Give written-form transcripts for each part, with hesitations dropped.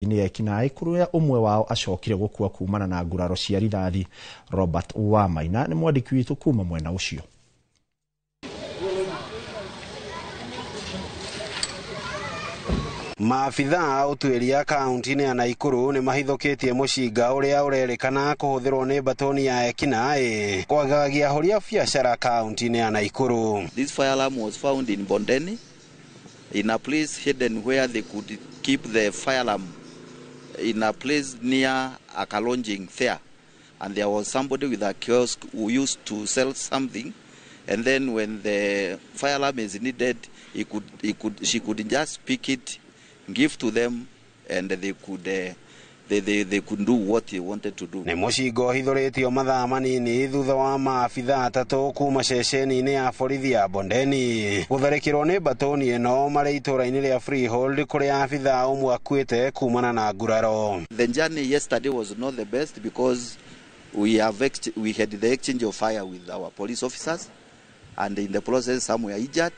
Nĩ ekinaĩ kũrĩa ũmwe wao acokire gũkua kumana na nguraro cia rithathi. Robert Wamaina nĩ mwandĩki witũ kuma mwena ũcio. Maabitha a ũtuĩria kaunti-inĩ ya Naikuru nĩ mahithũkĩtie mũcinga ũrĩa ũrerĩkana kũhũthĩrwo nĩ mbatoni ya ekinaĩ kwagagia ahũri a biacara kaunti-inĩ ya Naikuru. This firearm was found in Bondeni, in a place hidden where they could keep the firearm, in a place near a lodging there. And there was somebody with a kiosk who used to sell something, and then when the firearm is needed, she could just pick it, give to them, and they could they could do what they wanted to do. Nĩ mũcinga ũhithũrĩtio mathaa manini thutha wa maabitha atatũ kuma ceceni-inĩ ya borithi ya Bondeni gũtharĩkĩrwo nĩ mbatoni ĩno marĩ itũũra-inĩ rĩa Freehold kũrĩa abitha ũmwe akuĩte kumana na nguraro. The journey yesterday was not the best because we had the exchange of fire with our police officers, and in the process some were injured,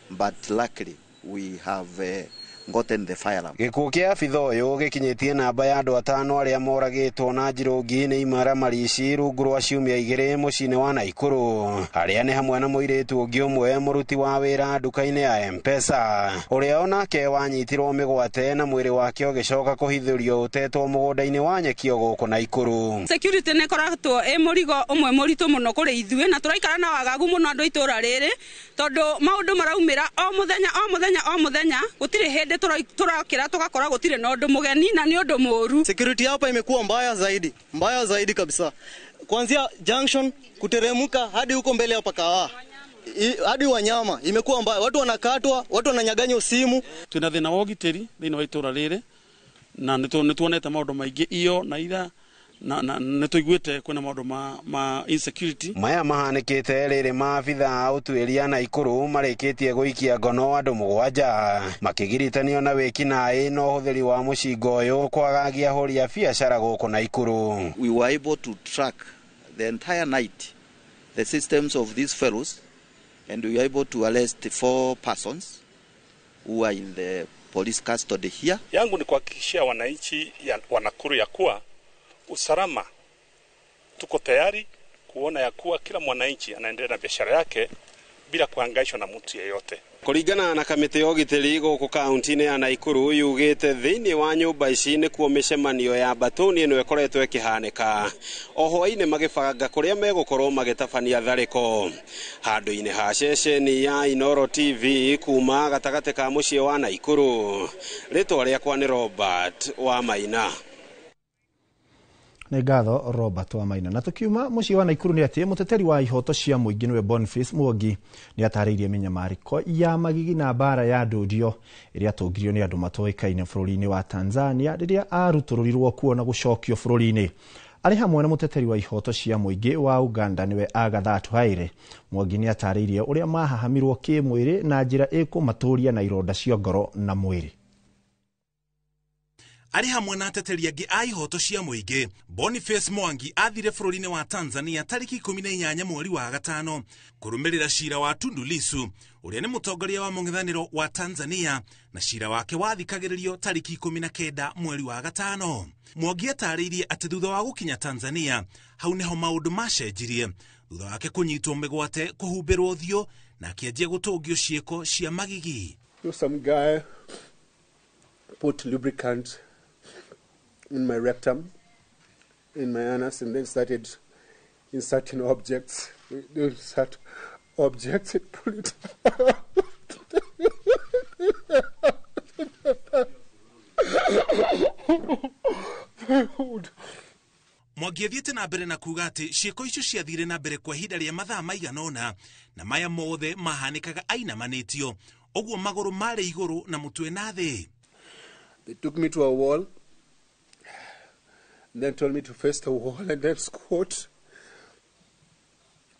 but luckily we have gotten the firearm. Gĩkuũ kĩa abitha ũyũ gĩkinyĩtie namba ya andũ atano arĩa moragĩtwo na njirũngi nĩ imaramari ici rungu rwa ciumia igĩrĩ mũciĩ-inĩ wa Naikuru, arĩa nĩ hamwe na mũirĩtu ũngĩ ũmwe mũruti wa wĩra nduka-inĩ ya M-Pesa ũrĩa onake wanyitirwo mĩgwate na mwĩrĩ wake ũgĩcoka kũhithũrio ũtetwo mũgũnda-inĩ wa nyeki gũkũ Naikuru. Security nĩ ĩkoretwo ĩ mũrigo ũmwe mũritũ mũno kũrĩ ithuĩ, na tũraikara na wagagu mũno andũ itũra rĩrĩ tondũ maũndũ maraumĩra o mũthenya o mũthenya o mũthenya, gũtirĩ hĩndĩ turakira tugakora gutire na undu mugeni na ni undu muru. Security hapa imekuwa mbaya zaidi kabisa, kuanzia junction kuteremka hadi huko mbele hapa Kawa hadi wanyama imekuwa mbaya, watu wanakatwa, watu wananyaganywa simu. Twina thina wa ũgitĩri thĩinĩ wa itũra rĩrĩ na nĩtuonete maũndũ maingĩ iyo na itha na nĩtũiguĩte kwĩna maũndũ ma insecurity. Maya mahanĩkĩte rĩrĩ maabitha a ũtuĩria Naikuru marĩkĩtie gũikia ngono andũ mũgwanja makĩgiritanio na wĩkinaĩ na ũhũthĩri wa mũcinga ũyũ kwagagia ahũri a biacara gũkũ Naikuru. We were able to track the entire night the systems of these fellows, and we were able to arrest 4 persons who are in the police custody here. Yangu ni kuhakikishia wananchi wa Nakuru ya kuwa usalama tuko tayari kuona ya kuwa kila mwananchi anaendelea na biashara yake bila kuhangaishwa na mtu yeyote. Kũringana na kamĩtĩ ya ũgitĩri gũkũ kaunti-inĩ ya Naikuru yugĩte thĩinĩ wa nyũmba ici nĩkuo mĩcemanio ya mbatoni ĩno ĩkoretwo ĩkĩhanĩka o hwaĩ-inĩ magĩbanga kũrĩa megũkorwo magĩtabania tharĩko. Handũ-inĩ ha ceceni ya Inooro TV kuma gatagatĩ ka mũciĩ wa Naikuru, rĩtwa rĩakwa nĩ Robert Wamaina. Nĩ ngatho Robert Wamaina. Na tukiuma mũciĩ wa Naikuru nĩ atĩ mũteteri wa ihoto cia mũingĩ nĩwe Boniface Mwangi nĩ atarĩirie mĩnyamarĩko ya magigi na mbara ya ndũndio ĩrĩa atũngirio nĩ andũ matoĩkaine bũrũri-inĩ wa Tanzania rĩrĩa arutũrũrirwo kuo na gũcokio bũrũri-inĩ. Arĩ hamwe na mũteteri wa ihoto cia mũingĩ wa Uganda nĩwe Agatha Atuhaire, Mwangi nĩ atarĩirie ũrĩa mahahamirwo kĩmwĩrĩ na njĩra ĩkũmatũria na ironda cia ngoro na mwĩrĩ. Arĩ hamwe na ateteri angĩ a ihoto cia mũingĩ, Boniface Mwangi athire bũrũri-inĩ wa Tanzania tarĩki 18 mweri wa gatano kũrũmĩrĩra cira wa Tundu Lissu ũrĩa nĩ mũtongoria wa mũng'ethanĩro wa Tanzania, na cira wake wathikagĩrĩrio tarĩki 19 mweri wa gatano. Mwangi atarĩirie atĩ thutha wa gũkinya Tanzania hau nĩho maũndũ macenjirie thutha wake kũnyitwo mĩgwate, kũhumbĩrwo ũthiũ na akĩanjia gũtũngio ciĩko cia magigi. Some guy put lubricant in my rectum, in my anus, and then started inserting objects. They insert objects and pull it out. Mwangi athiĩte na mbere na kuga atĩ ciĩko icio ciathire na mbere kwa ihinda rĩa mathaa maigana ũna, na maya mothe mahanĩkaga ainamanĩtio, ũguo magũrũ marĩ igũrũ na mũtwe na thĩ. They took me to a wall, then told me to face the wall and then squat.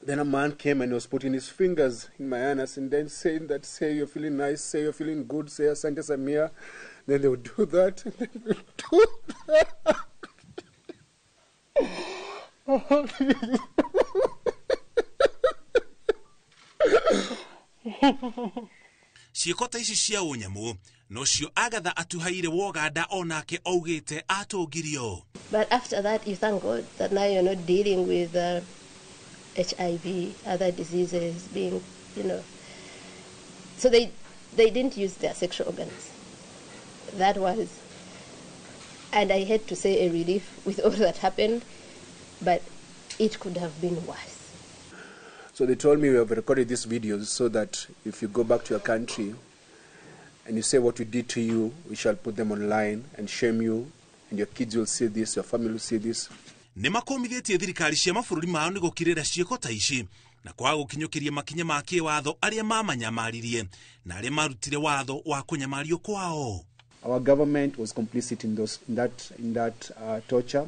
Then a man came and was putting his fingers in my anus and then saying that, say you're feeling nice, say you're feeling good, say Asante Samia. Then they would do that, and then they would do that. Ciĩko ta ici cia ũnyamũ nocio Agatha Atuhaire Woganda onake augĩte atũngirio. But after that, you thank God that now you're not dealing with HIV, other diseases being, you know. So they didn't use their sexual organs. That was, and I had to say, a relief with all that happened, but it could have been worse. So they told me we have recorded these videos so that if you go back to your country and you say what we did to you, we shall put them online and shame you, and your kids will see this, your family will see this. Nĩ makomithĩtie thirikari cia mabũrũri mao nĩ gũkirĩra ciĩko ta ici na kwaga gũkinyũkĩria makinya ma kĩwatho arĩa mamanyamaririe na arĩa marutire watho wa kũnyamario kwao. Our government was complicit in that torture,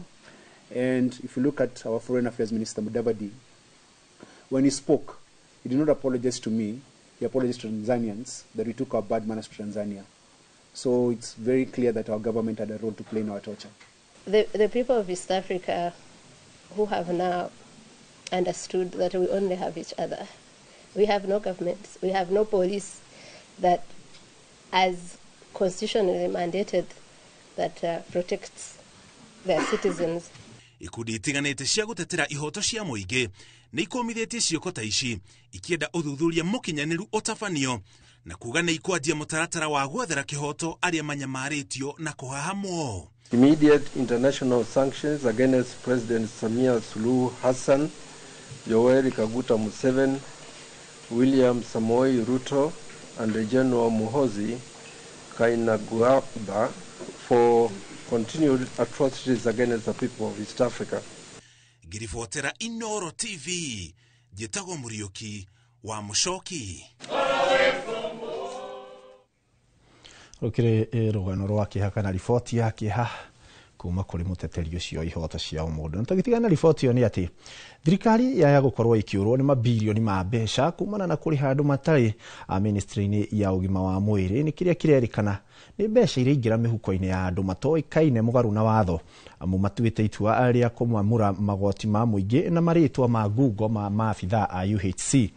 and if you look at our Foreign Affairs Minister Mudavadi, when he spoke, he did not apologize to me. He apologized to Tanzanians that we took our bad manners to Tanzania. So it's very clear that our government had a role to play in our torture. The people of East Africa who have now understood that we only have each other. We have no governments, we have no police that, as constitutionally mandated, that protects their citizens. Ikundi itiganĩte cia gũtetera ihoto cia mũingĩ nĩ ikomithĩtie ciĩko ta ici ikĩenda ũthuthuria mũkinyanĩru ũtabanio na kuga nĩ ikwanjia mũtaratara wa gwethera kĩhoto arĩa manyamarĩtio na kũhahamwo. Immediate international sanctions against President Samia Suluhu Hassan, Yoweri Kaguta Museveni, William Samoei Ruto, and General Muhoozi Kainerugaba for continued atrocities against the people of East Africa. Ngiribotera Inoro TV, njĩtagwo Mũriũki wa Mũcoki. Rũkĩrĩ rũgano rwa kĩeha kana riboti ya kĩeha kuma kũrĩ mũteteri ũcio ihoto cia ũmũndũ. Na tũgĩtigana na riboti ĩyo nĩ atĩ thirikari yaya gũkorwo ĩkĩũrwo nĩ mabirioni ma mbeca kumana na kũrĩha andũ matarĩ a ministry-inĩ ya ũgima wa mwĩrĩ nĩ kĩrĩa kĩrerĩkana nĩ mbeca iraingĩra mĩhuko-inĩ ya andũ matoĩkaine mũgarũ na watho amu matuĩte itua rĩa kũmamũra magoti ma mũingĩ na marĩtwa ma ngungo ma maabithaa a UHC.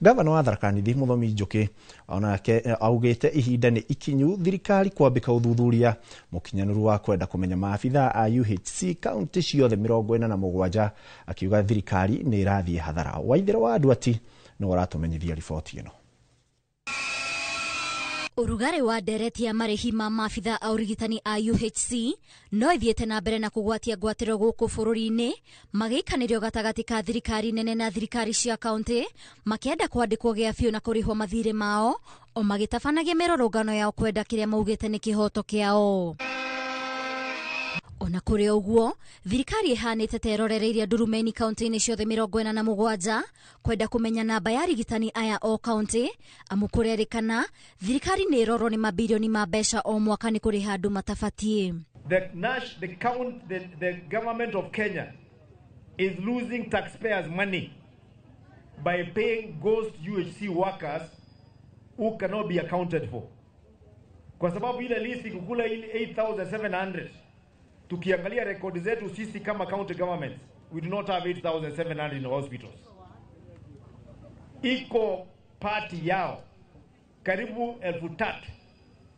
Gavana wa Tharaka Nithi Mũthomi Njũkĩ onake augĩte ihinda nĩ ikinyu thirikari kwambĩka ũthuthuria mũkinyanĩru wa kwenda kũmenya maabithaa a UHC kaunti ciothe 47 akiuga thirikari nĩ ĩrathiĩ hathara. Waithera wa Andũ nĩ ũratũmenyithia riboti ĩno. Ũrugarĩ wa ndereti ya marĩhi ma maabithaa a ũrigitani a UHC no ĩthiĩte na mbere na kũgwatia ngwatĩro gũkũ bũrũri-inĩ magĩikanĩrio gatagatĩ ka thirikari nene na thirikari cia kaunti makĩenda kwandĩkwo gĩa biũ na kũrĩhwo mathirĩ mao o magĩtabanagia mĩrũrũngano yao kwenda kĩrĩa maugĩte nĩ kĩhoto kĩao. Ona kũrĩ ũguo thirikari ĩhanĩte ta ĩrorereirie ndurumeni kaunti-inĩ ciothe 47 kwenda kũmenya namba ya arigitani aya o kaunti amu kũrerĩkana thirikari nĩ ĩrorwo nĩ mabirioni ma mbeca o mwaka nĩ kũrĩha andũ matabatiĩ. The government of Kenya is losing taxpayers money by paying ghost UHC workers who cannot be accounted for. Kwa sababu ile list kukula ile 8,700 tukiangalia rekodi zetu sisi kama county governments, we do not have 8,700 in hospitals. Iko party yao karibu 3,000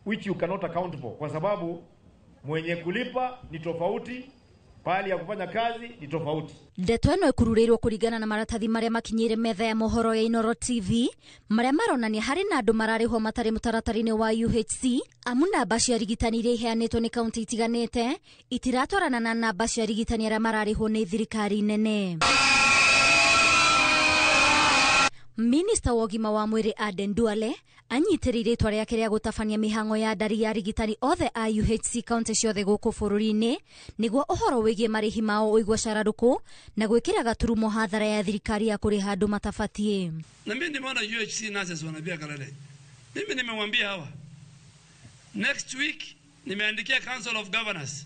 which you cannot account for kwa sababu mwenye kulipa ni tofauti, pahali ya kufanya kazi ni tofauti. Ndeto ĩno ĩkururĩirwo kũringana na maratathi marĩa makinyĩire metha ya mohoro ya Inoro TV marĩa maronania harĩ na andũ mararĩhwo matarĩ mũtaratara-inĩ wa UHC amu namba cia arigitani iria iheanĩtwo nĩ kaunti itiganĩte itiratwarana na namba cia arigitani arĩa mararĩhwo nĩ thirikari nene. Minista wa ũgima wa mwĩrĩ Aden Duale anyitĩrĩire itua rĩake rĩa gũtabania mĩhang'o ya ndari ya arigitani othe a UHC kaunti ciothe gũkũ bũrũri-inĩ nĩguo ũhoro wĩgiĩ marĩhi mao ũigwo cararũkũ na gwĩkĩra gaturumo hathara ya thirikari ya kũrĩha andũ matabatiĩ. Na mimi nimeona UHC nurses wanapiga kelele. Mimi nimemwambia hawa next week nimeandikia Council of Governors,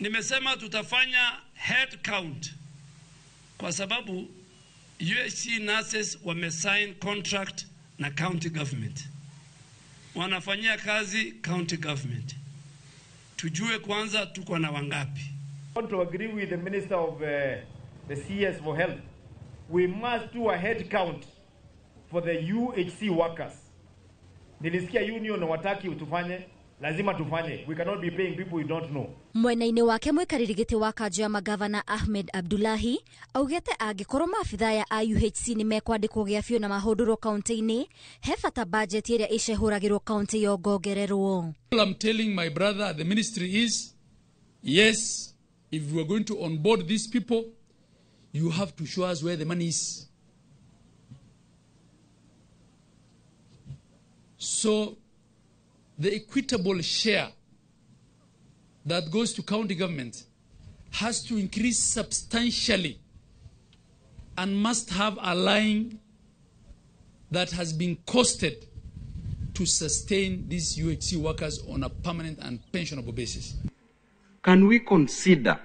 nimesema tutafanya head count kwa sababu UHC nurses wamesign contract na county government, wanafanyia kazi county government. Tujue kwanza tuko na wangapi. I want to agree with the Minister of the CS for Health. We must do a head count for the UHC workers. Nilisikia union wataki tufanye, lazima tufanye. We cannot be paying people we don't know. Mwena-inĩ wake mwikarĩri gĩtĩ wa kanjũ ya magavana Ahmed Abdullahi augĩte angĩkorwo maabithaa ya IUHC nĩ mekwandĩkwo gĩa biũ na mahũndũrwo kaunti-inĩ, he bata bajeti ĩrĩa ĩcehũragĩrwo kaunti yongongererwo. All I'm telling my brother at the ministry is, yes, if we are going to onboard these people, you have to show us where the money is. So the equitable share that goes to county government has to increase substantially and must have a line that has been costed to sustain these UHC workers on a permanent and pensionable basis. Can we consider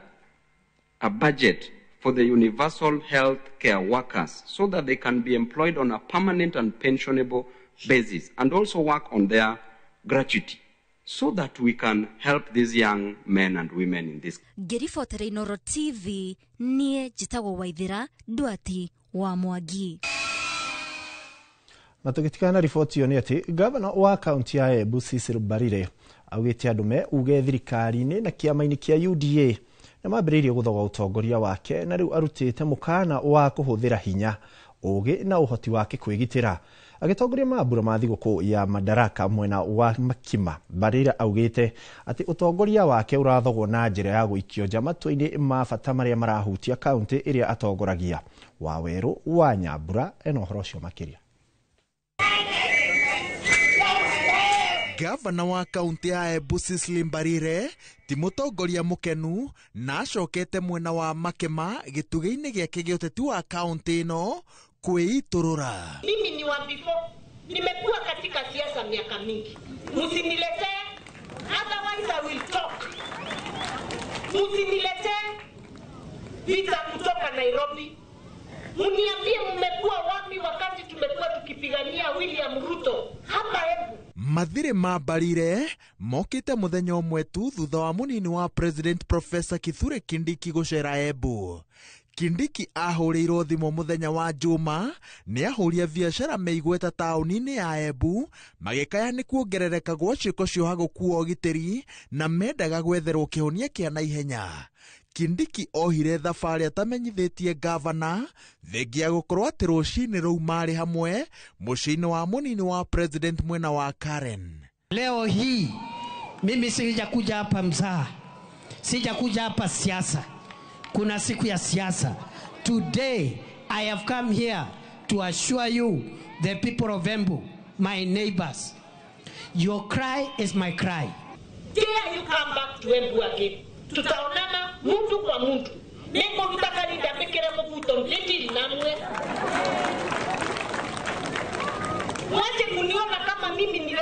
a budget for the universal health care workers so that they can be employed on a permanent and pensionable basis and also work on their gratuity so that we can help these young men and women in this? Ngĩribotera Inooro TV, niĩ njĩtagwo Waithĩra Ndwati wa Mwangi. Na tũgĩtigana na riboti ĩyo nĩ atĩ gavana wa kaunti ya Embu Cecil Mbarire augĩte andũ me uge thirikari-inĩ na kĩama-inĩ kĩa UDA nĩ mambĩrĩirie gũthoga ũtongoria wake na rĩu arutĩte mũkana wa kũhũthĩra hinya, ũgĩ na ũhoti wake kwĩgitĩra. Agĩtongoria mambura ma thigũkũ ya Madaraka mwena wa Makima, Mbarire augĩte atĩ ũtongoria wake ũrathogwo na njĩra ya gũikio nja matua-inĩ ma bata marĩa marahutia kaunti ĩrĩa atongoragia. Wawerũ wa Nyambura ena ũhoro ũcio makĩria. Gavana wa kaunti ya Embu Cecily Mbarire ti mũtongoria mũkenu na acokete mwena wa Makema gĩtugĩ-inĩ gĩake gĩa ũteti wa kaunti ĩno kwĩitũrũra. Mimi ni wa before, nimekuwa katika siasa miaka mingi. Msiniletee, otherwise I will talk. Msiniletee vita kutoka Nairobi. Mniambie mmekuwa wapi wakati tumekuwa tukipigania William Ruto hapa Embu. Mathirĩ ma Mbarire mokĩte mũthenya ũmwe tu thutha wa mũnini wa President Professor Kithure Kindiki gũcera Embu. Kindiki ahũrĩirwo thimũ mũthenya wa Juma nĩ ahũri a biacara meigweta taũni-inĩ ya Embu magĩkaya nĩ kuongerereka gwa ciĩko cioha gũkua ũgitĩri na mendaga gwetherwo kĩhonia kĩa naihenya. Kindiki ohire thabarĩ atamenyithĩtie gavana thengia gũkorwo atĩ rũcinĩ rũu marĩ hamwe mũciĩ-inĩ wa mũnini wa President mwena wa Karen. Leo hii mimi sijakuja hapa mzaha, sijakuja hapa siasa. Kuna siku ya siasa. Today I have come here to assure you, the people of Embu, my neighbors, your cry is my cry. Dare you come back to Embu again? Tutaonana mtu kwa mtu. Nengo mtakalinda pekere mvuto mleti namwe. Mwache kuniona kama mimi ni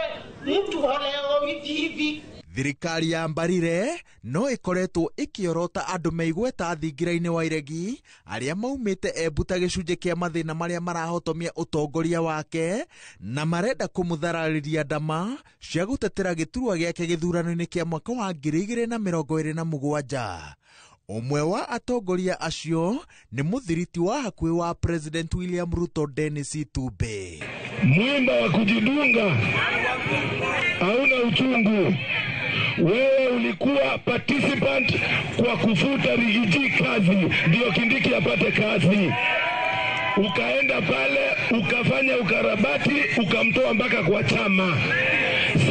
mtu holeo hivi hivi. Thirikari ya Mbarire no ĩkoretwo ĩkĩorota andũ meigweta thingira-inĩ wa iregi arĩa maumĩte Embu ta gĩcunjĩ kĩa mathĩna marĩa marahotomia ũtongoria wake na marenda kũmũthararĩria ndama cia gũtetera gĩturwa gĩake gĩthurano-inĩ kĩa mwaka wa 2027. Ũmwe wa atongoria acio nĩ mũthiriti wa hakuhĩ wa President William Ruto Dennis Itumbi. Mwimba wa kujidunga hauna uchungu. Wewe ulikuwa participant kwa kufuta Rigiji kazi ndio Kindiki apate kazi. Ukaenda pale ukafanya ukarabati ukamtoa mpaka kwa chama.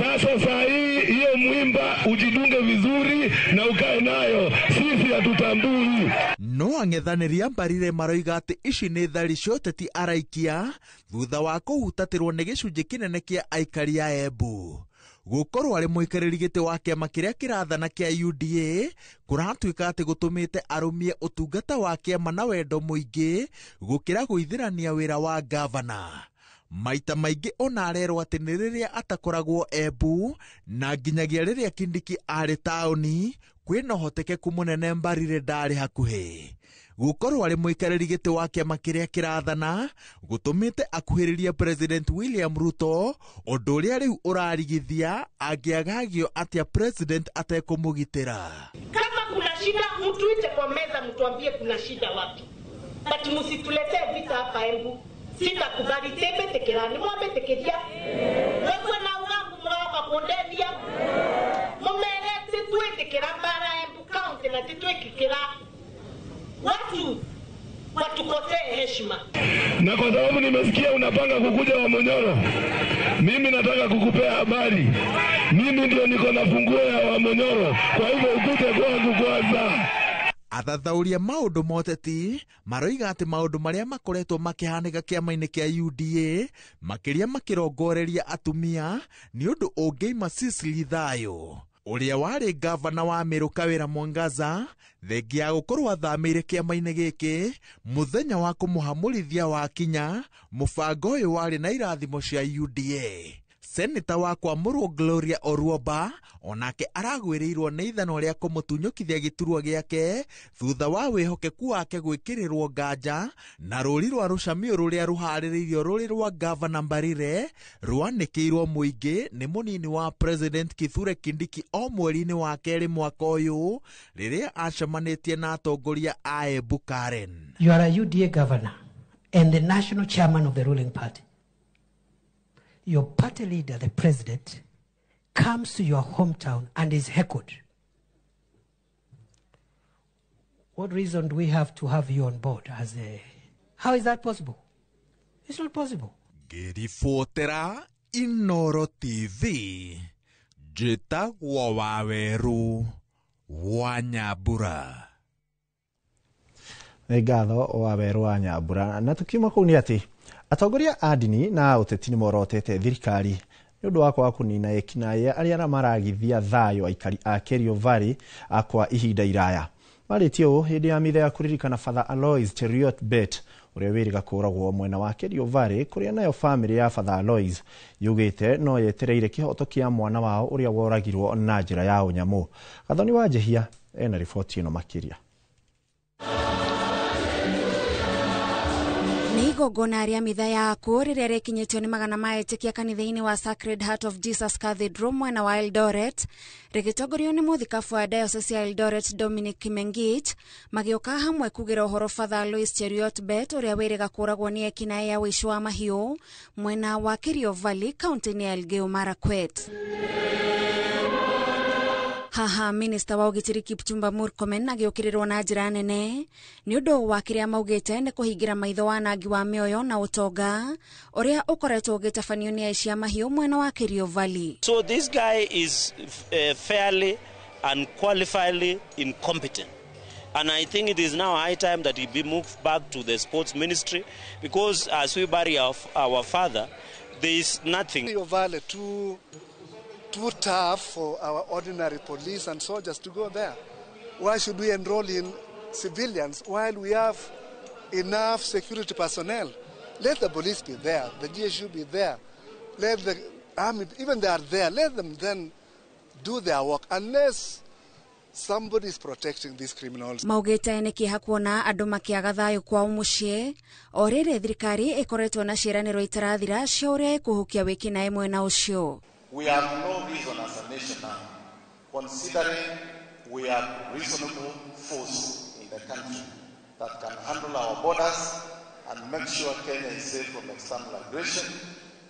Sasa saa hii hiyo mwimba ujidunge vizuri na ukae nayo, sisi hatutambui. No ang'ethanĩri a Mbarire maroiga atĩ ici nĩ thari cia ũteti araikia thutha wa kũhutatĩrwo nĩ gĩcunjĩ kĩnene kĩa aikari a Embu. Gũkorwo arĩ mũikarĩri gĩtĩ wa kĩama kĩrĩa kĩrathana kĩa UDA kũratuĩka atĩ gũtũmĩte arũmie ũtungata wa kĩama na wendo mũingĩ gũkĩra gũithĩrania wĩra wa gavana. Maita maingĩ ona arerwo atĩ nĩ rĩrĩa atakoragwo Embu na nginyagia rĩrĩa Kindiki arĩ taũni kwĩna ũhotekeku mũnene Mbarire ndarĩ hakuhĩ. Gũkorwo arĩ mũikarĩri gĩtĩ wa kĩama kĩrĩa kĩrathana gũtũmĩte akuhĩrĩrie President William Ruto ũndũ ũrĩa rĩu ũrarigithia angĩagagio atĩa President atekũmũgitĩra. Kama kuna shida mtuite kwa meza, mtuambie kuna shida wapi, but msituletee vita hapa Embu. Sitakubali tembe tekerani mwambe tekeria wewe na kundethia mumere titwitikira mbara Embu County na titwikikira watu watukosee heshima. Na kwa sababu nimesikia unapanga kukuja Wamunyoro, mimi nataka kukupea habari. Mimi ndio niko na funguo ya Wamunyoro, kwa hivyo ukuje kwangu kwanza. Athathauria maundu moteti maroiga ati maundu maria makoretwo makihanika kiama-ini kia UDA makiria makirongoreria atumia ni undu ungiima Cecily thayo. Uria wari gavana wa Meru Kawira Mwangaza thengia ya gukorwo athamĩire kĩama-inĩ gĩkĩ mũthenya wa kũmũhamũrithia wakinya, mũbango ũyũ warĩ na irathimo cia UDA. Seneta wa Kwamũrwo Gloria Oruoba onake aragwĩrĩirwo nĩ ithanwa rĩa kũmũtunyũkithia gĩturwa gĩake thutha wa wĩhokeku wake gwĩkĩrĩrwo nganja na rũri rwa rũcamio rũrĩa rũharĩrĩirio rũrĩ rwa gavana Mbarire rwanĩkĩirwo mũingĩ nĩ mũnini wa President Kithure Kindiki o mweri-inĩ wa kerĩ mwaka ũyũ rĩrĩa acemanĩtie na atongoria a Embu Karen. You are a UDA governor and the national chairman of the ruling party. Your party leader, the president, comes to your hometown and is heckled. What reason do we have to have you on board as a... How is that possible? It's not possible. Ngĩribotera Inoro TV, njĩtagwo Waweru wa Nyambura. Nĩ ngatho Waweru wa Nyambura. Na tukiuma kũu nĩ atĩ atongoria a ndini na ũteti nĩ morotete thirikari nĩ ũndũ wa kwaga kũnina ekinaĩ arĩa maragithia thayũ aikari a Kerio Valley kwa ihinda iraya. Marĩtie ũũ hĩndĩ ya mitha ya kũririkana Father Alois Cheruiyot Bett ũrĩa wĩrĩga kũũragwo mwena wa Kerio Valley, kũrĩa nayo famĩlĩ ya Father Alois yugĩte no yetereire kĩhoto kĩa mwana wao ũrĩa woragirwo na njĩra ya ũnyamũ. Gathoni wa Njehia ena riboti ĩno makĩria. Nĩ igongona rĩa mitha ya akuũ rĩrĩa rĩkinyĩtio nĩ magana ma etĩkia kanitha-inĩ wa Sacred Heart of Jesus Cathedral mwena wa Eldoret, rĩgĩtongorio nĩ mũthikabu wa Diocese ya Eldoret Dominic Kimengich, magĩũka hamwe kugĩra ũhoro Father Alois Cheruiyot Bett ũrĩa wĩrĩga kũũragwo nĩ ekinaĩ ya ũici wa mahiũ mwena wa Kerio Valley kaunti-inĩ ya Elgeyo Marakwet. Haha minista wa ũgitĩri Kipchumba Murkomen agĩũkĩrĩrwo na njĩra nene nĩ ũndũ wa kĩrĩa maugĩte nĩ kũhingĩra maitho wanangi wa mĩoyo na ũtonga ũrĩa ũkoretwo ũgĩtabanio nĩ aici a mahiũ mwena wa Kerio Valley. So this guy is fairly and qualifiedly incompetent. And I think it is now high time that he be moved back to the sports ministry, because as we bury our father, there is nothing. Kerio Valley too tough for our ordinary police and soldiers to go there. Why should we enroll in civilians while we have enough security personnel? Let the police be there, the GSU be there, let the army, even they are there, let them then do their work, unless somebody is protecting these criminals. Maugĩte nĩ kĩeha kuona andũ makĩaga thayũ kwao mũciĩ o rĩrĩ thirikari ĩkoretwo na ciĩranĩro itarathira cia ũrĩa ĩkũhukia wĩkinaĩ mwena ũcio. We have no reason as a nation now, considering we have reasonable force in the country that can handle our borders and make sure Kenya is safe from external aggression.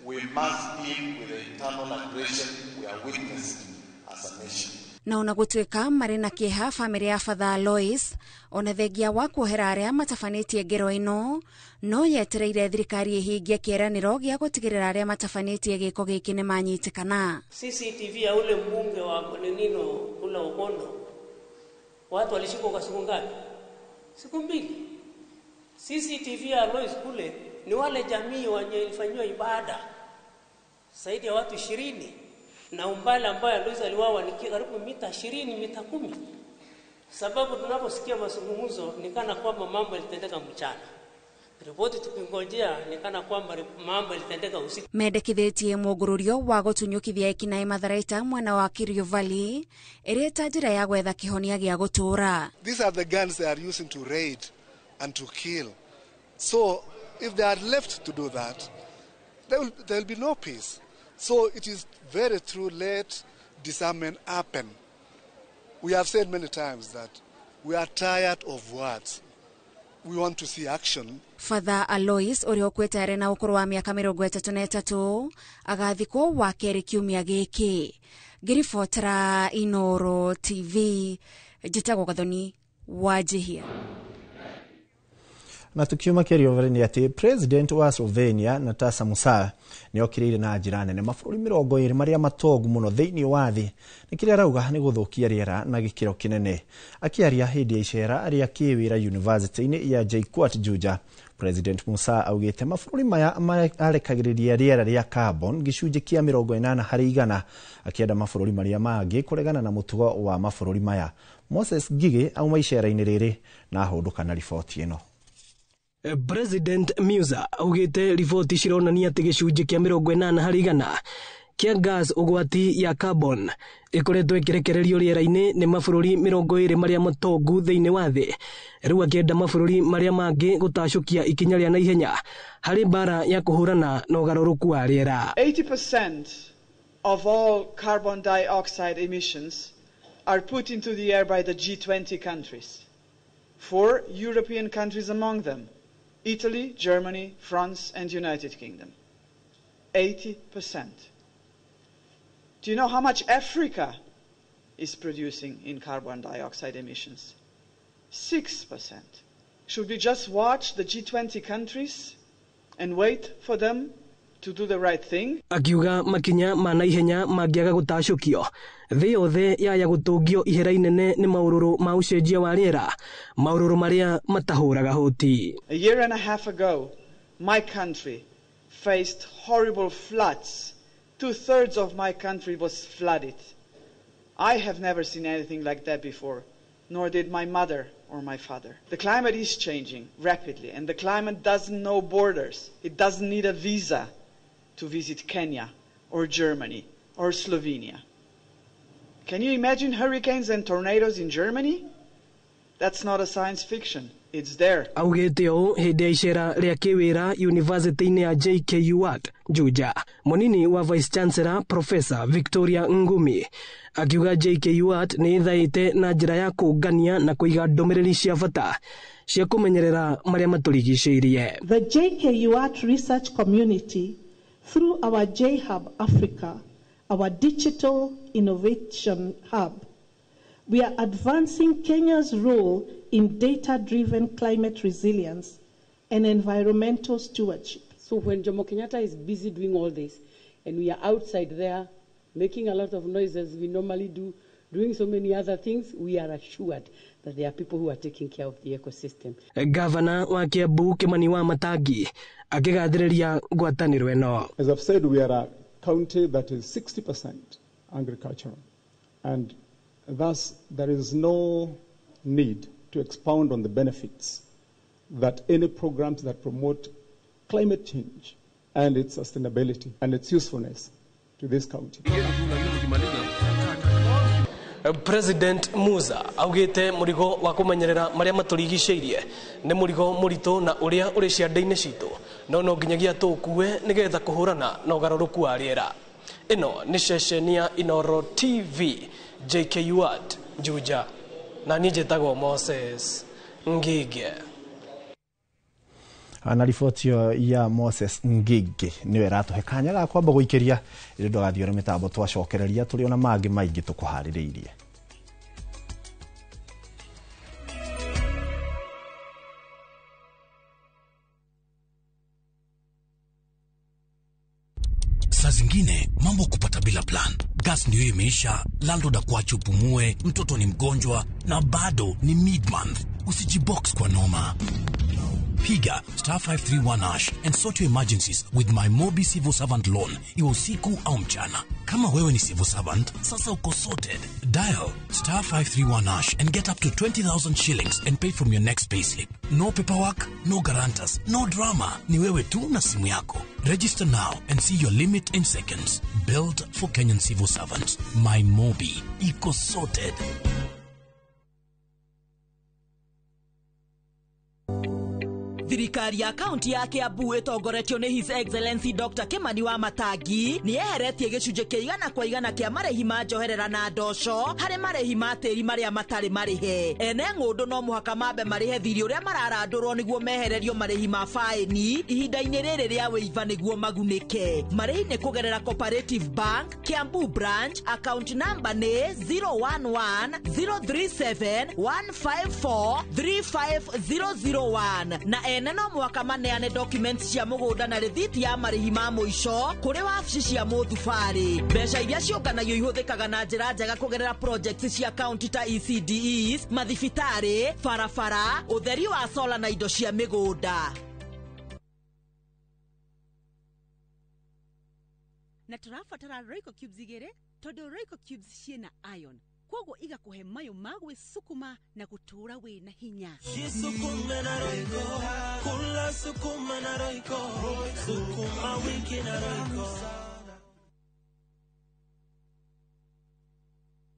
We must deal with the internal aggression we are witnessing as a nation. Na ona gũtuĩka marĩ na kĩeha famĩlĩ ya Father Alois ona thengia wa kuohera arĩa matabanĩtie ngero ĩno no yetereire thirikari ĩhingie kĩĩranĩro gĩa gũtigĩrĩra arĩa matabanĩtie gĩko gĩkĩ nĩ manyitĩkana. CCTV ya ule mbunge wa Nino kule Okondo, watu walishikwa kwa siku ngapi? Siku mbili. CCTV ya Alois kule ni wale jamii wenye ilifanywa ibada zaidi ya watu 20, na umbali ambayo Alois aliwawa ni karibu mita 20, mita 10. Sababu tunaposikia mazungumzo ni kana kwamba mambo yalitendeka mchana. Ripoti tukingojea ni kana kwamba mambo yalitendeka usiku. Mendekithĩtie mũngũrũrio wa gũtunyũkithia ekinaĩ matharaita mwena wa Kerio Valley ĩrĩ ta njĩra ya gwetha kĩhonia gĩa gũtũũra. These are the guns they are using to raid and to kill. So if they are left to do that, there will be no peace. So it is very true, let disarmament happen. We have said many times that we are tired of words. We want to see action. Father Alois ũrĩa ũkuĩte arĩ na ũkũrũ wa mĩaka 33 agathikwo wa kerĩ kiumia gĩkĩ. Ngĩribotera Inoro TV, njĩtagwo Gathoni Wanjihia. Na tukiuma kĩrĩo nĩ atĩ President wa Slovenia Natasa Musa nĩ okĩrĩire na njĩra nene mabũrũri 20 marĩa matongu mũno thĩinĩ wa thĩ nĩ kĩrĩa arauga nĩ gũthũkia rĩera na gĩkĩro kĩnene. Akĩaria hĩndĩ ya icera rĩa kĩwĩra University-inĩ ya JKUAT Juja, President Musa augĩte mabũrũri maya marekagĩrĩria rĩera rĩa carbon gĩcunjĩ kĩa 80 harĩ igana, akĩenda mabũrũri marĩa mangĩ kũregana na mũtugo wa mabũrũri maya. Moses Ngigĩ auma icera-inĩ rĩrĩ na ahũndũka na riboti ĩno. President Musa augĩte riboti cironania atĩ gĩcunjĩ kĩa 80 harĩ igana kĩa gas ũgwati ya carbon ĩkoretwo ĩkĩrekererio rĩera-inĩ nĩ mabũrũri 20 marĩa matongu thĩinĩ wa thĩ. Rĩu akĩenda mabũrũri marĩa mangĩ gũtacũkia ikinya rĩa naihenya harĩ mbara ya kũhũrana na ũgarũrũku wa rĩera. 80% of all carbon dioxide emissions are put into the air by the G20 countries, 4 European countries among them: Italy, Germany, France, and United Kingdom. 80%. Do you know how much Africa is producing in carbon dioxide emissions? 6%. Should we just watch the G20 countries and wait for them to do the right thing? Akiuga makinya ma naihenya mangĩaga gũtacũkio, thĩ yothe yaya gũtũngio ihera inene nĩ maũrũrũ ma ũcenjia wa rĩera, maũrũrũ marĩa matahũraga hoti. A year and a half ago, my country faced horrible floods. 2/3 of my country was flooded. I have never seen anything like that before, nor did my mother or my father. The climate is changing rapidly, and the climate doesn't know borders. It doesn't need a visa to visit Kenya or Germany or Slovenia. Can you imagine hurricanes and tornadoes in Germany? That's not a science fiction. It's there. Augĩte ũũ hĩndĩ ya icera rĩa kĩwĩra University-inĩ ya JKUAT Juja. Mũnini wa Vice Chancellor Professor Victoria Ngumi akiuga JKUAT nĩ ĩthaĩte na njĩra ya kũngania na kũiga ndũmĩrĩri cia bata cia kũmenyerera marĩa matũrigicĩirie. The JKUAT research community, through our J-Hub Africa, our digital innovation hub, we are advancing Kenya's role in data-driven climate resilience and environmental stewardship. So when Jomo Kenyatta is busy doing all this, and we are outside there making a lot of noise as we normally do, doing so many other things, we are assured that there are people who are taking care of the ecosystem. Governor wa Kiambu Kimani wa Matangi akĩgathĩrĩria ngwatanĩro ĩno. As I've said, we are a county that is 60% agricultural, and thus there is no need to expound on the benefits that any programs that promote climate change and its sustainability and its usefulness to this county. President Musa augĩte mũrigo wa kũmenyerera marĩa matũrigicĩirie nĩ mũrigo mũritũ na ũrĩa ũrĩ ciande-inĩ citũ, no no nginyagia tũũkue nĩgetha kũhũrana na ũgarũrũku wa rĩera. Ĩno nĩ ceceni ya Inoro TV, JKUAT Juja, na niĩ njĩtagwo Moses Ngige. Na riboti ya Moses Ngige nĩyo ĩratũhe kanya ga kwamba gũikĩria ĩrĩ ndũgathiĩ mĩtambo twacokereria tũrĩ ona mangĩ maingĩ tũkũharĩrĩirie. Saa zingine mambo kupata bila plan. Gas ndio imeisha, landlord akuache upumue, mtoto ni mgonjwa na bado ni mid-month. Usijibox kwa noma. Piga *531# and sort your emergencies with my Mobi Civil Servant Loan. Iwe usiku au mchana. Kama wewe ni civil servant, sasa uko sorted. Dial *531# and get up to 20,000 shillings and pay from your next payslip. No paperwork, no guarantors, no drama. Ni wewe tu na simu yako. Register now and see your limit in seconds. Built for Kenyan civil servants. My Mobi. Iko sorted. Thirikari ya kaunti ya Kiambu ĩtongoretio nĩ His Excellency Dr. Kimani wa Matangi nĩ yeheretie gĩcunjĩ kĩa 100% kĩa marĩhi ma njoherera na ndoco harĩ marĩhi ma tĩri marĩa matarĩ marĩhe. Ene ng'ũndũ no mũhaka mambe marĩhe thirĩ ũrĩa mararandũrwo nĩguo mehererio marĩhi ma faĩni ihinda-inĩ rĩrĩ rĩa wĩiva nĩguo magunĩke. Marĩhi nĩ kũgerera Cooperative Bank, Kiambu Branch, account number nĩ 011 037 154 35001 na ene no mũhaka maneane documents cia mũgũnda na rĩthiti ya marĩhi ma mũico kũrĩ wabici cia mũthubarĩ. Mbeca iria ciũnganagio ihũthĩkaga na njĩra njega kũgerera projects cia kaunti ta ECDEs, mathibitarĩ, barabara, ũtheri wa sola na indo cia mĩgũnda. Na tũrabatara Royco cubes igĩrĩ tondũ Royco cubes ciĩna iron koguo igakũhe mayũ ma gwĩsukuma na gũtũũra wĩna hinya. Jisukume na Royco, kula sukuma na Royco, sukuma wiki na Royco.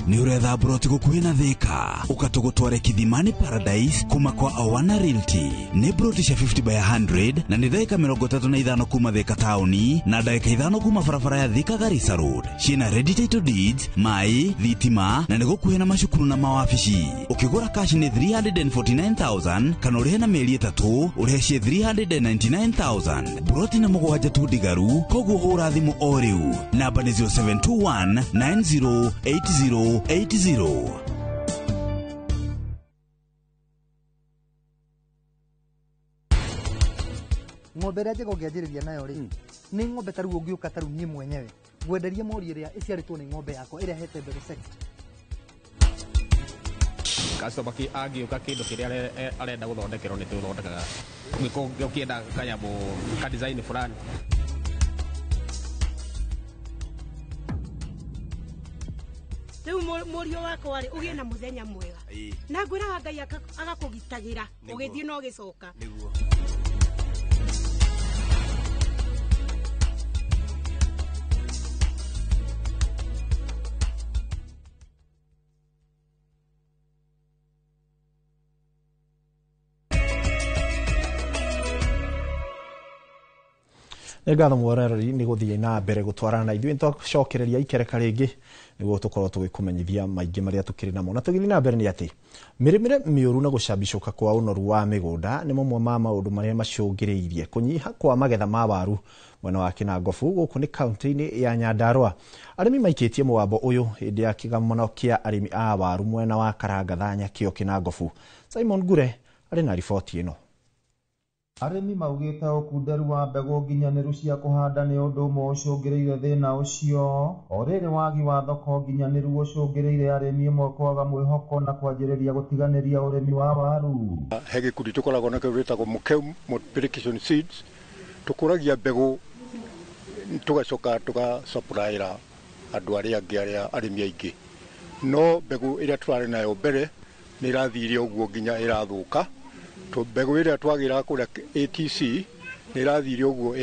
Nĩ ũretha mburoti gũkuhĩ na Thika ũkatũgũtware Kithimani Paradise kuma kwa Awana Realty. Nĩ mburoti cia 50 by 100 na nĩ ndagĩka 35 kuma Thika taũni na ndagĩka 5 kuma barabara ya Thika Garissa Road. Ciĩna ready title deeds, maĩ, thitima na nĩ gũkuhĩ na macukuru na mawabici. Ũkĩgũra cash nĩ 349,000 kana ũrĩhe na mĩeri 3 ũrĩhe ciĩ 399,000. Mburoti nĩ 7 tu ndigaru, koguo hũra thimũ o rĩu. Namba nĩ 0721 9080 80. Ng'ombe ĩrĩa njega ũngĩanjĩrĩria nayo rĩ, nĩ ng'ombe ta rĩu ũngĩũka ta rĩu niĩ mwenyewe ngwenderie mori ĩrĩa ĩciarĩtwo nĩ ng'ombe yakwa ĩrĩa hete mbegũ sex. Customer angĩũka kĩndũ kĩrĩa arenda gũthondekerwo nĩ tũthondekaga. Ũngĩkorwo ũkĩenda kanyamũ ka design fulani. Rĩu mũriũ wakwa rĩ, ũgĩe na mũthenya mwega na ngwĩraga Ngai agakũgitagĩra ũgĩthiĩ na ũgĩcoka. Nĩ ngatho mworereri nĩ gũthiĩ na mbere gũtwarana na ithuĩ nĩtwacokereria ikereka rĩngĩ nĩguo tũkorwo tũgĩkũmenyithia maingĩ marĩa tũkĩrĩ namo. Na tũgĩthiĩ na mbere nĩ atĩ mĩrĩmĩre mĩũru na gũcambicũka kwa ũnoru wa mĩgũnda nĩ mamwe ma maũndũ marĩa macũngĩrĩirie kũnyiha kwa magetha ma waru mwena wa Kĩnangobu gũkũ nĩ kaunti-inĩ ya Nyandarua. Arĩmi maikĩtie mũgambo ũyũ hĩndĩ ya kĩgomano kĩa arĩmi a waru mwena wa Karangatha Nyakĩo Kĩnangobu. Simon Ngure arĩ na riboti ĩno. Arĩmi maugĩte ũkunderu wa mbegũ nginyanĩru cia kũhanda nĩ ũndũ ũmwe ũcũngĩrĩire thĩna ũcio. O rĩrĩ wagi wa thoko nginyanĩru ũcũngĩrĩire arĩmi amwe kwaga mwĩhoko na kwanjĩrĩria gũtiganĩria ũrĩmi wa waru. He gĩkundi tũkoragwo nakĩo gĩtagwo Mũkeu Multiplication Seeds, tũkũragia mbegũ tũgacoka tũgasupplyĩra andũ arĩa angĩ arĩa arĩmi aingĩ. No mbegũ ĩrĩa tũrarĩ nayo mbere nĩ ĩrathire ũguo nginya ĩrathũka. Mbegũ ĩrĩa twagĩraga kũrĩa ATC nĩ ĩrathire ũguo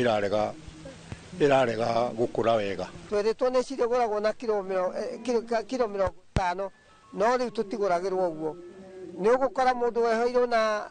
ĩrarega gũkũra wega. Tweretwo nĩ cirĩgũragwo na kiro 50 no rĩu tũtigũragĩrwo ũguo. Nĩ ũgũkora mũndũ wehoirwo na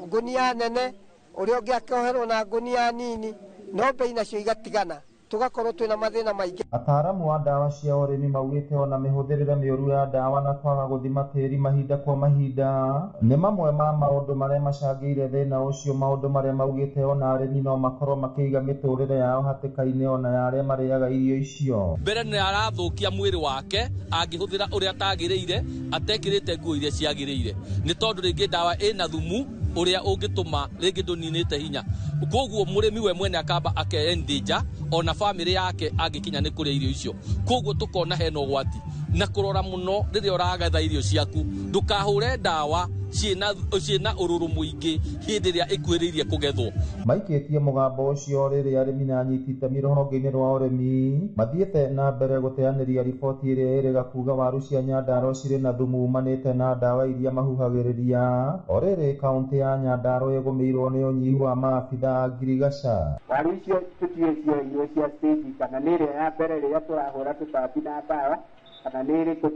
ngũnia nene ũrĩa ũngĩ akoherwo na ngũnia nini no bei nacio igatigana tugakorwo twina mathina maingi. Ataaramu a ndawa cia ũrĩmi maugĩte ona mĩhũthĩrĩre mĩũru ya ndawa na kwaga gũthima tĩri mahinda kwa mahinda nĩ mamwe ma maũndũ marĩa macangĩire thĩna ũcio, maũndũ marĩa maugĩte ona arĩmi no makorwo makĩiga mĩtũrĩre yao hatĩka-inĩ ona ya arĩa marĩaga irio icio. Mbere nĩ arathũkia mwĩrĩ wake angĩhũthĩra ũrĩa atagĩrĩire atekĩrĩte nguo iria ciagĩrĩire nĩ tondũ rĩngĩ ndawa ĩna thumu ũrĩa ũngĩtũma rĩngĩ ndũninĩte hinya, koguo mũrĩmi we mwene akamba akeendenja ona famĩlĩ yake angĩkinya nĩ kũrĩa irio icio, koguo tũkona hena ũgwati na kũrora mũno rĩrĩa ũragetha irio ciaku ndũkahũre ndawa ciĩna ũrũrũ mũingĩ hĩndĩ ĩrĩa ĩkuhĩrĩirie kũgethwo. Maikĩtie mũgambo ũcio rĩrĩa arĩmi na anyiti itemi rũhonge-inĩ rwa ũrĩmi mathiĩte na mbere gũteanĩria riboti ĩrĩa ĩrĩga kuga waru cia Nyandarua cirĩ na thumu umanĩte na ndawa iria mahuhagĩrĩria. O rĩrĩ kaunti ya Nyandarua ĩgũmĩirwo nĩ ũnyihu wa maabitha a ngirigaca. Waru icio tũtiũĩ cioirwo cia stage kana nĩ ĩrĩa ya mbere rĩrĩa tũrahũra tũtambi na ndawa kana nĩ ĩrĩkũ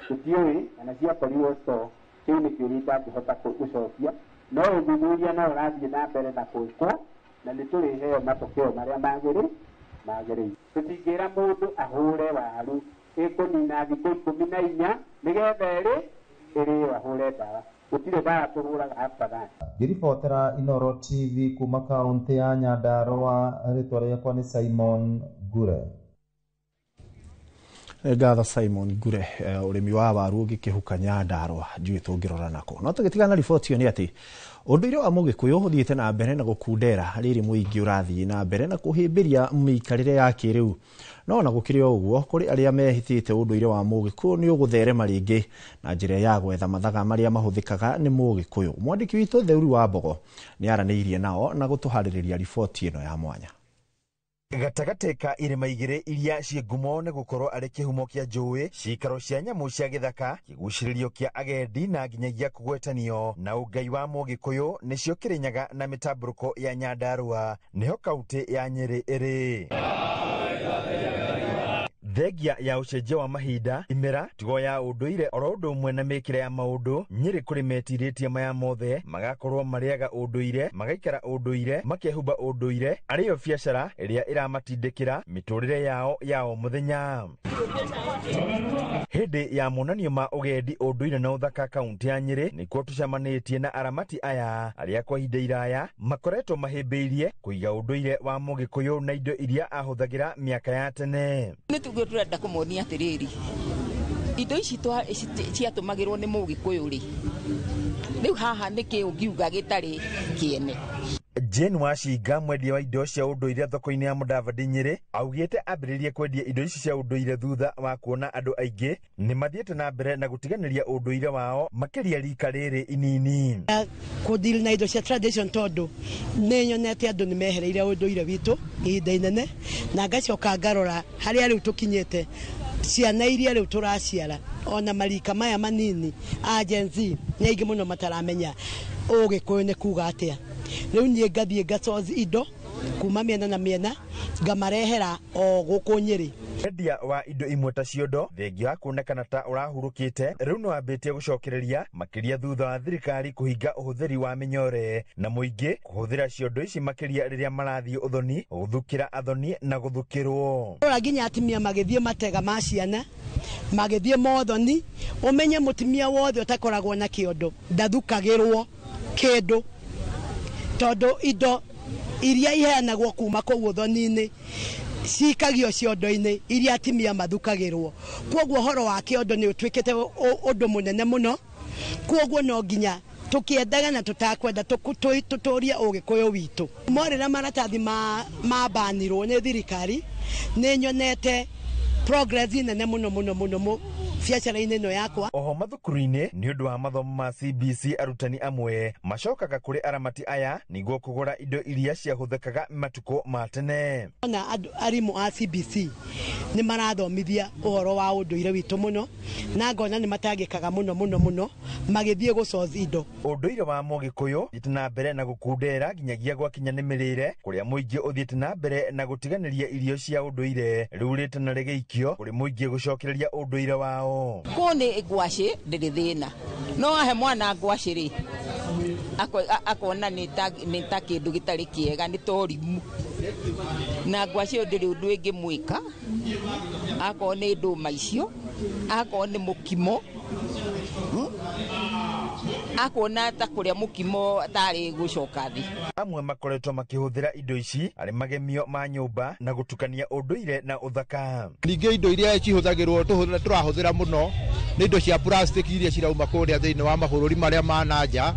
tũtiũĩ kana ciakorirwo store. Kĩu nĩ kĩũria itangĩhota gũcokia No ũthuthuria no ũrathiĩ na mbere na gwĩkwo na nĩ tũrĩheo matokeo marĩa magĩrĩire. Tũtingĩra mũndũ ahũre waru ĩkũnina thikũ 14 nĩgetha ĩrĩo ahũre ndawa. Gũtirĩ ndawa tũhũraga after that. Ngĩribotera Inooro TV kuma kaũntĩ ya Nyandarua, rĩtwa rĩakwa nĩ Simon Ngure. Ngatho Simon Ngure. Ũrĩmi wa waru ũngĩkĩhuka Nyandarua ndiũĩ tũngĩrora nako. No tũgĩtigana na riboti ĩyo nĩ atĩ ũndũire wa Mũgĩkũyũ ũthiĩte na mbere na gũkundera rĩrĩ mũingĩ ũrathiĩ na mbere na kũhĩmbĩria mĩikarĩre ya kĩrĩu. No ona gũkĩrĩ o ũguo, kũrĩ arĩa mehĩtĩte ũndũire wa Mũgĩkũyũ nĩ ũgũtherema rĩngĩ na njĩra ya gwetha mathaga marĩa mahũthĩkaga nĩ Mũgĩkũyũ. Mwandĩki witũ Theuri wa Mbogo nĩ aranĩirie nao na gũtũharĩrĩria riboti ĩno ya mwanya. Gatagatĩ ka irĩma igĩrĩ iria ciĩ ngumo nĩ gũkorwo arĩ kĩhumo kĩa njũĩ, ciikaro cia nyamũ cia gĩthaka, kĩgucĩrĩrio kĩa agendi na nginyagia kũgwetanio na ũngai wa Mũgĩkũyũ nĩcio Kĩrĩnyaga na mĩtambũrũko ya Nyandarua, nĩho kaũntĩ ya Nyĩrĩ ĩrĩ. Thengia ya ũcenjia wa mahinda, imera, tigo ya ũndũire oro ũndũ ũmwe na mĩkĩre ya maũndũ, Nyĩrĩ kũrĩ metirĩtie maya mothe, magakorwo marĩaga ũndũire, magaikara ũndũire, makehumba ũndũire, arĩyo biacara ĩrĩa ĩramatindĩkĩra mĩtũrĩre yao ya o mũthenya. Hĩndĩ ya monanio ma ũgendi ũndũire na ũthaka kaũntĩ ya Nyĩrĩ nĩkuo tũcemanĩtie na aramati aya arĩa kwa ihinda iraya makoretwo mahĩmbĩirie kũiga ũndũire wa Mũgĩkũyũ na indo iria ahũthagĩra mĩaka ya tene. Nĩ tuge tũrenda kũmonia atĩrĩrĩ, indo ici ciatũmagĩrwo nĩ Mũgĩkũyũ rĩ, rĩu haha nĩkĩ ũngiuga gĩtarĩ kĩene. Jane Wacinga, mwendia wa indo cia ũndũire thoko-inĩ ya Mũdavadi Nyĩrĩ, augĩte ambĩrĩrie kwendia indo ici cia ũndũire thutha wa kuona andũ aingĩ nĩ mathiĩte na mbere na gũtiganĩria ũndũire wao makĩria rika rĩrĩ inini. Kũdeal na indo cia tradition tondũ nĩ nyonete andũ nĩ mehereire ũndũire witũ ihinda inene, na ngacoka ngarora harĩa rĩu tũkinyĩte, ciana iria rĩu tũraciara ona marika maya manini a Gen Z nĩ aingĩ mũno mataramenya Ũgĩkũyũ nĩ kuga atĩa. Rĩu niĩ ngathiĩ ngacozi indo kuma mĩena na mĩena ngamarehera o gũkũ Nyĩrĩ. Wendia wa indo imwe ta ciondo thengia wa kuonekana ta ũrahurũkĩte rĩu nĩ wambĩtie gũcokereria makĩria thutha wa thirikari kũhinga ũhũthĩri wa mĩnyore na mũingĩ kũhũthĩra ciondo ici makĩria rĩrĩa marathiĩ ũthoni, gũthukĩra athoni na gũthukĩrwo. Rora nginya atumia magĩthiĩ matega ma ciana, magĩthiĩ mothoni, ũmenye mũtumia wothe ũtakoragwo na kĩondo ndathukagĩrwo kĩndũ tondũ indo iria iheanagwo kuma kũu ũthoni-inĩ cikagio ciondo-inĩ iria atumia mathukagĩrwo. Kwoguo ũhoro wa kĩondo nĩ ũtuĩkĩte ũndũ mũnene mũno, kwoguo no nginya tũkĩendaga na tũtakwenda tũtũrie Ũgĩkũyũ witũ. Morĩra maratathi mabanirwo nĩ thirikari, nĩ nyonete progress nene mũno mũno mũno biacara-inĩ ĩno yakwa. Oho mathukuru-inĩ nĩ ũndũ wa mathomo ma CBC arutani amwe macokaga kũrĩ aramati aya nĩguo kũgũra indo iria ciahũthĩkaga matukũ ma tene. Ona arimũ a CBC nĩ marathomithia ũhoro wa ũndũire witũ mũno, na ngona nĩ matangĩkaga mũno mũno mũno magĩthiĩ gũcozi indo. Ũndũire wa Mũgĩkũyũ ũthiĩte na mbere na gũkundera nginyagia gwakinya nĩ mĩrĩre kũrĩa mũingĩ ũthiĩte na mbere na gũtiganĩria irio cia ũndũire rĩu rĩtana rĩgĩikio kũrĩ mũingĩ gũcokereria ũndũire wao. Kũ nĩ ngwacĩ ndĩrĩ thĩna, no ahe mwana ngwacĩ rĩ akona nĩ ta kĩndũ gĩtarĩ kĩega, nĩ ta ũrimũ, na ngwacĩ ĩyo ndĩrĩ ũndũ ĩngĩmwĩka, akorwo nĩ ndũma icio, akorwo nĩ mũkimo, akona ta kũrĩa mũkimo tarĩ gũcoka thĩ. Amwe makoretwo makĩhũthĩra indo ici arĩ magemio ma nyũmba na gũtukania ũndũire na ũthaka. Ningĩ indo iria cihũthagĩrwo tũrahũthĩra mũno nĩ indo cia plastic iria cirauma kũrĩa thĩinĩ wa mabũrũri marĩa ma na nja,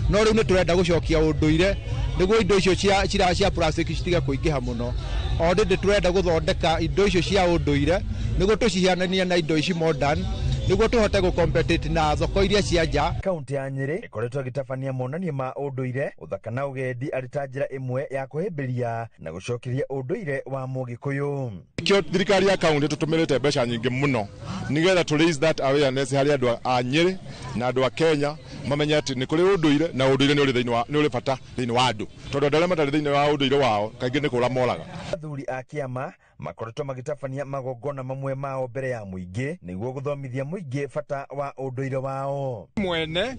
no rĩu nĩ tũrenda gũcokia ũndũire nĩguo indo icio cia plastic citige kũingĩha mũno. O rĩndĩ tũrenda gũthondeka indo icio cia ũndũire nĩguo tũcihiananie na indo ici modern nĩguo tũhote gũcompete na thoko iria cia nja. Kaũntĩ ya Nyĩrĩ ĩkoretwo ĩgĩtabania monanio ma ũndũire, ũthaka na ũgendi arĩ ta njĩra ĩmwe ya kũhĩmbĩria na gũcokeria ũndũire wa Mũgĩkũyũ. Nĩkĩo thirikari ya kaũntĩ tũtũmĩrĩte mbeca nyingĩ mũno nĩgetha to raise that awareness harĩ andũ a Nyĩrĩ na andũ a Kenya Mamenye atĩ nĩ kũrĩ ũndũire na ũndũire nĩ ũrĩ thĩinĩ wa nĩ ũrĩ bata thĩinĩ wa andũ, tondũ andũ arĩa matarĩ thĩinĩ wa ũndũire wao kaingĩ nĩ kũra moraga. Athuri a kĩama makoretwo magĩtabania magongona mamwe mao mbere ya mũingĩ nĩguo gũthomithia mũingĩ bata wa ũndũire wao. Mwene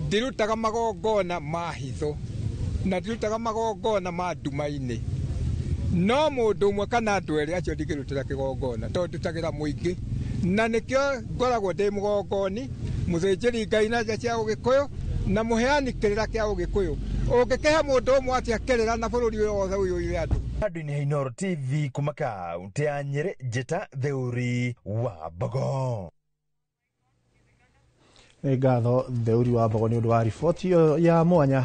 ndirutaga magongona ma hitho na ndirutaga magongona ma nduma-inĩ, no mũndũ ũmwe kana andũ erĩ acio ndingĩrutĩra kĩgongona tondũ ndutagĩra mũingĩ, na nĩkĩo ngoragwo ndĩ mũgongoni mũthĩnjĩri Ngai na nja cia ũgĩkũyũ na mũheani kĩrĩra kĩa ũgĩkũyũ. Ũngĩkĩhe mũndũ ũmwe atĩa kĩrĩra na bũrũri ũyũ wothe ũiyũire andũ. Andũ-inĩ ha Inooro TV kuma kaunti ya Nyĩrĩ, Njĩta Theuri wa Mbogo. Nĩ ngatho Theuri wa Mbogo nĩ ũndũ wa riboti ĩyo ya mwanya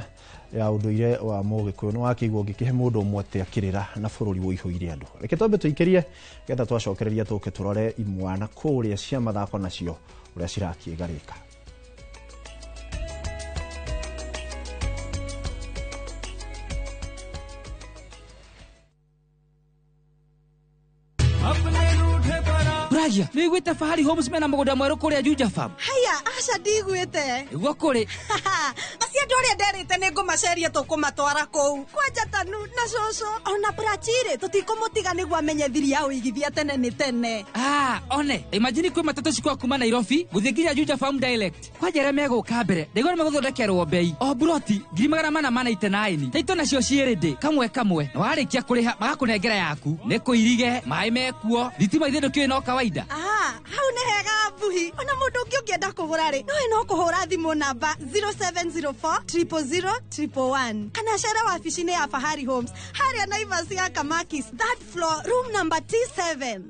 ya ũndũire wa mũgĩkũyũ. Nĩ wakĩigua ũngĩkĩhe mũndũ ũmwe atĩa kĩrĩra na bũrũri ũihũire andũ. Reke twambe tũikĩrie getha twacokereria tũke tũrore imwana kũrĩa cia mathako nacio ũrĩa cirakĩgarĩka. Ragia, nĩ wĩiguĩte Fahari Homes mena mũgũnda mwerũ kũrĩa Juja Farm? Haya, aca ndigwĩte. Nĩguo kũrĩ. Acio andũ arĩa nderĩte nĩ ngũmaceria tũkũmatwara kũu. Kwanja Tanu na cũcũ ona Prachire tũtikũmũtiga nĩguo amenye thiri ya ũigithia tene nĩ tene. One, imagine kwĩ matatũ cikwa kuma Nairobi gũthiĩ nginya Juja Farm direct. Kwanja arĩa megũka mbere, ndaigua nĩ megũthondekerwo bei. O buroti 489. Taito nacio ciĩ ready kamwe kamwe. Na warĩkia kũrĩha magakũnengera yaku. Nĩ kũirige, maĩ mekuo, thitima ithe ndũkĩũĩ no kawaida. Hau nĩ hega Mbuhi. Ona mũndũ ũngĩ ũngĩenda kũgũra rĩ, nowe no kũhũra thimũ namba 0704 000 111 kana cere wabici-inĩ ya Fahari Homes harĩa Naivas ya Kamakis, third floor, room number T7.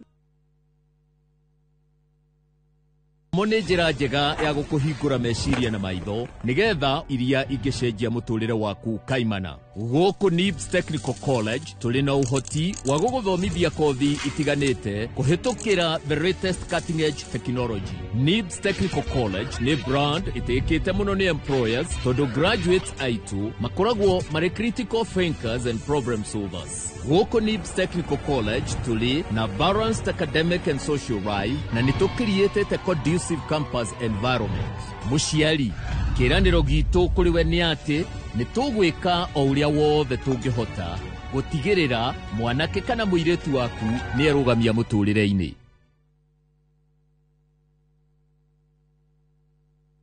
Mo nĩ njĩra njega ya gũkũhingũra meciria na maitho nĩgetha iria ingĩcenjia mũtũrĩre waku kaimana. Gũkũ NIBS Technical College tũrĩ na ũhoti wa gũgũthomithia kothi itiganĩte kũhĩtũkĩra the latest cutting edge technology. NIBS Technical College nĩ brand ĩtĩkĩte mũno nĩ employers tondũ graduates aitũ makoragwo marĩ critical thinkers and problem solvers. Gũkũ NIBS Technical College tũrĩ na balanced academic and social life na nĩ tũkiriĩtĩte conducive campus environment. Mũciari, kĩĩranĩro gitũ kũrĩ we nĩ atĩ nĩ tũgwĩka o ũrĩa wothe tũngĩhota gũtigĩrĩra mwanake kana mũirĩtu waku nĩ erũgamia mũtũrĩre-inĩ.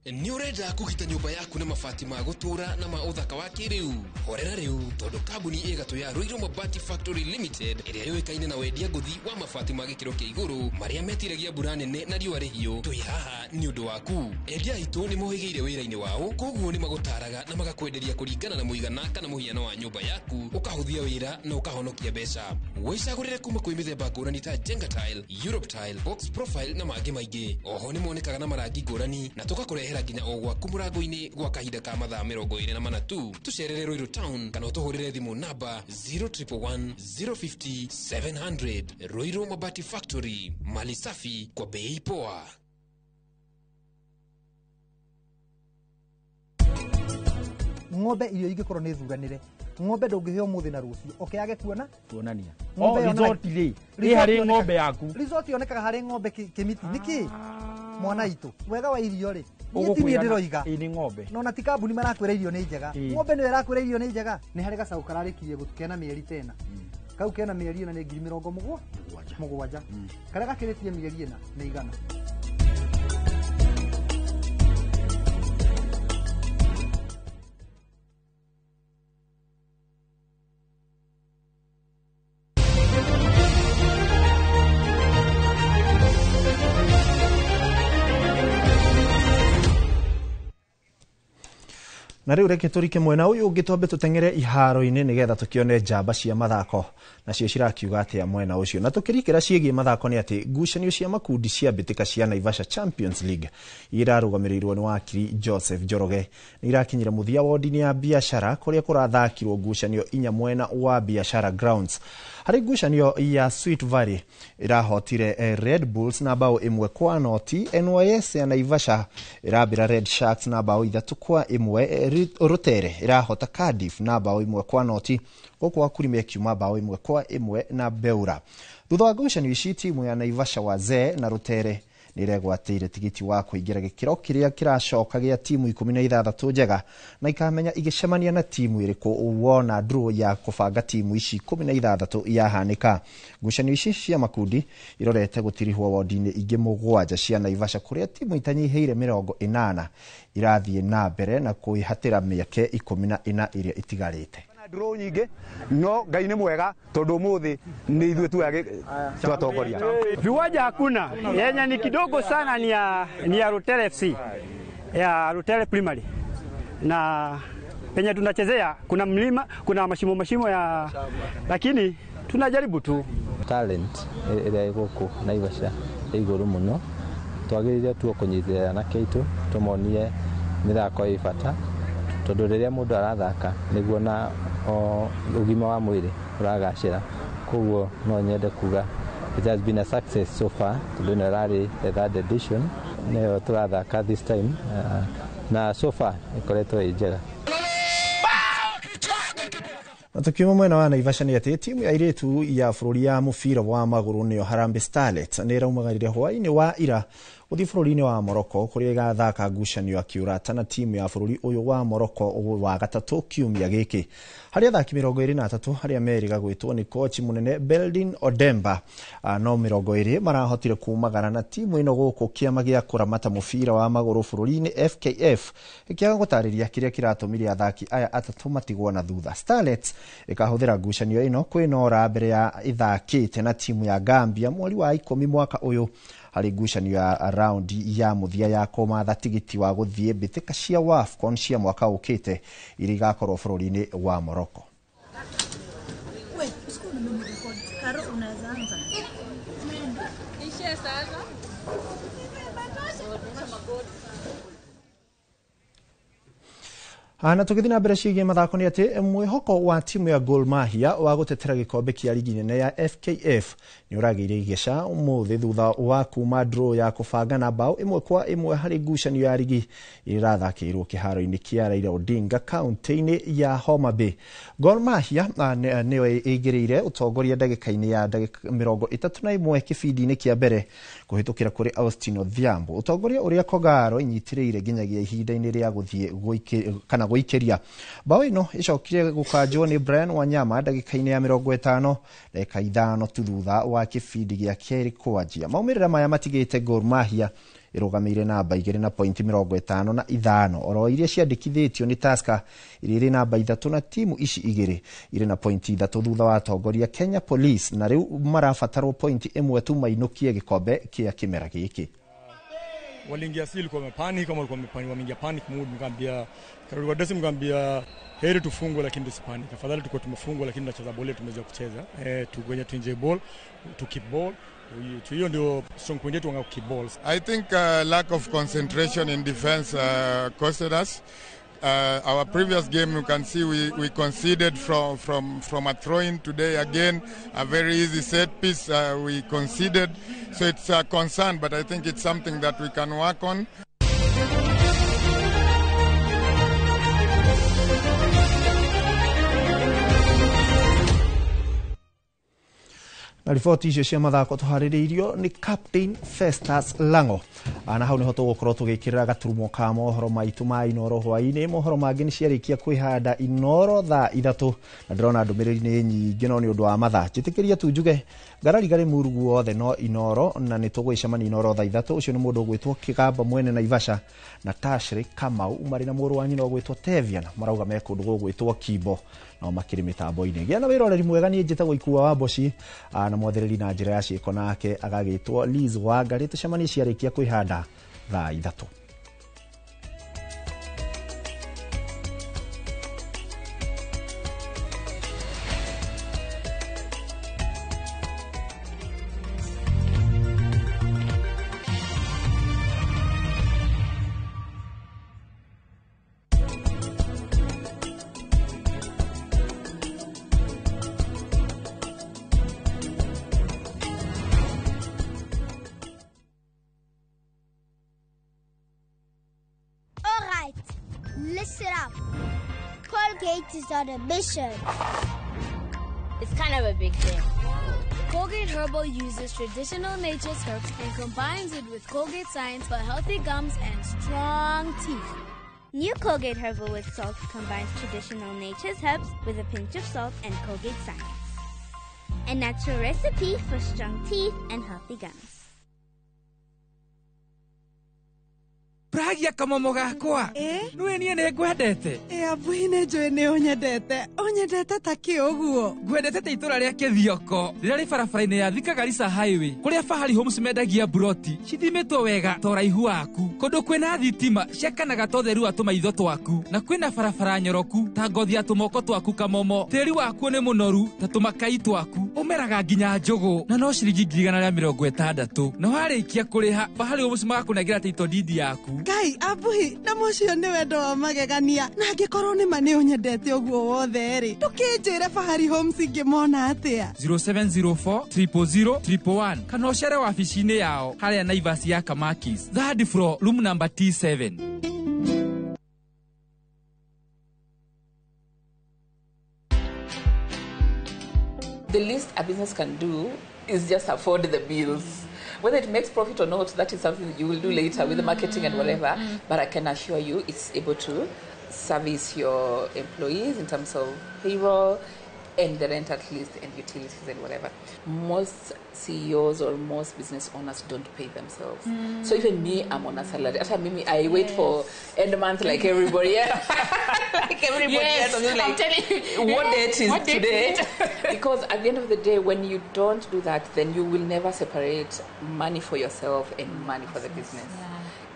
Nĩ ũrenda kũgita nyũmba yaku na mabati ma gũtũũra na ma ũthaka wa kĩrĩu? Horera rĩu tondũ kambuni ĩgatũ ya Ruiru Mabati Factory Limited ĩrĩa yũĩkaine na wendia ngũthi wa mabati ma gĩkĩro kĩa igũrũ marĩa metiragia mbura nene na riũa rĩhiũ, twĩ haha nĩ ũndũ waku. Endia aitũ nĩ mohĩgĩire wĩra-inĩ wao, koguo nĩ magũtaraga na magakwenderia kũringana na mũigana kana mũhiano wa nyũmba yaku, ũkahũthia wĩra na ũkahonokia mbeca. Wĩcagũrĩre kuma kwĩ mĩthemba ngũrani ta Jenga Tile, Europe Tile, Box Profile na mangĩ maingĩ. Oho nĩ monekaga na marangi ngũrani na tũgakũrehera nginya o gwaku mũrango-inĩ gwa kahinda ka mathaa 24 tu. Tũcerere Ruiru Town kana ũtũhũrĩre thimũ namba 0111 050 700. Ruiru Mabati Factory, mali safi kwa bei poa. Ng'ombe irio ingĩkorwo nĩ thuranĩre, ng'ombe ndũngĩheo ũmũthĩ na rũciũ ũkĩage kuona kuonania. Ng'ombe Result rĩ ĩ harĩ ng'ombe yaku. Result yonekaga harĩ ng'ombe kĩmiti. Nĩkĩ mwana itũ wega wa irio rĩ, niĩ ti niĩ ndĩroiga nĩ ng'ombe, no na ti kambuni marakwĩra irio nĩ njega, ng'ombe nĩyo ĩrakwĩra irio nĩ njega. Nĩ harĩ gacaũ kararĩkirie kena mĩeri tena, kau kena mĩeri ĩna nĩ 70,000, karĩa gakĩrĩtie mĩeri ĩna nĩ 100. Na rĩu reke tũrike mwena ũyũ ũngĩ twambe tũteng'ere iharo-inĩ nĩgetha tũkĩone njamba cia mathako nacio cirakiuga atĩa mwena ũcio. Na tũkĩrikĩra ciĩgiĩ mathako nĩ atĩ ngucanio cia makundi cia mbĩtĩka cia Naivasha Champions League irarũgamĩrĩirwo nĩ wakiri Joseph Njoroge nĩ irakinyire mũthia wodi-inĩ ya biacara kũrĩa kũrathakirwo ngucanio inya mwena wa biacara grounds. Harĩ ngucanio ya Sweet Valley ĩrahotire Red Bulls na bao 1-0, NYS ya Naivasha ĩrambĩra Red Sharks na bao 3-1, Rutere ĩrahota Cardiff na bao 1-0, gũkũ Wakurima ĩkiuma bao 1-1 na Beura. Thutha wa ngucanio ici timu ya Naivasha Wazee na Rutere Nĩ ĩregwatĩire tigiti wa kũingĩra gĩkĩro kĩrĩa kĩracoka gĩa timu 16 njega na ikamenya igĩcemania na timu ĩrĩkũ wona draw ya kũbanga timu ici 16 yahanĩka. Ngucanio ici cia makundi irorete gũtirihwo wondi-inĩ ingĩ 7 cia Naivasha kũrĩa timu itanyihĩire 80 irathiĩ na mbere na kwĩhatĩra mĩeke 14 ĩrĩa itigarĩte. Draw nyingĩ no Ngai nĩ mwega tondũ ũmũthĩ nĩ ithuĩ twatongoria. Viwanja hakuna, yenye ni kidogo sana ni ya Rutere FC, ya Rutere Primary, na penye tunachezea kuna mlima, kuna mashimo ya, lakini tunajaribu tu. Talent ĩrĩa ĩ gũkũ Naivasha ĩ igũrũ mũno, twagĩrĩire tu kũnyitĩrĩra anake aitũ tũmonie mĩthako ĩ bata tondũ rĩrĩa mũndũ arathaka nĩguo na ũgima wa mwĩrĩ ũragacĩra. Koguo no nyende kuga it has been a success so far tondũ ĩno ĩrarĩ the third edition nĩyo tũrathaka this time, na so far ĩkoretwo ĩ njega. Na tukiuma mwena wa Naivasha nĩ atĩ timu ya airĩtu ya bũrũri ya mũbira wa magũrũ nĩyo Harambee Starlets nĩ ĩraumagarire hwaĩ-inĩ wa ira gũthiĩ bũrũri-inĩ wa Morocco kũrĩa ĩgathaka ngucanio ya kĩũrata na timu ya bũrũri ũyũ wa Morocco wa gatatũ kiumia gĩkĩ. Harĩ athaki 23 arĩa merĩga gwĩtwo nĩ kochi mũnene Beldin Odemba, no 20 marahotire kumagara na timu ĩno gũkũ kĩama gĩa kũramata mũbira wa magũrũ bũrũri-inĩ FKF gĩkĩaga gũtarĩria kĩrĩa kĩratũmire athaki aya atatũ matigwo na thutha. Starlets ĩkahũthĩra ngucanio ĩno kwĩnora mbere ya ĩthakĩte na timu ya Gambia mweri wa 10 mwaka ũyũ harĩ ngucanio ya raundi ya mũthia ya kũmatha tigiti wa gũthiĩ mbĩtĩka cia WAFCON cia mwaka ũkĩte iria igakorwo bũrũri-inĩ wa Morocco. Na tũgĩthiĩ na mbere ciĩgiĩ mathako nĩ atĩ mwĩhoko wa timu ya Gor Mahia wa gũtetera gĩkombe kĩa ligi nene ya FKF nĩ ũragĩire igeca ũmũthĩ thutha wa kuma draw ya kũbanga na bao 1-1 harĩ ngucanio ya ligi ĩrĩa ĩrathakĩirwo kĩharo-inĩ kĩa Raila Odinga kaunti-inĩ ya Homa Bay. Gor Mahia nĩyo ĩingĩrĩire ũtongoria ndagĩka-inĩ ya 31 kĩbindi-inĩ kĩa mbere kũhĩtũkĩra kũrĩ Austin Odhiambo, ũtongoria ũrĩa Kogalo ĩnyitĩrĩire nginyagia ihinda-inĩ rĩa gũthiĩ kana gũikĩria. Bao ĩno ĩcokire gũkanjwo nĩ Brian Wanyama ndagĩka-inĩ ya 50, ndagĩka 5 tu thutha wa kĩbindi gĩa kerĩ kwanjia. Maumĩrĩra maya matigĩte Gor Mahia ĩrũgamĩire namba 2 na pointi 55 oro iria ciandĩkithĩtio nĩ Tusker iria irĩ namba 3 na timu ici igĩrĩ irĩ na pointi 3 thutha wa atongoria Kenya Police na rĩu marabatarwo pointi 1 tu mainũkie gĩkombe kĩa kĩmera gĩkĩ. Waliingia si ilikuwa wamepanic kama walikuwa wamepanic, wameingia panic mood. Nikamwambia karudi kwa dressing, nikamwambia heri tufungwe lakini tusipanic, afadhali tuko tumefungwa lakini tunacheza ball, tumeweza kucheza tugonye tu enjoy ball, to keep ball. Hiyo ndio strong point yetu, keep balls. I think lack of concentration in defense costed us. Our previous game, you can see we conceded from a throw-in. Today again, a very easy set piece we conceded. So it's a concern, but I think it's something that we can work on. Na riboti icio cia mathako tũharĩrĩirio nĩ Captain Festus Lango. Na hau nĩho tũgũkorwo tũgĩkĩrĩra gaturumo ka mohoro maitũ ma Inooro hwaĩ-inĩ. Mohoro mangĩ nĩ ciarĩkia kwĩhanda Inooro thaa 3 na ndĩrona ndũmĩrĩri nĩ nyingĩ no nĩ ũndũ wa mathaa njĩtĩkĩria tu njuge ngararigarĩ mũru guothe no Inooro na nĩ tũgwĩcemania Inooro thaa 3. Ũcio nĩ mũndũ ũgwĩtwo Kĩgamba mwene Naivasha na Tashley Kamau marĩ na mũrũ wa nyina ũgwĩtwo Tevian marauga me kũndũ gũgwĩtwo Kimbo no makĩrĩ mĩtambo-inĩ. Gĩa na wĩroreri mwega, niĩ njĩtagwo Ikua wa Mboci na mwathereri na njĩra ya ciĩko nake agagĩtwo Liz Wangari. Tũcemanie ciarĩkia kwĩhanda thaa 3. Listen up. Colgate is on a mission. It's kind of a big thing. Colgate Herbal uses traditional nature's herbs and combines it with Colgate science for healthy gums and strong teeth. New Colgate Herbal with Salt combines traditional nature's herbs with a pinch of salt and Colgate science. A natural recipe for strong teeth and healthy gums. Pragia kamomo gakwa. Nĩwe niĩ nĩ ngwendete. Ĩ Abuhi nĩ njũĩ nĩ ũnyendete. Ũnyendete ta kĩ ũguo? Ngwendete ta itũra rĩa Kĩthioko rĩrĩa rĩ barabara-inĩ ya Thika Garissa Highway kũrĩa Fahari Homes mendagia mburoti cithimĩtwo wega ta ũraihu waku, kũndũ kwĩna thitima ciakanaga ta ũtheru wa tũmaitho twaku, na kwĩna barabara nyoroku ta ngothi ya tũmoko twaku kamomo. Tĩri wakuo nĩ mũnoru ta tũmakai twaku, ũmeraga nginya njũgũ na no ciringi 160,000. Na warĩkia kũrĩha Fahari Homes magakũnengera title deed yaku. Ngai Abuhi, na mũcio nĩ wendo wa magegania. Na angĩkorwo nĩ ma nĩ ũnyendete ũguo wothe rĩ, ndũkĩnjĩre Fahari Homes ingĩmona atĩa? 0704 000 111 kana ũcere wabici-inĩ yao harĩa Naivas ya Kamakis, third floor, room number T7. The least a business can do is just afford the bills. Whether it makes profit or not, that is something that you will do later with the marketing and whatever. But I can assure you it's able to service your employees in terms of payroll and the rent at least and utilities and whatever. Most CEOs or most business owners don't pay themselves. So even me, I'm on a salary. After me, I wait for end of month like everybody. Like everybody else. I'm just like, I'm telling you. What date is What date today? is it? Because at the end of the day, when you don't do that, then you will never separate money for yourself and money for the business.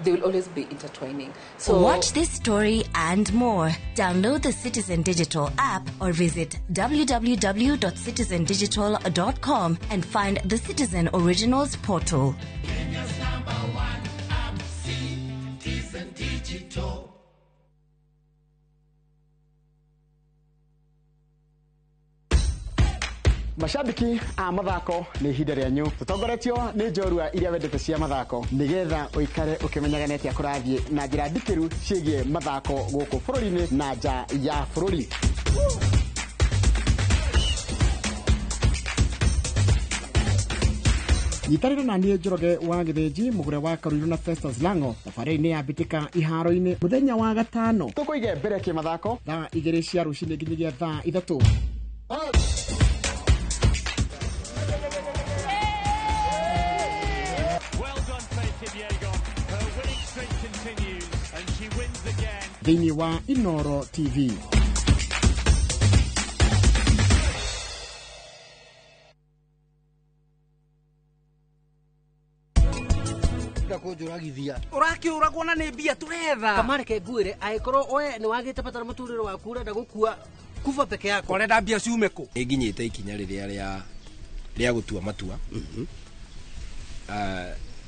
They will always be intertwining. So watch this story and more. Download the Citizen Digital app or visit www.citizendigital.com and find the Citizen Originals portal. Kenya's number one app, Citizen Digital. Mashabiki a mathako nĩ ihinda rĩanyu tũtongoretio nĩ njorua iria wendete cia mathako nĩgetha ũikare ũkĩmenyaga nĩ atĩa kũrathiĩ na njĩra ndikĩru ciĩgiĩ mathako gũkũ bũrũri-inĩ na nja ya bũrũri. Nyitanĩra na niĩ Njoroge wa Gĩthĩnji mũgũre wa Karuiru na Festus Lango thabarĩ-inĩ ya mbĩtĩka iharo-inĩ mũthenya wa gatano tũkũige mbere kĩmathako thaa 2 cia rũcinĩ nginyagia thaa 3. Thĩinĩ wa Inoro TV. Kũnjũragithia ũrakĩũragwo na nĩ mbia tũretha kamareke ngwĩre angĩkorwo we nĩ wagĩte bata na mũtũrĩre waku ũrenda gũkua kuba peke yako ũrenda mbia ciume kũ? Nĩ nginyĩte ikinya rĩrĩa rĩa gũtua matua.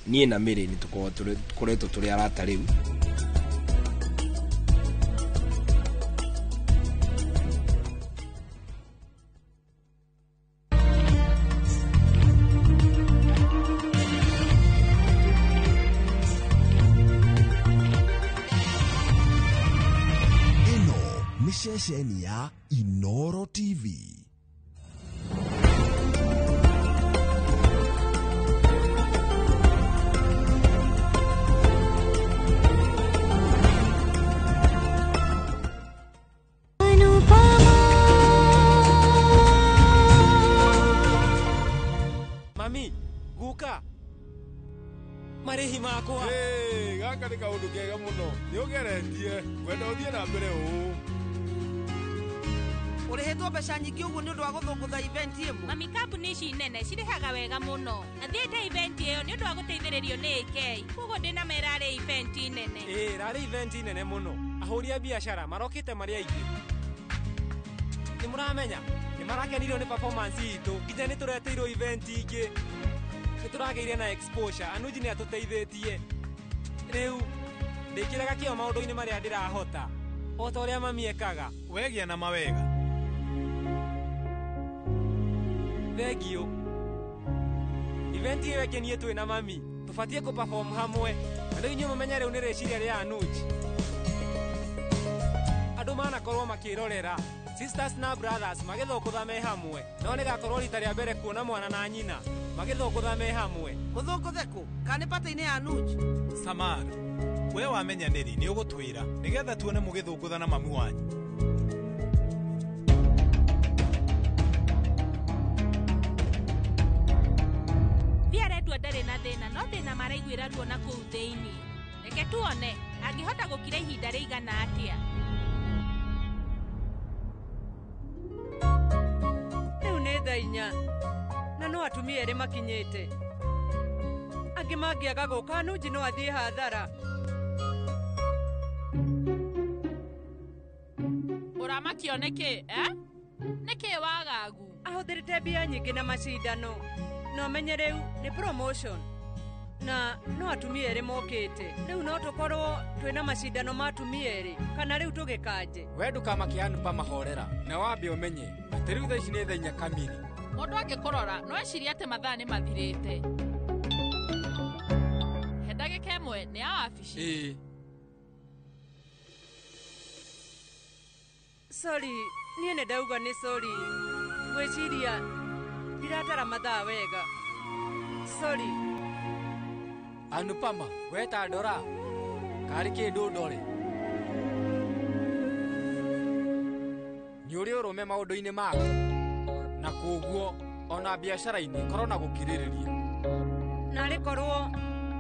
Niĩ na Mary nĩ tũkoretwo tũrĩ arata rĩu. Ceceni ya Inoro TV. Mami, guka marĩhi makwa. Hey, gaka nĩ kaũndũ kega mũno. Nĩ ũgeretie, ngwenda ũthiĩ na mbere ũũ. Ũrĩhĩtwo mbeca nyingĩ ũguo nĩ ũndũ wa gũthũngũtha event ĩmwe. Mami, kambuni ici nene cirĩhaga wega mũno. Na thiĩte event ĩyo nĩ ũndũ wa gũteithĩrĩrio nĩ AK. Koguo ndĩna mera rarĩ event nene. Ĩĩ, rarĩ event nene mũno. Ahũri a biacara marokĩte marĩ aingĩ. Nĩ mũramenya, nĩ marakenirio nĩ performance itũ nginya nĩ tũretĩirwo event ingĩ. Nĩ tũragĩire na exposure, Anuji nĩ atũteithĩtie. Rĩu ndĩkĩraga kĩo maũndũ-inĩ marĩa ndĩrahota o ta ũrĩa mami ekaga. Wegĩa na mawega. Thengiũ. Event ĩyo ĩkenie twĩ na mami tũbatiĩ kũ-perform hamwe. Na rĩu inyuĩ mũmenye rĩu nĩ rĩciria rĩa Anuji. Andũ manakorwo makĩrorera. Sisters na brothers magĩthũngũtha me hamwe. No nĩgakorwo rita rĩa mbere kuona mwana na nyina magĩthũngũtha me hamwe. Mũthũngũthe kũ? Kana nĩ pata-inĩ ya Anuj? Samar, we wamenya nĩrĩ nĩ ũgũtwĩra nĩgetha tuone mũgĩthũngũtha na mamu wanyu. Thiarendwo ndarĩ na thĩna no thĩna maraiguĩra ruo na kũu thĩinĩ. Reke tuone angĩhota gũkira ihinda rĩigana atĩa. Rĩu nĩ thaa 4 na no atumia erĩ makinyĩte. Angĩ mangĩaga gũka Anuj no athiĩ hathara. Ũramakio nĩkĩ eh? Nĩkĩ wagagu? Ahũthĩrĩte mbia nyingĩ na macindano. No menye rĩu nĩ promotion na no atumia erĩ mokĩte. Rĩu no tũkorwo twĩna macindano ma atumia erĩ kana rĩu tũgĩkanje. We ndũkamakie Anupama horera na wambe ũmenye atĩ rĩu thaa ici nĩ thaa 4 kamiri. Mũndũ angĩkũrora no ecirie atĩ mathaa nĩ mathirĩte. He ndagĩka ĩmwe nĩ ya wabici. Ĩĩ. Sorry, niĩ nĩ ndauga nĩ sorry. Ngwĩciria ndiratara mathaa wega. Sorry. Anupama, we ta ndora karĩ kĩndũ ndore. Nĩ ũrĩ ũrũme maũndũ-inĩ maku na kwoguo ona biacara-inĩ korwo na gũkirĩrĩria. Narĩ korwo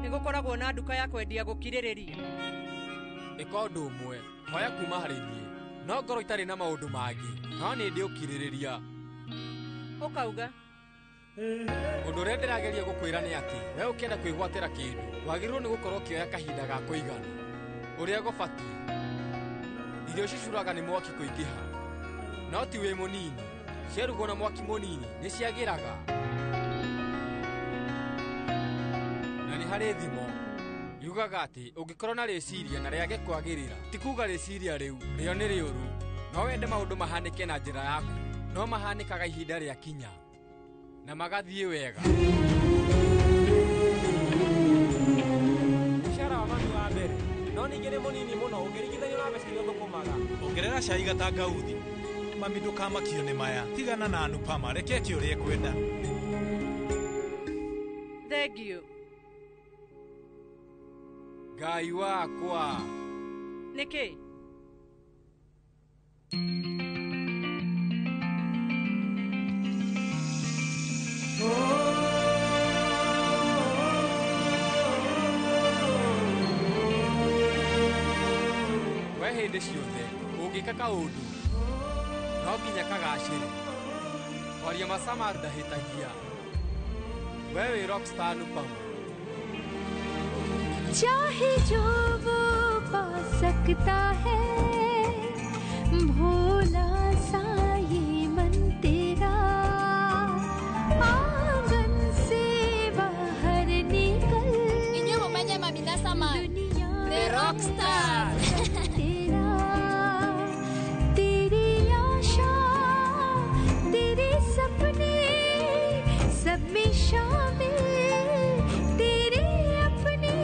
nĩ gũkoragwo na nduka ya kwendia gũkirĩrĩria. Ĩka ũndũ ũmwe, hoya kuma harĩ niĩ no ngorwo itarĩ na maũndũ mangĩ no nĩ ndĩ ũkirĩrĩria. Ũkauga Ũndũ ũrĩa ndĩrageria gũkwĩra nĩ atĩ we ũkĩenda kwĩgwatĩra kĩndũ wagĩrĩirwo nĩ gũkorwo ũkĩoya kahinda ga kũigana ũrĩa gũbatiĩ. Irio cicuraga nĩ mwaki kũingĩha no ti wĩ mũnini, ciarugwo na mwaki mũnini nĩ ciagĩraga. Na nĩ harĩ thimo yugaga atĩ ũngĩkorwo na rĩciria na rĩage kwagĩrĩra ti kuga rĩciria rĩu rĩo nĩ rĩũru. No wende maũndũ mahanĩke na njĩra yaku no mahanĩkaga ihinda rĩa kinya na magathiĩ wega. Mũcara wa mami wa mbere no ningĩ nĩ mũnini mũno ũngĩringithanio na mbeca iria ũthũkũmaga. Ongerera cai gatangauthi. Mami ndũkamakio nĩ maya, tigana na Anupama, reke eke ũrĩa ekwenda. Thank you. Ngai wakwa. Nĩkĩ? We hĩndĩ ciothe ũngĩka kaũndũ no nginya kagacĩre. Kwaria ma Samar ndahĩtagia. We wĩ rockstar Anupama. चाहे जो वो पा सकता है भोला सा ये मन तेरा आंगन से बाहर निकल। Inyuĩ mũmenye mami na Samar the rockstar. तेरा तेरी आशा तेरे सपने सब में शामिल तेरे अपने।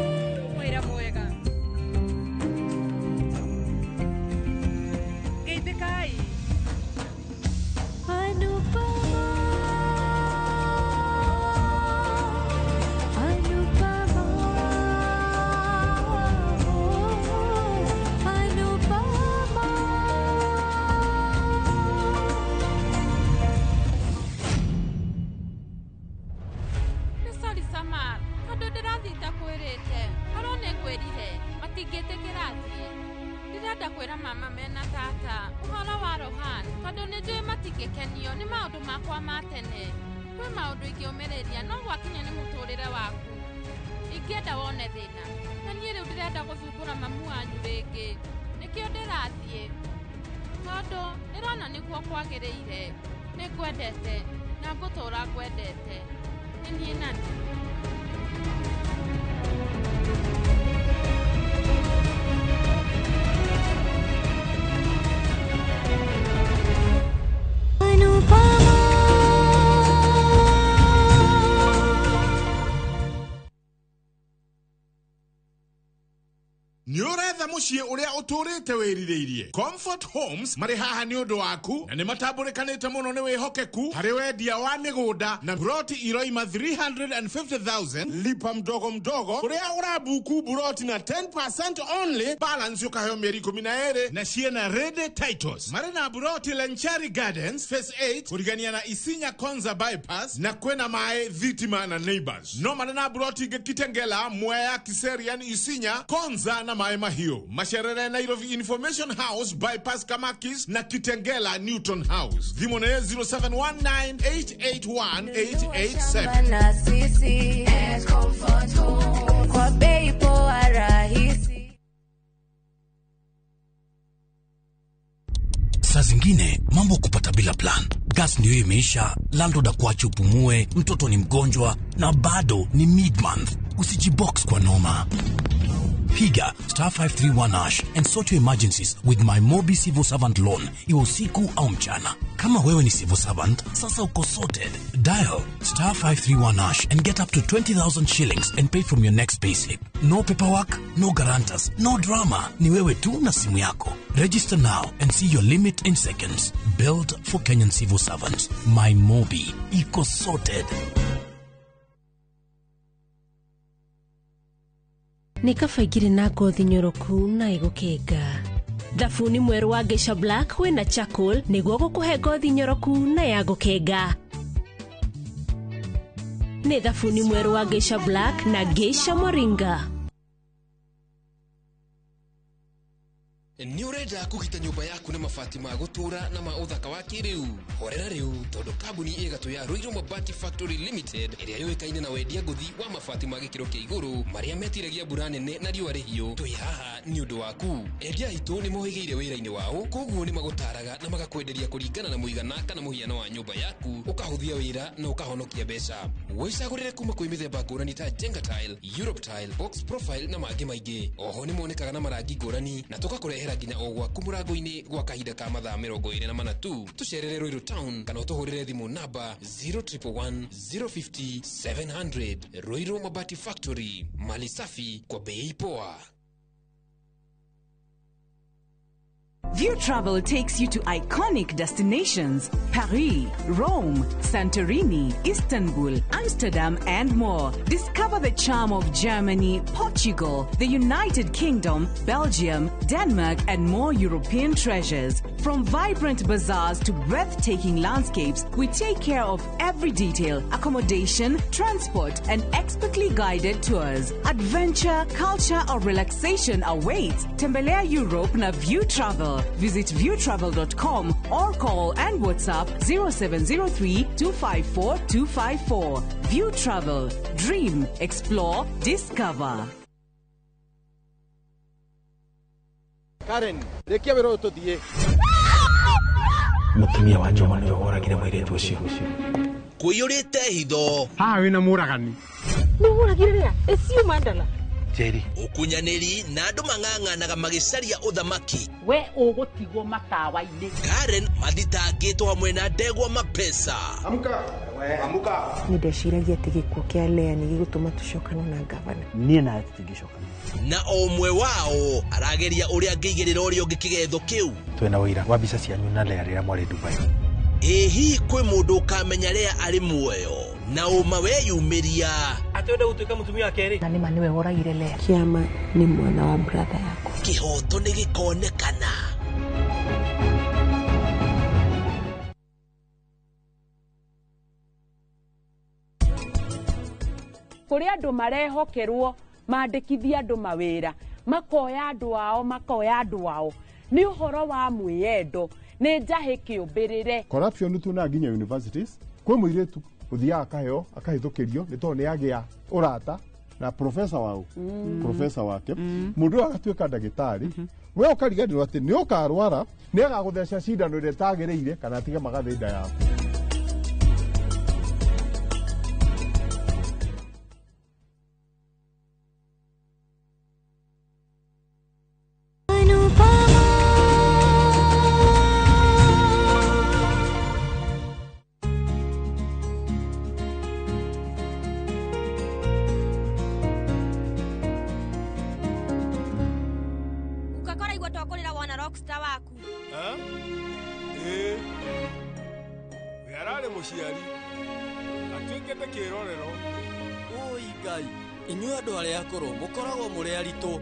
Wĩra mwega. Geithĩkai. Anupama Anupama Anupama. Nĩ sorry Samar, tondũ ndĩrathiĩ itakwĩrĩte. Korwo nĩ ngwĩrire matingĩtĩkĩra thiĩ. Ndĩrenda kwĩra mama mena tata ũhoro wa Rohan tondũ nĩ njũĩ matingĩkenio nĩ maũndũ makwa ma tene. Kwĩ maũndũ ingĩũmĩrĩria no gwakinya nĩ mũtũrĩre waku. Ingĩenda wone thĩna na niĩ rĩu ndĩrenda gũthumbũra mamu wanyu rĩngĩ. Nĩkĩo ndĩrathiĩ tondũ ndĩrona nĩguo kwagĩrĩire. Nĩ ngwendete na ngũtũra ngwendete. Nĩ niĩ nani. Anupama Nĩ ũretha mũciĩ Mũciĩ ũrĩa ũtũrĩte wĩrirĩirie. Comfort Homes marĩ haha nĩ ũndũ waku na nĩ matambũrĩkanĩte mũno nĩ wĩhokeku harĩ wendia wa mĩgũnda na broti iroima 350,000 lipa mdogo mdogo kũrĩa ũrabuku buroti na 10% only, balance ũkaheo mĩeri 12 na ciena ready titles. Marĩ na buroti Lenchari Gardens Phase 8 kũrigania na Isinya Konza bypass na kwĩna maĩ, thitima na neighbors. No marĩ na buroti ingĩ Kitengela, Mwea, Kiserian, Isinya, Konza na maĩ mahiũ. Macerere Nairobi Information House bypass Kamakis na Kitengela Newton House. Thimũ nĩ 0719881887. Na sisi Comfort Home kwa bei poa rahisi. Saa zingine mambo kupata bila plan. Gas ndio imeisha, landlord akuache upumue, mtoto ni mgonjwa na bado ni mid-month. Usijibox kwa noma. Piga star 531 hash and sort your emergencies with my Mobi Civil Servant Loan, iwe usiku au mchana. Kama wewe ni civil servant, sasa uko sorted. Dial star 531 hash and get up to 20,000 shillings and pay from your next payslip. No paperwork, no guarantors, no drama. Ni wewe tu na simu yako. Register now and see your limit in seconds. Built for Kenyan civil servants. My Mobi. Iko sorted. Nĩ kaba ingĩrĩ na ngothi nyoroku na ĩgũkenga. Thabuni mwerũ wa Geisha Black wĩna charcoal nĩguo gũkũhe ngothi nyoroku na ya gũkenga. Nĩ thabuni mwerũ wa Geisha Black na Geisha Moringa. Nĩ ũrenda kũgita nyũmba yaku na mabati ma gũtũũra na ma ũthaka wa kĩrĩu? Horera rĩu tondũ kambuni ĩgatũ ya Ruiru Mabati Factory Limited ĩrĩa yũĩkaine na wendia ngũthi wa mabati ma gĩkĩro kĩa igũrũ marĩa metiragia mbura nene na riũa rĩhiũ, twĩ haha nĩ ũndũ waku. Endia aitũ nĩ mohĩgĩire wĩra-inĩ wao, koguo nĩ magũtaraga na magakwenderia kũringana na mũigana kana mũhiano wa nyũmba yaku, ũkahũthia wĩra na ũkahonokia mbeca. Wĩcagũrĩre kuma kwĩ mĩthemba ngũrani ta Jenga Tile, Europe Tile, Box Profile na mangĩ maingĩ. Oho nĩ monekaga na marangi ngũrani na tũgakũrehera nginya o gwaku mũrango-inĩ gwa kahinda ka mathaa 24 tu. Tũcerere Ruiru Town kana ũtũhũrĩre thimũ namba 0111 050 700. Ruiru Mabati Factory, mali safi kwa bei poa. View Travel takes you to iconic destinations: Paris, Rome, Santorini, Istanbul, Amsterdam, and more. Discover the charm of Germany, Portugal, the United Kingdom, Belgium, Denmark, and more European treasures. From vibrant bazaars to breathtaking landscapes, we take care of every detail: accommodation, transport, and expertly guided tours. Adventure, culture, or relaxation awaits. Tembelea Europe na View Travel. Visit viewtravel.com or call and WhatsApp 0703 254 254. View Travel. Dream, explore, discover. Karen, rekia wĩra ũyũ tũthiĩ. Mũtumia wa Njoma nĩwe woragire mũirĩtu ũcio. Kũiyũrĩte hitho. Haha wĩna mũragani. Nĩ ũragire rĩa? Ĩcio mandala. Njeri. Ũkunyanĩri na andũ mang'ang'anaga magĩcaria ũthamaki. We ũgũtigwo matawa-inĩ. Karen mathitangĩtwo hamwe na ndegwa mapesa. Amka. Amka. Nĩ ndeciragia atĩ gĩkuũ kĩa Lea nĩ gĩgũtũma tũcokane na ngavana. Niĩ nawe tũtingĩcokana. Na o ũmwe wao arageria ũrĩa angĩigĩrĩra ũrĩa ũngĩ kĩgetho kĩu. Twĩna ũira wa mbica cianyu na Lea rĩrĩa mwarĩ Dubai. Ĩ hihi kwĩ mũndũ ũkamenya Lea arĩ muoyo na ũma weyumĩria? Atĩ gũtuĩka mũtumia wa kerĩ. Na nĩma nĩwe woragire Lea. Kĩama nĩ mwana wa brother yakwa. Kĩhoto nĩ gĩkonekana. Kũrĩ andũ marehokerwo mandĩkithie andũ mawĩra, makoya andũ ao, makoya andũ ao. Nĩ ũhoro wa mwĩyendo, nĩ njahĩ kĩũmbĩrĩre. Corruption tuonaga nginya universities. Kwĩ mũirĩtu ũthiaga akaheo akahĩtũkĩrio nĩ tondũ nĩ agĩa ũrata na professor wao, professor wake. Mũndũ ũyũ agatuĩka ndagĩtarĩ, we ũkariganĩrwo atĩ nĩ ũkarwara, nĩ agagũtheca cindano ĩrĩa ĩtagĩrĩire kana atige magathĩ nda yaku. Waku. Ĩĩ. We ararĩ mũciari. Atuĩkĩte kĩrorero. Oi Ngai, inyuĩ andũ arĩa akũrũ mũkoragwo mũrĩ aritũ.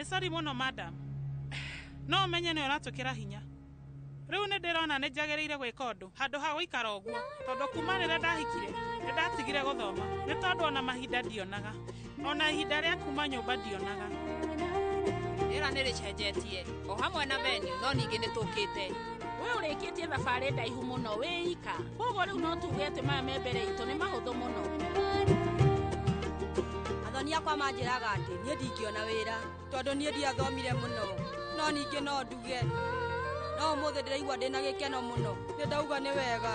Sorry mũno madam. No menye nĩ ũratũkĩra hinya. Rĩu nĩ ndĩrona nĩ njagĩrĩire gwĩka ũndũ handũ ha gũikara ũguo, tondũ kuma rĩrĩa ndahikire nĩ ndatigire gũthoma, nĩ tondũ ona mahinda ndionaga, ona ihinda rĩa kuma nyũmba ndionaga. Rĩera nĩ rĩcenjetie o hamwe na venue, no ningĩ nĩ tũkĩte. We ũrĩkĩtie thabarĩ ndaihu mũno wĩ ika, koguo rĩu no tuge atĩ maya me mbere itũ nĩ mahũthũ mũno. Athoni akwa manjĩraga atĩ niĩ ndingĩona wĩra tondũ niĩ ndiathomire mũno, no ningĩ no nduge. No ũmũthĩ ndĩraigua ndĩna gĩkeno mũno, nĩ ndauga nĩ wega.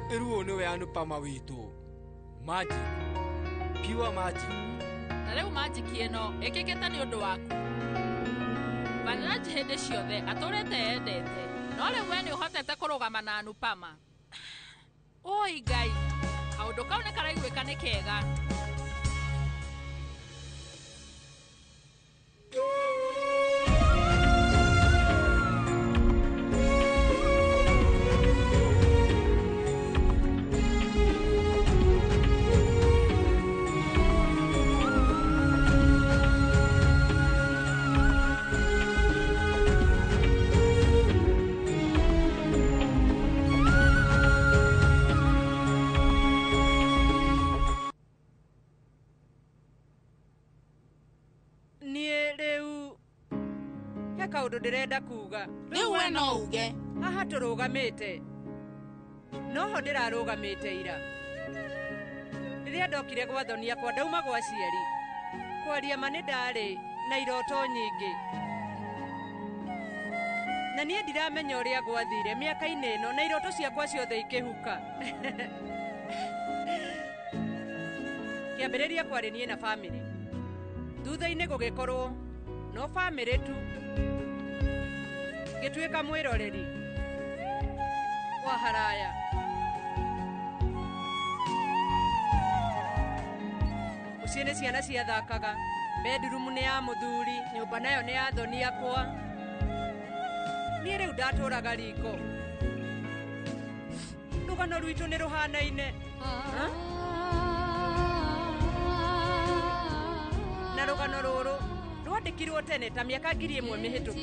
Rĩu ũyũ nĩwe Anupama witũ. Magic. Pure magic. Na rĩu magic ĩno ĩkĩkĩte nĩ ũndũ waku. Vanraj hĩndĩ ciothe atũrĩte endete, no rĩu we nĩ ũhotete kũrũgama na Anupama. Oi Ngai, kaũndũ kau nĩ karaiguĩka nĩ kega. Kaũndũ ndĩrenda kuga. Rĩu we no uge. Haha tũrũgamĩte. Noho ndĩrarũgamĩte ira. Rĩrĩa ndokire gwa thoni akwa ndauma gwa aciari. Kwaria ma nĩ ndarĩ na iroto nyingĩ. Na niĩ ndiramenya ũrĩa gwathire mĩaka-inĩ ĩno na iroto ciakwa ciothe ikĩhuka. Kĩambĩrĩria kwarĩ niĩ na bamĩrĩ. Thutha-inĩ gũgĩkorwo no bamĩrĩ tu. Gĩtuĩka mwĩroreri wa haraya. Mũciĩ nĩ ciana ciathakaga, bedroom nĩ ya mũthuri, nyũmba nayo nĩ ya thoni akwa. Niĩ rĩu ndatũraga riko. Rũgano rwitũ nĩ rũhanaine. Na rũgano rũrũ rwandĩkirwo tene ta mĩaka 1000 mĩhĩtũku.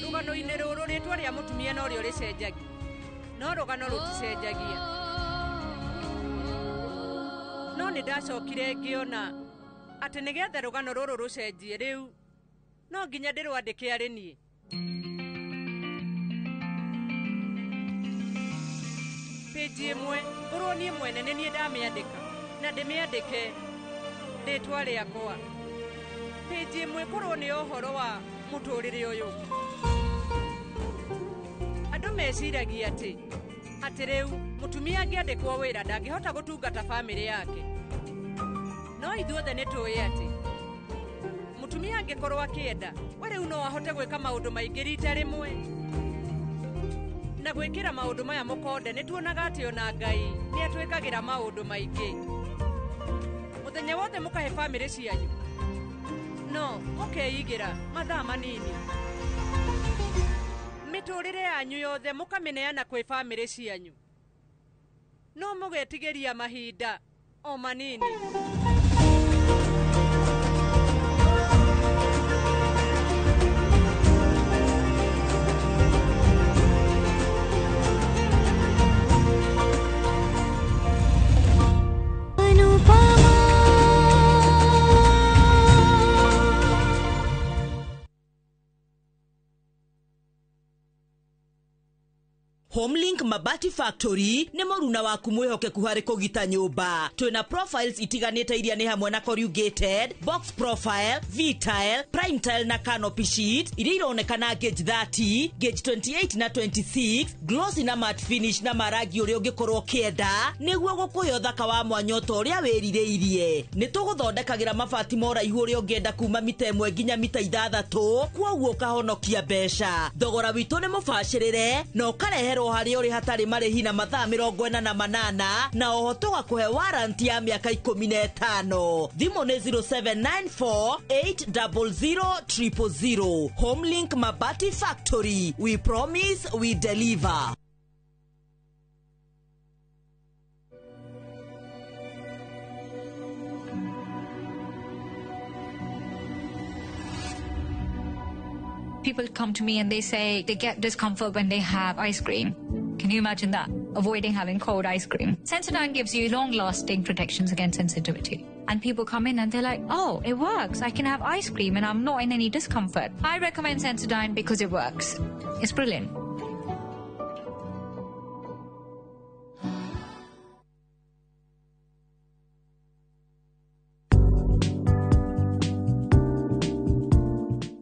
Rũgano-inĩ rũrũ rĩtwa rĩa mũtumia no rĩo rĩcenjagia, no rũgano rũticenjagia. No nĩ ndacokire ngĩona atĩ nĩgetha rũgano rũrũ rũcenjie rĩu no nginya ndĩrwandĩke arĩ niĩ. Pĩnji ĩmwe ngorwo niĩ mwene nĩ niĩ ndamĩandĩka, na ndĩmĩandĩke rĩtwa rĩakwa. Pĩnji ĩmwe korwo nĩ ũhoro wa mũtũrĩre ũyũ. Andũ meciragia atĩ rĩu mũtumia angĩandĩkwo wĩra ndangĩhota gũtungata bamĩrĩ yake. No ithuothe nĩ tũĩ atĩ mũtumia angĩkorwo akĩenda, we rĩu no ahote gwĩka maũndũ maingĩ rita rĩmwe. Na gwĩkĩra maũndũ maya mũkonde nĩ tuonaga atĩ ona Ngai nĩ atwĩkagĩra maũndũ maingĩ. Mũthenya wothe mũkahe bamĩrĩ cianyu, no mũkeigĩra mathaa manini. Mĩtũrĩre yanyu yothe mũkamĩneana kwĩ bamĩrĩ cianyu, no mũgetigĩria mahinda o manini. Homelink Mabati Factory nĩ mũruna waku mwĩhokeku harĩ kũgita nyũmba. Twĩna profiles itiganĩte iria nĩ hamwe na corrugated, box profile, V-tile, prime tile na canopy sheet iria ironekana gauge 30, gauge 28 na 26, glossy na matte finish na marangi ũrĩa ũngĩkorwo ũkĩenda nĩguo gũkũhe ũthaka wa mwanya ta ũrĩa wĩrirĩirie. Nĩ tũgũthondekagĩra mabati ma ũraihu ũrĩa ũngĩenda kuma mita 1 nginya mita 6, kwoguo ũkahonokia mbeca. Thogora witũ nĩ mũbacĩrĩre na ũkareherwo harĩa ũrĩ hatarĩ marĩhi na mathaa 48 na oho tũgakũhe warranty ya mĩaka 15. Thimũ nĩ 0794 800 000. Homelink Mabati Factory, we promise we deliver. People come to me and they say they get discomfort when they have ice cream. Can you imagine that? Avoiding having cold ice cream. Sensodyne gives you long-lasting protections against sensitivity. And people come in and they're like, oh, it works. I can have ice cream and I'm not in any discomfort. I recommend Sensodyne because it works. It's brilliant.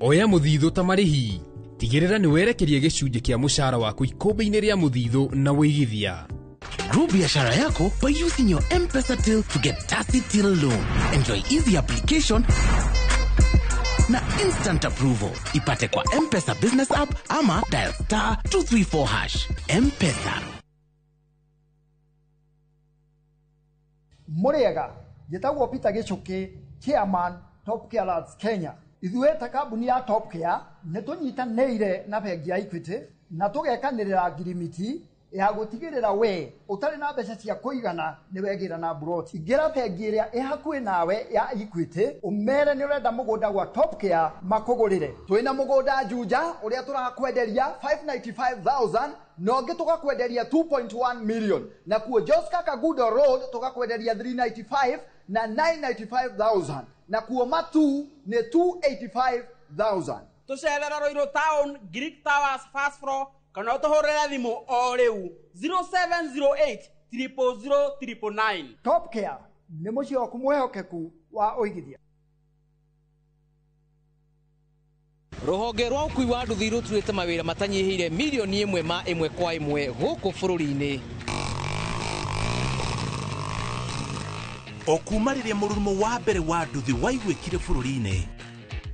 Oya mũthithũ ta marĩhi. Tigĩrĩra nĩ werekeria gĩcunjĩ kĩa mũcara waku ikũmbĩ-inĩ rĩa mũthithũ na wĩigithia. Grow biashara yako by using your M-Pesa till to get Tasi Till Loan. Enjoy easy application na instant approval. Ipate kwa M-Pesa business app ama dial *234#. M-Pesa. Mũrĩega, njĩtagwo Peter Gĩchũkĩ, Chairman Top Care Lads Kenya. Ithuĩ ta kambuni ya Top Care nĩ tũnyitanĩire na bengi ya Equity na tũgekanĩrĩra ngirimiti ya gũtigĩrĩra we ũtarĩ na mbeca cia kũigana nĩ wegĩra na mburoti. Ingĩra bengi ĩrĩa ĩ hakuhĩ nawe ya Equity ũmere nĩ ũrenda mũgũnda gwa Top Care makũgũrĩre. Twĩna mũgũnda Juja ũrĩa tũrakwenderia 595,000 na ũngĩ tũgakwenderia 2.1 million, na kuo Joska Kagudo Road tũgakwenderia 395 na 995,000, na kuo Matu nĩ 285,000. Tũcerera Ruiru Town, Greek Towers first floor, kana ũtũhũrĩre thimũ o rĩu 0708 000 999. Top Care nĩ mũciĩ waku mwĩhokeku wa ũigithia. Rũhonge rwa ũkui wa nduthi rũturĩte mawĩra matanyihĩire milioni 1 ma 1 kwa 1 gũkũ bũrũri-inĩ. O kuma rĩrĩa mũrurumo wa mbere wa nduthi waiguĩkire bũrũri-inĩ,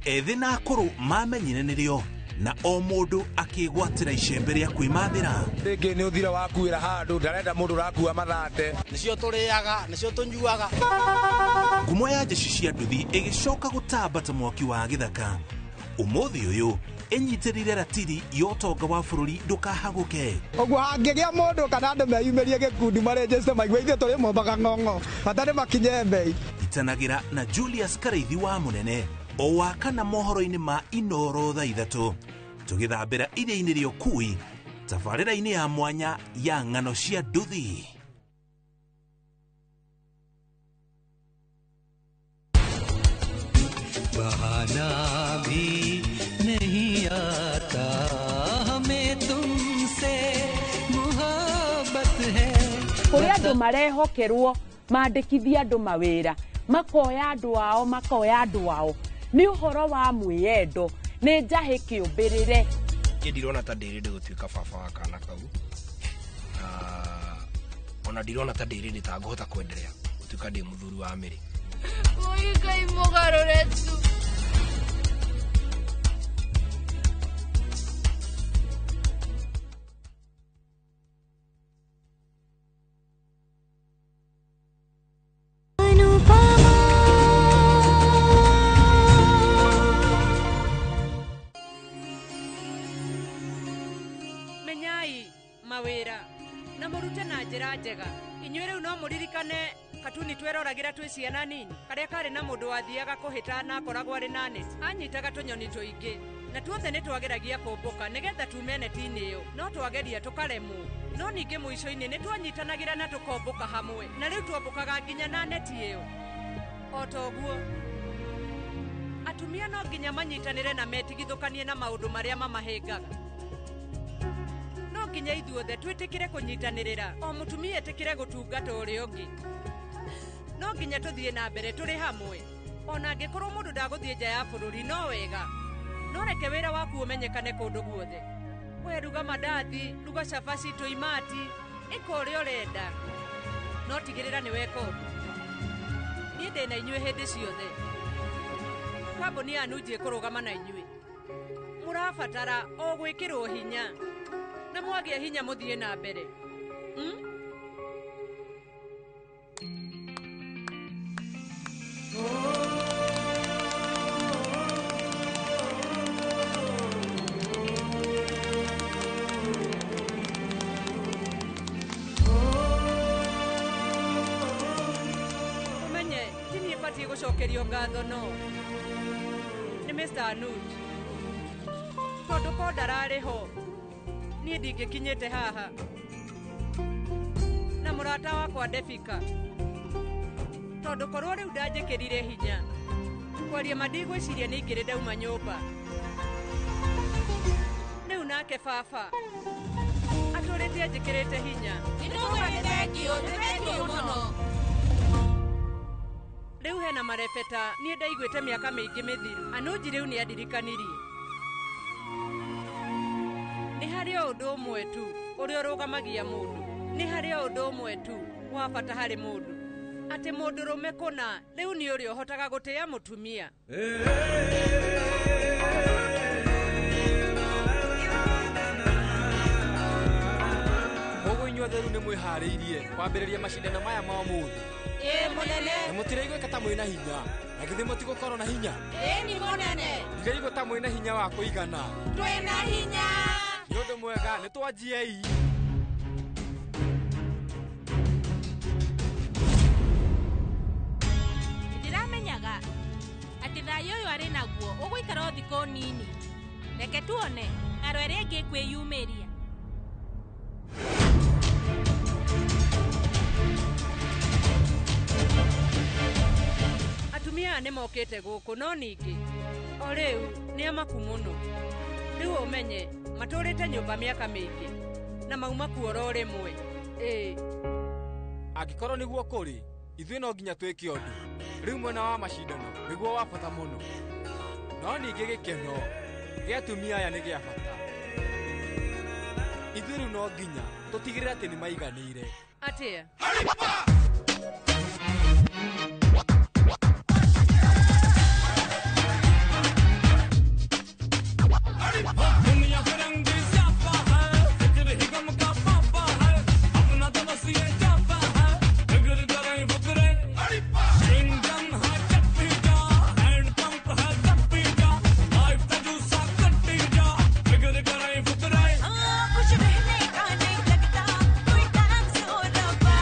ethĩ na akũrũ mamenyire nĩrĩo na o mũndũ akĩgwatĩra icembe rĩa kwĩmathĩra. Rĩngĩ nĩ ũthira wakuĩra handũ ndarenda mũndũ ũrakua mathate. Nĩcio tũrĩaga, nĩcio tũnyuaga. Ngumo ya jeshi cia nduthi ĩgĩcoka gũtamba ta mwaki wa gĩthaka. Ũmũthĩ ũyũ ĩnyitĩrĩire ratiri ya ũtonga wa bũrũri ndũkahagũke. Ũguo hangĩgĩa mũndũ kana andũ meyumĩrie gĩkundi marĩnjĩte maigue ithuĩ tũrĩ mombaga ng'ong'o bata nĩ makinye mbei. Itanagĩra na Julius Karaithi wa Mũnene o wa kana mohoro-inĩ ma Inoro thaa 3 tũgĩthambĩra iria-inĩ rĩa ũkui tabarĩra-inĩ ya mwanya ya ng'ano cia nduthi. बहाना भी नहीं आता हमें तुमसे मोहब्बत है. Kũrĩ andũ marehokerwo mandĩkithie andũ mawĩra, makoya andũ ao, makoya andũ ao. Nĩ ũhoro wa mwĩyendo, nĩ njahĩ kĩũmbĩrĩre. Niĩ ndirona ta ndĩ rĩndĩ gũtuĩka baba wa kana kau, na ona ndirona ta ndĩ rĩndĩ ta ngũhota kwenderea gũtuĩka ndĩ mũthuri wa Mĩrĩ. Oi Ngai mũgarũre tu. Menyai mawĩra na mũrute na njĩra njega. Inyuĩ rĩu no mũririkane katuni tweroragĩra twĩ ciana nini karĩa karĩ na mũndũ wathiaga kũhĩta na akoragwo arĩ na neti. Anyitaga tũnyoni tũingĩ na tuothe nĩ twageragia kũmbũka nĩgetha tume neti-inĩ ĩyo, no twageria tũkaremwo. No ningĩ mũico-inĩ nĩ twanyitanagĩra na tũkombũka hamwe, na rĩu tuombũkaga nginya na neti ĩyo. O ta ũguo atumia no nginya manyitanĩre na metigithũkanie na maũndũ marĩa mamahĩngaga. No Nginya ithuothe twĩtĩkĩre kũnyitanĩrĩra, o mũtumia etĩkĩre gũtungata ũrĩa ũngĩ. No nginya tũthiĩ na mbere tũrĩ hamwe. Ona angĩkorwo mũndũ ndagũthiĩ nja ya bũrũri no wega, no reke wĩra waku ũmenyekane kũndũ guothe. We ruga mandathi, ruga cabaci, tũimati, ĩka ũrĩa ũrenda, no tigĩrĩra nĩ weka ũndũ. Niĩ ndĩ na inyuĩ hĩndĩ ciothe. Kambuni ya Nunji ĩkũrũgama na inyuĩ. Mũrabatara o gwĩkĩrwo hinya, na mwagĩa hinya mũthiĩ na mbere. Ũmenye ti niĩ batiĩ gũcokerio ngatho, no nĩ Mr. Anuj, tondũ ko ndararĩ ho niĩ ndingĩkinyĩte haha. Na mũrata wakwa Ndebika, tondũ korwo rĩu ndanjĩkĩrire hinya kwaria ma ndigwĩciria nĩ ingĩrĩ ndauma nyũmba. Rĩu nake baba atũrĩte anjĩkĩrĩte hinya. Nĩ thengiũ, nĩ thengiũ mũno. Rĩu hena marebeta niĩ ndaiguĩte mĩaka mĩingĩ mĩthiru. Anuji rĩu nĩ andirikanirie nĩ harĩ o ũndũ ũmwe tu ũrĩa ũrũgamagia mũndũ, nĩ harĩ o ũndũ ũmwe tu wa bata harĩ mũndũ, atĩ mũndũrũme kũna rĩu nĩ ũrĩa ũhotaga gũtĩa mũtumia. Koguo inyuothe rĩu nĩ mwĩharĩirie kwambĩrĩria macindano maya ma ũmũthĩ? Ĩĩ mũnene. Na mũtiraiguĩka ta mwĩna hinya? Na githĩ mũtigũkorwo na hinya? Ĩĩ ni mũnene. Ndiraigua ta mwĩna hinya wa kũigana. Twĩna hinya. Nĩ ũndũ mwega, nĩ twanjiei. Ndĩramenyaga atĩ thayũ ũyũ arĩ naguo ũgũikara o thikũ nini. Reke tuone ng'aro ĩrĩa ĩngĩ ĩkwĩyumĩria. Atumia aya nĩ mokĩte gũkũ, no ningĩ o rĩu nĩ amaku mũno. Rĩu ũmenye matũrĩte nyũmba mĩaka mĩingĩ na mauma kuo oro rĩmwe. Ĩĩ. Angĩkorwo nĩguo kũrĩ, ithuĩ no nginya twĩke ũndũ. Rĩu mwena wa macindano nĩguo wa bata mũno, no ningĩ gĩkeno gĩa atumia aya nĩ gĩa bata. Ithuĩ rĩu no nginya tũtigĩrĩre atĩ nĩ maiganĩire. Atĩa? दुनिया फिरंगी स्यापा है, फिक्र ही गम का पापा है, अपना तो बस ये चापा है, फिक्र करें फुकरे। चिंगम है चप्पी जा, हैंड पंप है तप्पी जा, लाइफ का जूसा कट्टी जा, फिक्र करें फुकरे। कुछ रहने का नहीं लगता कोई डांस हो रबा।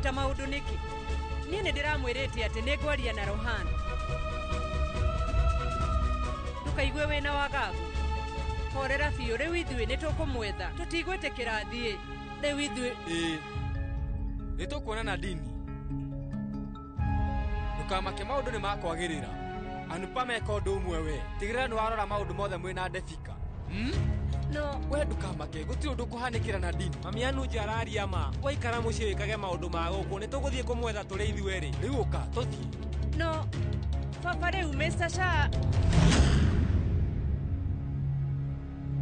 Tũkũhita maũndũ nĩkĩ? Niĩ nĩ ndĩramwĩrĩte atĩ nĩ ngwaria na Rohan. Ndũkaigue wĩna wagagu. Horera biũ, rĩu ithuĩ nĩ tũkũmwetha. Tũtigwĩtĩkĩra athiĩ. Rĩu ithuĩ Ĩĩ, nĩ tũkuona Nadini. Ndũkamake, maũndũ nĩ makwagĩrĩra. Anupa meka ũndũ ũmwe, we tigĩrĩra nĩ warora maũndũ mothe mwĩna Defika. No we ndũkamake, gũtirĩ ũndũ kũhanĩkĩra Nadini. Mami Anuja araria ma. Waikara mũciĩ wĩkage maũndũ ma gũkũ, nĩ tũgũthiĩ kũmwetha tũrĩ ithuerĩ. Rĩu ũka tũthiĩ. No baba, rĩu Mr. Shah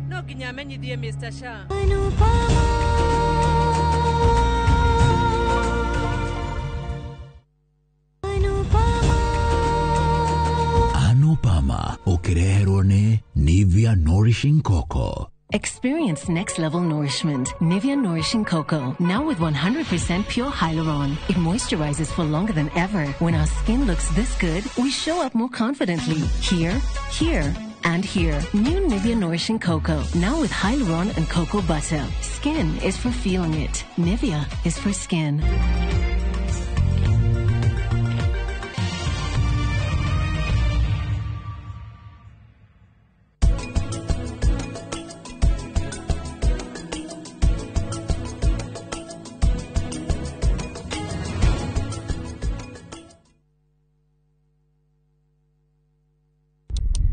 no nginya amenyithie Mr. Shah. Anupama ũkĩreherwo nĩ Nivea Nourishing Cocoa. Experience next level nourishment. Nivea Nourishing Cocoa, now with 100% pure hyaluron. It moisturizes for longer than ever. When our skin looks this good, we show up more confidently. Here, here, and here. New Nivea Nourishing Cocoa, now with hyaluron and cocoa butter. Skin is for feeling it. Nivea is for skin.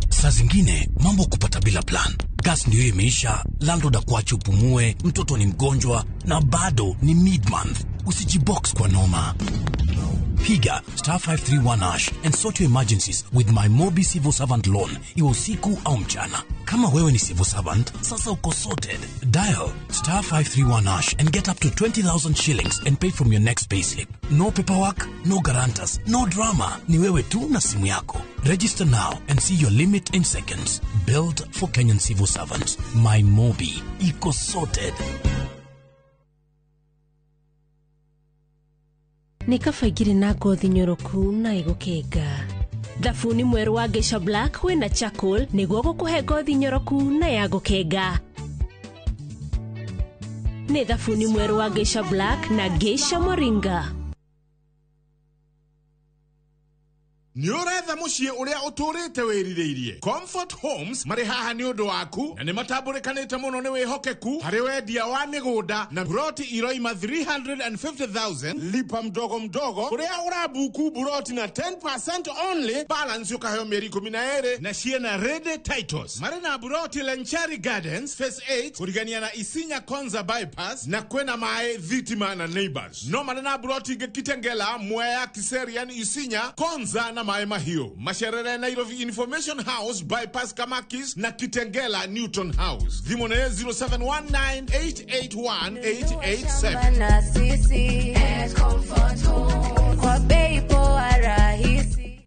Saa zingine mambo kupata bila plan. Gas ndio imeisha, landlord akuache upumue, mtoto ni mgonjwa na bado ni mid-month. Usijibox kwa noma. Piga star 531 hash and sort your emergencies with my Mobi Civil Servant Loan, iwe usiku au mchana. Kama wewe ni civil servant, sasa uko sorted. Dial star 531 hash and get up to 20,000 shillings and pay from your next payslip. No paperwork, no guarantors, no drama. Ni wewe tu na simu yako. Register now and see your limit in seconds. Built for Kenyan civil servants. My Mobi. Iko sorted. Nĩ kaba ingĩrĩ na ngothi nyoroku na ĩgũkenga. Thabuni mwerũ wa Geisha Black wĩna charcoal nĩguo gũkũhe ngothi nyoroku na ya gũkenga. Nĩ thabuni mwerũ wa Geisha Black na Geisha Moringa. Nĩ ũretha mũciĩ ũrĩa ũtũrĩte wĩrirĩirie? Comfort Homes marĩ haha nĩ ũndũ waku na nĩ matambũrĩkanĩte mũno nĩ wĩhokeku harĩ wendia wa mĩgũnda na buroti iroima 350,000 lipa mdogo mdogo, kũrĩa ũrabuku buroti na 10% only, balance ũkaheo mĩeri 12 na ciĩna ready titles. Marĩ na buroti Lenchari Gardens Phase 8 kũrigania na Isinya Konza bypass, na kwĩna maĩ, thitima na neighbors. No marĩ na buroti ingĩ Kitengela, Mwea, Kiserian, Isinya, Konza na Maĩ Mahiũ. Macerere Nairobi Information House bypass Kamakis na Kitengela Newton House. Thimũ nĩ 0719881887. Na sisi Comfort Home kwa bei poa rahisi.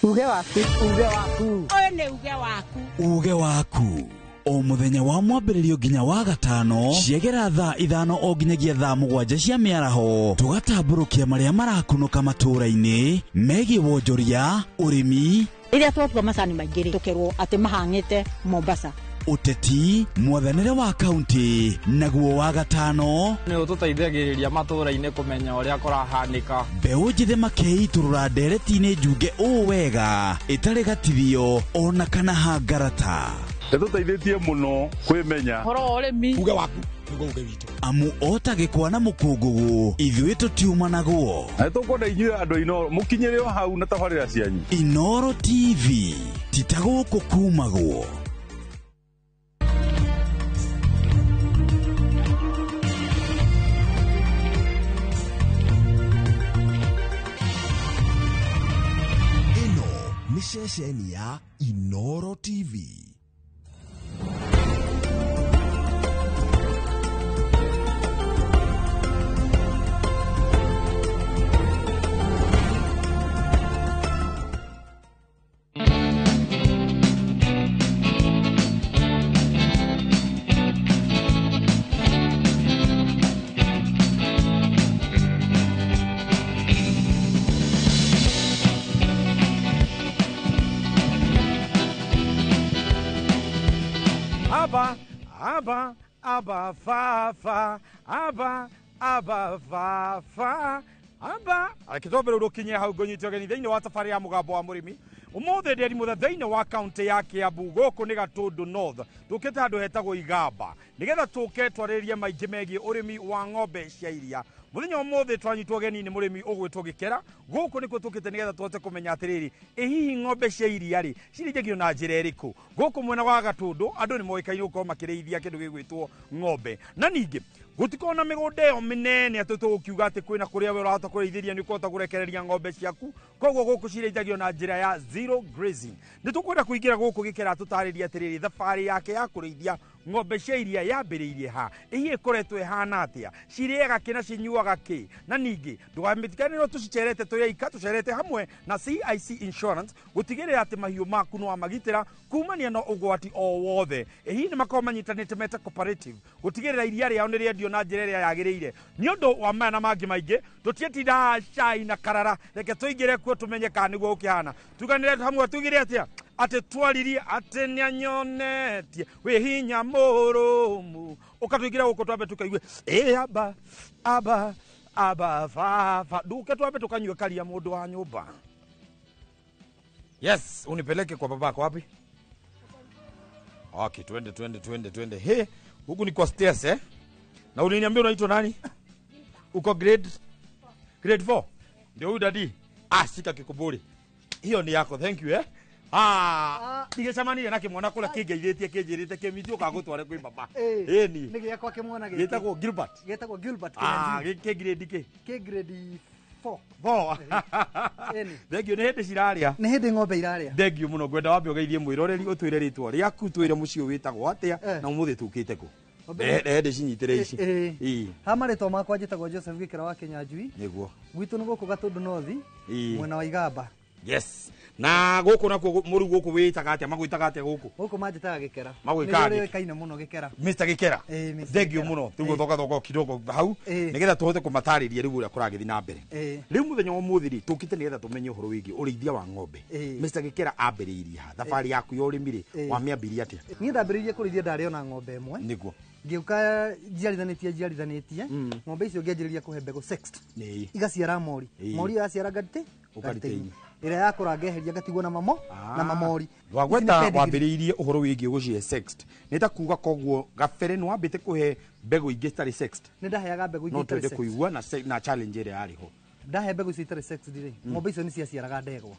Uge waku, uge waku. Ũyũ nĩ uge waku. Uge waku o muthenya wa mwambĩrĩrio nginya wa gatano ciegera thaa 5 o nginyagia thaa 7 cia mĩaraho, tũgatambũrũkia marĩa marakunũka matũũra-inĩ megiĩ wonjoria, ũrĩmi, Rĩrĩa twatua macani maingĩ rĩ, tũkerwo atĩ mahang'ĩte Mombasa. Ũteti, mwathanĩre wa kaunti, naguo wa gatano nĩ ũtũteithagĩrĩria matũũra-inĩ kũmenya ũrĩa kũrahanĩka. Mbeũ njĩthĩ makeitũrũra ndereti-inĩ njunge ũũ wega ĩtarĩ gatithio ona kana hangarata. Nĩtũteithĩtie mũno kwĩmenya ũhoro wa ũrĩmi. Uge waku nĩguo uge witũ. Amu o ta gĩkwa na mũkũngũgũ, ithuĩ tũtiumanagwo. Na nĩtũkwenda inyuĩ andũ a Inooro mũkinyĩre o hau na tabarĩra cianyu. Inooro TV ti ta gũkũ kumagwo. Ĩno nĩ ceceni ya Inooro TV. Aba, aba, Aba baba, aba aba baba, aba. Reke twambe rĩu rũkinye hau ngũnyite ũgeni thĩinĩ wa thabarĩ ya mũgambo wa mũrĩmi. Ũmũthĩ ndĩri mũthe thĩinĩ wa kaunti ya Kiambu, gũkũ nĩ Gatũndũ North. Tũkĩte handũ hetagwo Igamba nĩgetha tũke twarĩrĩrie maingĩ megiĩ ũrĩmi wa ng'ombe cia iria. Mũthenya ũmũthĩ twanyitwo ũgeni nĩ mũrĩmi ũgwĩtwo Gĩkera. Gũkũ nĩkuo tũkĩte nĩgetha tũhote kũmenya atĩrĩrĩ, ĩ hihi ng'ombe cia iria rĩ cirĩithagio na njĩra ĩrĩkũ. Gũkũ mwena wa Gatũndũ andũ nĩ moĩkaine gũkorwo makĩrĩithia kĩndũ gĩgwĩtwo ng'ombe, na ningĩ gũtikorwo na mĩgũnda ĩyo mĩnene atĩ tũgũkiuga atĩ kwĩna kũrĩa we ũrahota kũrĩithĩria nĩ ũkũhota kũrekereria ng'ombe ciaku. Koguo gũkũ cirĩithagio na njĩra ya zero grazing. Nĩ tũkwenda kũingĩra gũkũ Gĩkera tũtarĩrie atĩrĩrĩ, thabarĩ yake ya kũrĩithia ng'ombe cia iria yambĩrĩirie ha, ĩhiĩ ĩkoretwo ĩhana atĩa, cirĩaga kĩ na cinyuaga kĩ. Na ningĩ ndũgamĩtiganĩrwo tũcicerete tũrĩ aika, tũcerete hamwe na CIC Insurance gũtigĩrĩra atĩ mahiũ maku nĩ wamagitĩra kumania na ũgwati o wothe. Ĩ hihi nĩ makoragwo manyitanĩte meta cooperative gũtigĩrĩra iria rĩao nĩ rĩendio na njĩra ĩrĩa yagĩrĩire. Nĩ ũndũ wa maya na mangĩ maingĩ, tũtiĩtinda cai na karara, reke tũingĩre kuo tũmenye kana nĩguo gũkĩhana. Tuganĩre hamwe tugire atĩa, atĩ twaririe atĩ nĩanyonetie wĩ hinya mũrũmu. Ũka tũingĩre gũkũ twambe tũkaigue ĩ aba aba aba baba, nduke twambe tũkanyue karia mũndũ wa nyũmba. Yes, unipeleke kwa babako wapi? Okay, twende twende twende twende. He, huku ni kwa stairs eh? Na uliniambia unaitwa nani? Uko grade 4. Ndio huyu dadi. Ah, shika kikuburi. Hiyo ni yako, thank you eh. Ah, ndigecemanirie na kĩmwana kũrĩa kĩngeithĩtie kĩnjĩrĩte kĩmiti ũkagũtware kwĩ baba. Ĩni. Nĩ gĩakwa kĩmwana gĩkĩ. Gĩtagwo Gilbert. Gĩtagwo Gilbert. Ah, gĩkĩ grade kĩ? Kĩ grade 4. 4. Ĩni. Thank you, nĩ hĩndĩ cirarĩa. Nĩ hĩndĩ ng'ombe irarĩa. Thank you mũno, ngwenda wambe ũgeithie mwĩroreri ũtwĩre rĩtwa rĩaku, twĩre mũciĩ wĩtagwo atĩa na ũmũthĩ tũkĩte kũ. Nĩ cinyitĩre ici. Ĩ. Ha marĩtwa makwa njĩtagwo Joseph Gĩkĩra wa Kĩnyanjui. Nĩguo. Gwitũ nĩ gũkũ Gatũndũ North, mwena wa Igamba. Yes. Na gũkũ nakuo mũrĩu gũkũ wĩtaga atĩa, magwĩtaga atĩa gũkũ? Gũkũ manjĩtaga Gĩkera. Magwĩkaga Nĩrĩo rĩũĩkaine mũno Gĩkera. Mr. Gĩkera. Mr. Thank you Gĩkera. mũno. Tũgũthoka thoka kidogo hau nĩgetha tũhote kũmatarĩria rĩu ũrĩa kũragĩthiĩ na mbere. Rĩu mũthenya wa ũmũthĩ rĩ tũkĩte nĩgetha tũmenye ũhoro wĩgiĩ ũrĩithia wa ng'ombe. Mr. Gĩkera ambĩrĩirie ha? Thabarĩ yaku ya ũrĩmi rĩ wamĩambĩrĩirie atĩa? Niĩ ndambĩrĩirie kũrĩithia ndarĩ ona ng'ombe ĩmwe. Nĩguo. Ngĩũka njiarithanĩtie ng'ombe icio ngĩanjĩrĩria kũhe mbegũ sexed. Igaciara mori. Mori ĩyo yaciara ngarĩte Ũkarĩte-inĩ. Ĩrĩa yakũra ngeheria ngatigwo na mamo na mamori. Wagweta wambĩrĩirie ũhoro wĩgiĩ gũcihe sexed. Nĩ ta kuga koguo gabere nĩ wambĩte kũhe mbegũ ingĩ citarĩ sexed. Nĩ ndaheaga mbegũ No ingĩ itarĩ twende sexed. kũigua na challenge ĩrĩa yarĩ ho. Ndahe mbegũ icio itarĩ sexed rĩ, ng'ombe icio nĩ ciaciaraga ndegwa.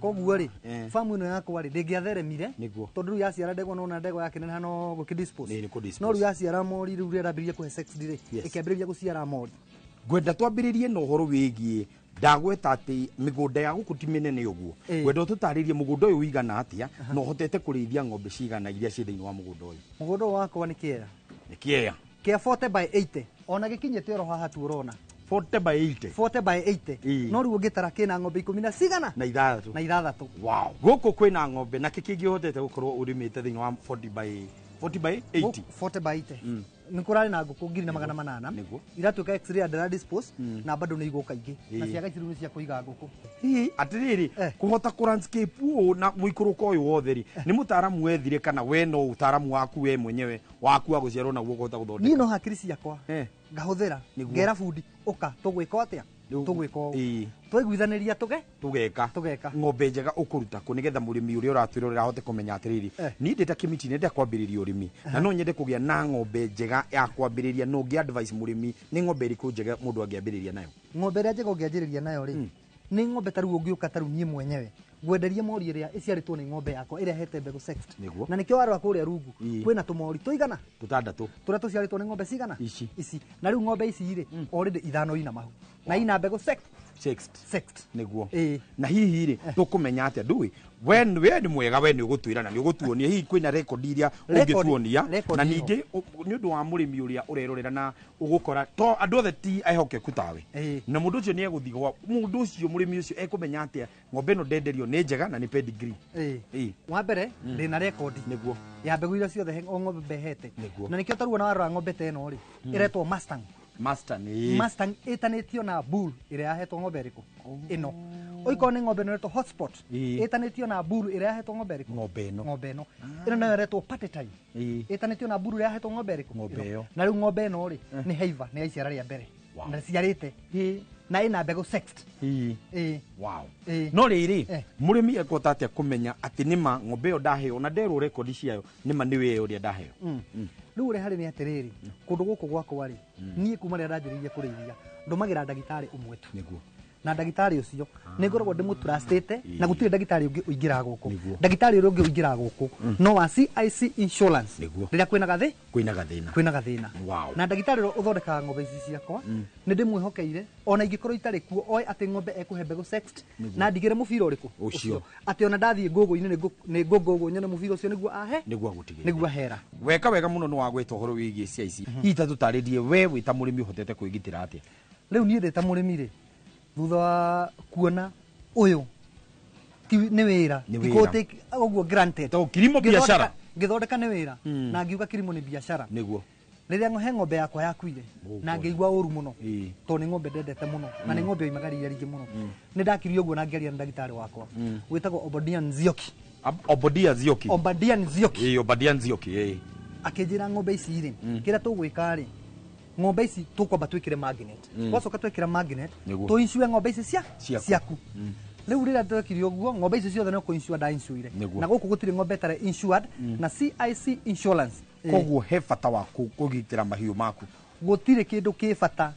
Koguo rĩ, famu ĩno yakwa rĩ ndĩngĩatheremire tondũ rĩu yaciara ndegwa nona ndegwa yakĩneneha no gũkĩ-dispose. Nĩ kũ-dispose. No rĩu yaciara mori rĩu rĩrĩa ndambĩrĩirie kũhe sexed rĩ, ĩkĩambĩrĩria gũciara mori. Ngwenda twambĩrĩrie na ũhoro wĩgiĩ ndagweta atĩ mĩgũnda ya gũkũ ti mĩnene ũguo. Ngwenda ũtũtarĩrie mũgũnda ũyũ ũigana atĩa na ũhotete kũrĩithia ng'ombe cigana iria ciĩ thĩinĩ wa mũgũnda ũyũ. Mũgũnda ũyũ wakwa nĩ kĩea. Nĩ kĩea. Kĩa 40 by 80. Ona gĩkinyĩte oro haha tu ũrona. 40 by 80. 40 by 80. No rĩu ũngĩtara kĩna ng'ombe ikũmi na cigana? Na ithathatũ. Na ithathatũ. Wow. Gũkũ kwĩna ng'ombe na kĩ kĩngĩ ũhotete gũkorwo ũrĩmĩte thĩinĩ wa 40 by 40 by 80. 40 by 80. Nĩ kũrarĩ na ngũkũ 1800. Nĩguo. Iratuĩka x-ray ndĩra dispose na bado nĩ igũka ingĩ. Na ciaga ici rĩu nĩ cia kũiga ngũkũ. Hihi atĩrĩrĩ, kũhota kũ landscape ũũ na mũikũrũko ũyũ wothe rĩ, nĩ mũtaaramu wethire kana we no ũtaaramu waku we mwenyewe waku wa gũciarwo naguo ũkũhota gũthondeka? Niĩ no hakiri ciakwa ngahũthĩra ngera bundi ũka tũgwĩka atĩa, tũgwĩka ũũ, twaiguithanĩria tũgeka tũgeka. Ng'ombe njega ũkũruta kũ nĩgetha mũrĩmi ũrĩa ũratwĩrorera ahote kũmenya atĩrĩrĩ, niĩ ndĩ ta kĩmiti nĩ ndenda kwambĩrĩria ũrĩmi na no nyende kũgĩa na ng'ombe njega ya kwambĩrĩria, no ngĩ advice mũrĩmi nĩ ng'ombe ĩrĩkũ njega mũndũ angĩambĩrĩria nayo? Ng'ombe ĩrĩa njega ũngĩanjĩrĩria nayo rĩ, nĩ ng'ombe ta rĩu ũngĩũka ta rĩu niĩ mwenyewe ngwenderie mori ĩrĩa ĩciarĩtwo nĩ ng'ombe yakwa ĩrĩa hete mbegũ sexed. Nĩguo. Na nĩkĩo warora kũrĩa rungu kwĩna tũmori tũigana tũtandatũ tũrĩa tũciarĩtwo nĩ ng'ombe cigana ici ici. Na rĩu ng'ombe ici rĩ already ithano ina mahu na ina mbegũ sexed. Sexed. Sexed. Nĩguo. Na hihi rĩ tũkũmenya atĩa ndũĩ we nĩ mwega, we nĩ ũgũtwĩra na nĩ ũgũtuonia hihi kwĩna record iria ũngĩtuonia, na ningĩ nĩ ũndũ wa mũrĩmi ũrĩa ũrerorera na ũgũkora to andũ othe ti ehokeku tawe, na mũndũ ũcio nĩ egũthiĩ gwa mũndũ ũcio, mũrĩmi ũcio ekũmenya atĩa ng'ombe ĩno ndenderio nĩ njega na nĩ pedigree? Wa mbere ndĩna rekondi nĩguo ya mbegũ iria ciothe o ng'ombe hete, Nĩguo. na nĩkĩo tarĩu ona warora ng'ombe ta ĩno rĩ ĩretwo Mustang. Mustang. Mustang ĩtanĩtio na bull ĩrĩa yahetwo ng'ombe ĩrĩkũ ĩno. Oikorwo nĩ ng'ombe ĩno ĩretwo hotspot, Ĩĩ. ĩtanĩtio na mburu ĩrĩa yahetwo ng'ombe ĩrĩkũ? Ng'ombe ĩno. Ng'ombe ĩno. Ĩno nayo ĩretwo party time, ĩtanĩtio na mburu ĩrĩa yahetwo ng'ombe ĩrĩkũ? Ng'ombe ĩyo. Na rĩu ng'ombe ĩno rĩ, nĩ heiva, nĩ ya iciara rĩa mbere na ciarĩte na ĩna mbegũ sexed. Ĩĩ. Wow. Ĩĩ. No rĩrĩ, mũrĩmi ekũhota atĩa kũmenya atĩ nĩma ng'ombe ĩyo ndaheo na nderwo rekondi ciayo nĩma nĩwe ĩyo ũrĩa ndaheo? Rĩu ũrĩa harĩ nĩ atĩrĩrĩ, kũndũ gũkũ gwakwa rĩ, niĩ kuma rĩrĩa ndanjĩrĩirie kũrĩithia ndũmagĩra ndagĩtarĩ ũmwe tu. Na ndagĩtarĩ ũcio nĩ ngoragwo ndĩmũtrustĩte, na gũtirĩ ndagĩtarĩ ũngĩ ũingĩraga gũkũ. Ndagĩtarĩ ũrĩa ũngĩ ũingĩraga gũkũ no wa CIC Insurance rĩrĩa kwĩna gathĩ kwĩna gathĩna. Kwĩna gathĩna. Wow. Na ndagĩtarĩ ũrĩa ũthondekaga ng'ombe ici ciakwa, nĩ ndĩmwĩhokeire ona ingĩkorwo itarĩ kuo, oĩ atĩ ng'ombe ekũhe mbegũ sexed na ndigĩre mũbira ũrĩkũ. Ũcio. Atĩ ona ndathiĩ ngũngũ-inĩ, nĩ ngũngũgũ nyone mũbira ũcio nĩguo ahe, nĩguo agũtigĩrĩra, nĩguo ahera. Weka wega mũno nĩ wagweta ũhoro wĩgiĩ CIC. Hihi ta tũtarĩrie, we wĩ ta mũrĩmi ũhotete kwĩgitĩra atĩa? Rĩu niĩ ndĩ ta mũrĩmi rĩ, thutha wa kuona ũyũ ti nĩ wĩra, Nĩ ti wĩra. kũ-take ũguo granted. To kilimo biashara. Ngĩthondeka nĩ wĩra na ngiuga kilimo nĩ biashara. Rĩrĩa he ng'ombe yakwa yakuire na ngĩigua ũru mũno, tondũ nĩ ng'ombe ndendete mũno na nĩ ng'ombe yoimaga iria rĩingĩ mũno, nĩ ndakirie ũguo na ngĩaria na ndagĩtarĩ wakwa wĩtagwo Obadia Nzioki. Obadia Nzioki. Obadia Nzioki. Ĩĩ, Obadia Nzioki, ĩĩ. Akĩnjĩra ng'ombe ici rĩ, kĩrĩa tũgwĩka rĩ, ng'ombe ici tũkwamba twĩkĩre magnet. Twacoka twĩkĩra magnet, tũincue ng'ombe ici cia Ciaku. Ciaku. Rĩu rĩrĩa twekire ũguo, ng'ombe ici ciothe no kũinsure ndainsuire. Na gũkũ gũtirĩ ng'ombe ĩtarĩ insured na CIC Insurance. Koguo he bata wa kũgitĩra mahiũ maku. Gũtirĩ kĩndũ kĩ bata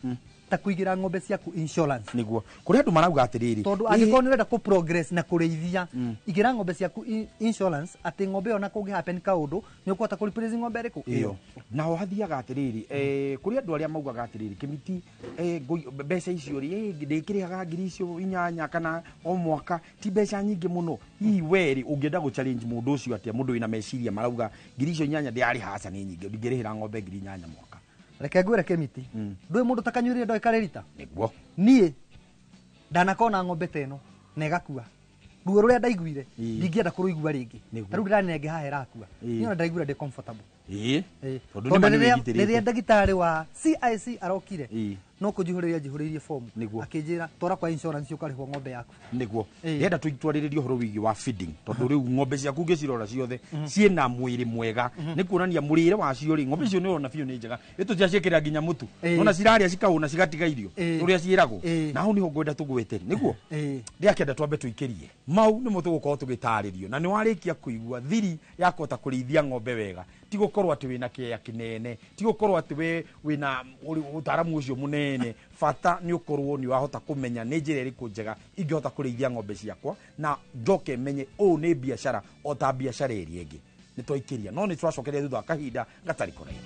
ta kũigĩra ng'ombe ciaku insurance. Nĩguo kũrĩ andũ marauga atĩrĩrĩ, tondũ angĩkorwo nĩ ũrenda kũ progress na kũrĩithia, igĩra ng'ombe ciaku insurance, atĩ ng'ombe ĩyo na kũngĩ happen kaũndũ nĩ ũkũhota kũ replace ng'ombe ĩrĩkũ? Ĩyo. Naho hathiaga atĩrĩrĩ, kũrĩ andũ arĩa maugaga atĩrĩrĩ, kĩmiti, mbeca icio rĩ, ndĩkĩrĩhaga 8,000 kana o mwaka ti mbeca nyingĩ mũno. Hihi we rĩ, ũngĩenda gũ challenge mũndũ ũcio atĩa, mũndũ wĩna meciria marauga 8,000 ndĩrarĩha, aca nĩ nyingĩ, ndingĩrĩhĩra ng'ombe 8,000 mwaka? Reke ngwĩre kĩmiti, ndũĩ mũndũ ta kanyuĩrĩre ndoĩ karĩrita. Nĩguo. Niĩ ndanakona ng'ombe ta ĩno na ĩgakua, ruo rũrĩa ndaiguire ndingĩenda kũrũigua rĩngĩ. Ta rĩu ndĩranenge haha ĩrakua, niĩ ona ndaiguire ndĩ comfortable. Tondũ Tondũ nĩma nĩ rĩrĩa wĩgitĩrĩte. rĩrĩa ndagĩtarĩ wa CIC arokire, no kũnjihũrĩria njihũrĩirie fomu, akĩnjĩra twara kwa insurance ũkarĩhwo ng'ombe yaku. Nĩguo ndĩrenda twarĩrĩrie ũhoro wĩgiĩ wa feeding, tondũ rĩu ng'ombe ciaku ngĩcirora ciothe ciĩna mwĩrĩ mwega, nĩ kuonania mũrĩre wacio rĩ, ng'ombe icio nĩ ũrona biũ nĩ njega, ĩtũ ciaciĩkĩrĩra nginya mũtu, nona cirarĩa cikahũna cigatiga irio ũrĩa ciĩragwo, na hau nĩho ngwenda tũgwete nĩguo ndĩrakĩenda twambe tũikĩrie mau nĩmo tũgũkorwo tũgĩtarĩrio. Na nĩ warĩkia kũigua thiri ya kũhota kũrĩithia ng'ombe wega, ti gũkorwo atĩ wĩna kĩea kĩnene, ti gũkorwo atĩ we wĩna ũtaaramu ũcio mũnene, bata nĩ ũkorwo nĩ wahota kũmenya nĩ njĩra ĩrĩkũ njega ingĩhota kũrĩithia ng'ombe ciakwa, na njoke menye ũũ nĩ biacara o ta biacara ĩrĩa ĩngĩ. Nĩ twaikĩria, no nĩ twacokeria thutha wa kahinda gatarĩ kũraihu.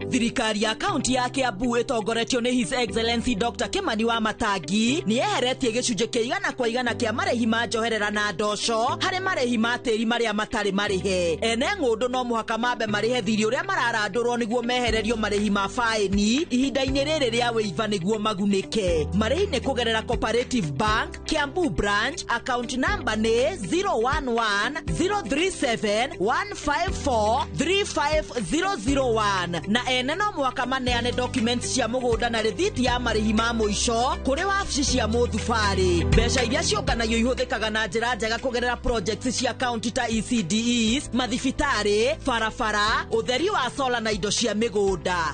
Thirikari ya kaunti ya Kiambu ĩtongoretio nĩ His Excellency Dr. Kimani wa Matangi nĩ yeheretie gĩcunjĩ kĩa 100% kĩa marĩhi ma njoherera na ndoco harĩ marĩhi ma tĩri marĩa matarĩ marĩhe. Ene ng'ũndũ no mũhaka mambe marĩhe thirĩ ũrĩa mararandũrwo nĩguo mehererio marĩhi ma faĩni ihinda-inĩ rĩrĩ rĩa wĩiva nĩguo magunĩke. Marĩhi nĩ kũgerera Cooperative Bank Kiambu branch, account number nĩ 011 037 154 35001 na ene no mũhaka maneane documents cia mũgũnda na rĩthiti ya marĩhi ma mũico kũrĩ wabici cia mũthubarĩ. Mbeca iria ciũnganagio ihũthĩkaga na njĩra njega kũgerera projects cia county ta ECDEs, mathibitarĩ, barabara, ũtheri wa sola na indo cia mĩgũnda.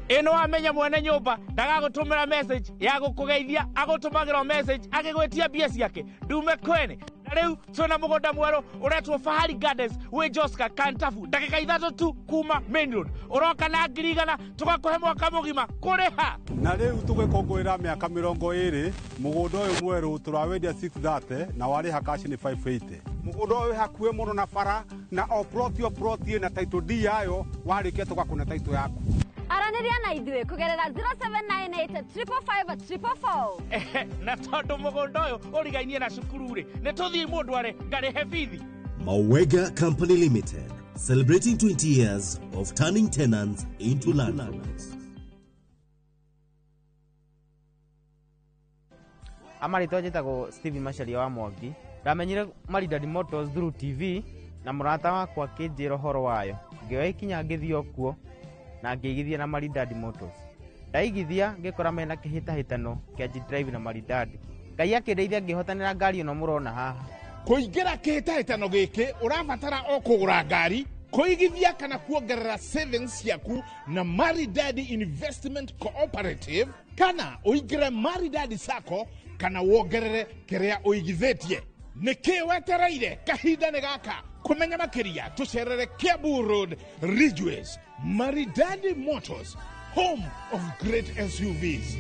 Ĩno wamenya mwene nyũmba ndagagũtũmĩra message ya gũkũgeithia, agũtũmagĩra message agĩgwĩtia mbia ciake ndume kwene. Na rĩu twĩna mũgũnda mwerũ ũretwo Fahari Gardens wĩ Joska Kantafu, ndagĩka 3 tu kuma main road. Ũroka na 100,000 tũgakũhe mwaka mũgima kũrĩha. Na rĩu tũgĩkũngũĩra mĩaka 20, mũgũnda ũyũ mwerũ tũrawendia 630 na warĩha cash nĩ 580. Mũgũnda ũyũ wĩ hakuhĩ mũno na bara, na o plot o plot ĩna title deed yayo, warĩkia tũgakũne title yaku. Aranĩria na ithuĩ kũgerera 0798 555 444. Na tondũ mũgũnda ũyũ ũrigainie na cukuru rĩ, nĩ tũthiĩ mũndũ are ngarĩhe bithi. Mawega Company Limited, celebrating 20 years of turning tenants into landlords. Amarĩtwa njĩtagwo Steven Macharia wa Mwangi. Ndamenyire Maridadi Motors through TV na mũrata wakwa akĩnjĩra ũhoro wayo. Ngĩoya ikinya ngĩthiĩ o kuo na ngĩigithia na Maridadi Motors. Ndaigithia ngĩkora mena kĩhĩtahĩtano kĩa G-Drive na Maridadi. Ngai akĩndeithia ngĩhotanĩra ngari ĩno mũrona haha. Kũingĩra kĩhĩtahĩtano gĩkĩ ũrabatara o kũgũra ngari, kũigithia kana kuongerera savings ciaku na Maridadi Investment Cooperative, kana ũingĩre Maridadi Sacco kana wongerere kĩrĩa ũigithĩtie. Nĩkĩ wetereire? Kahinda nĩ gaka. Kũmenya makĩria tũcerere Kiambu Road, Ridgeways. Maridadi Motors, home of great SUVs.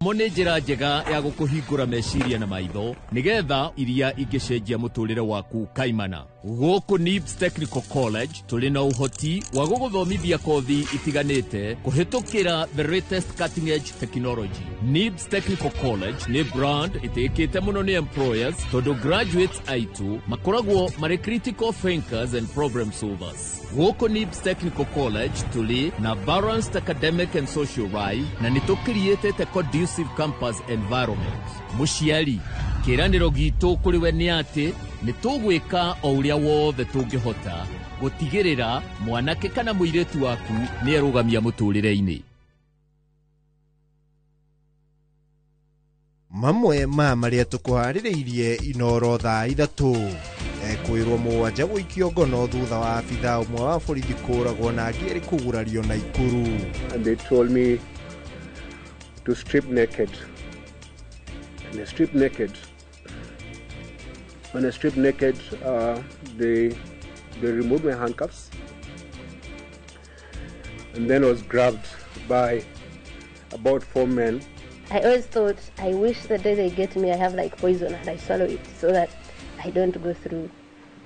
Mo nĩ njĩra njega ya gũkũhingũra meciria na maitho nĩgetha iria ingĩcenjia mũtũrĩre waku kaimana. Gũkũ NIBS Technical College tũrĩ na ũhoti wa gũgũthomithia kothi itiganĩte kũhĩtũkĩra the latest cutting edge technology. NIBS Technical College nĩ brand ĩtĩkĩte mũno nĩ employers tondũ graduates aitũ makoragwo marĩ critical thinkers and problem solvers. Gũkũ NIBS Technical College tũrĩ na balanced academic and social life na nĩ tũkiriĩtĩte conducive campus environment. Mũciari, kĩĩranĩro gitũ kũrĩ we nĩ atĩ nĩ tũgwĩka o ũrĩa wothe tũngĩhota gũtigĩrĩra mwanake kana mũirĩtu waku nĩ erũgamia mũtũrĩre-inĩ. Mamwe ma marĩa tũkũharĩrĩirie Inoro thaa 3 ekwĩrwo mũgwanja gũikio ngono thutha wa abithaa ũmwe wa borithi kũragwo na angĩ erĩ kũgurario Naikuru. And they told me to strip naked. And I stripped naked. When I stripped naked, they removed my handcuffs. And then I was grabbed by about 4 men. I always thought, I wish the day they get me, I have like poison and I swallow it so that I don't go through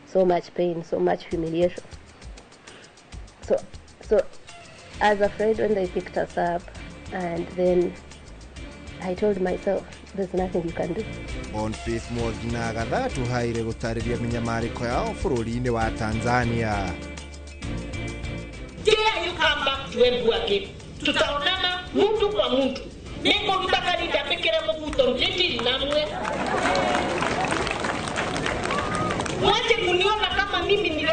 so much pain, so much humiliation. So I was afraid when they picked us up, and then I told myself, there's nothing you can do. Boniface Mwangi na Agatha Tuhaire gũtarĩria mĩnyamarĩko yao bũrũri-inĩ wa Tanzania. Dare you come back to Embu again? Tutaonana mtu kwa mtu. Nĩngũruta karinda mbĩkĩre mũbuto ndĩtiri namwe. Mwache kuniona kama mimi ni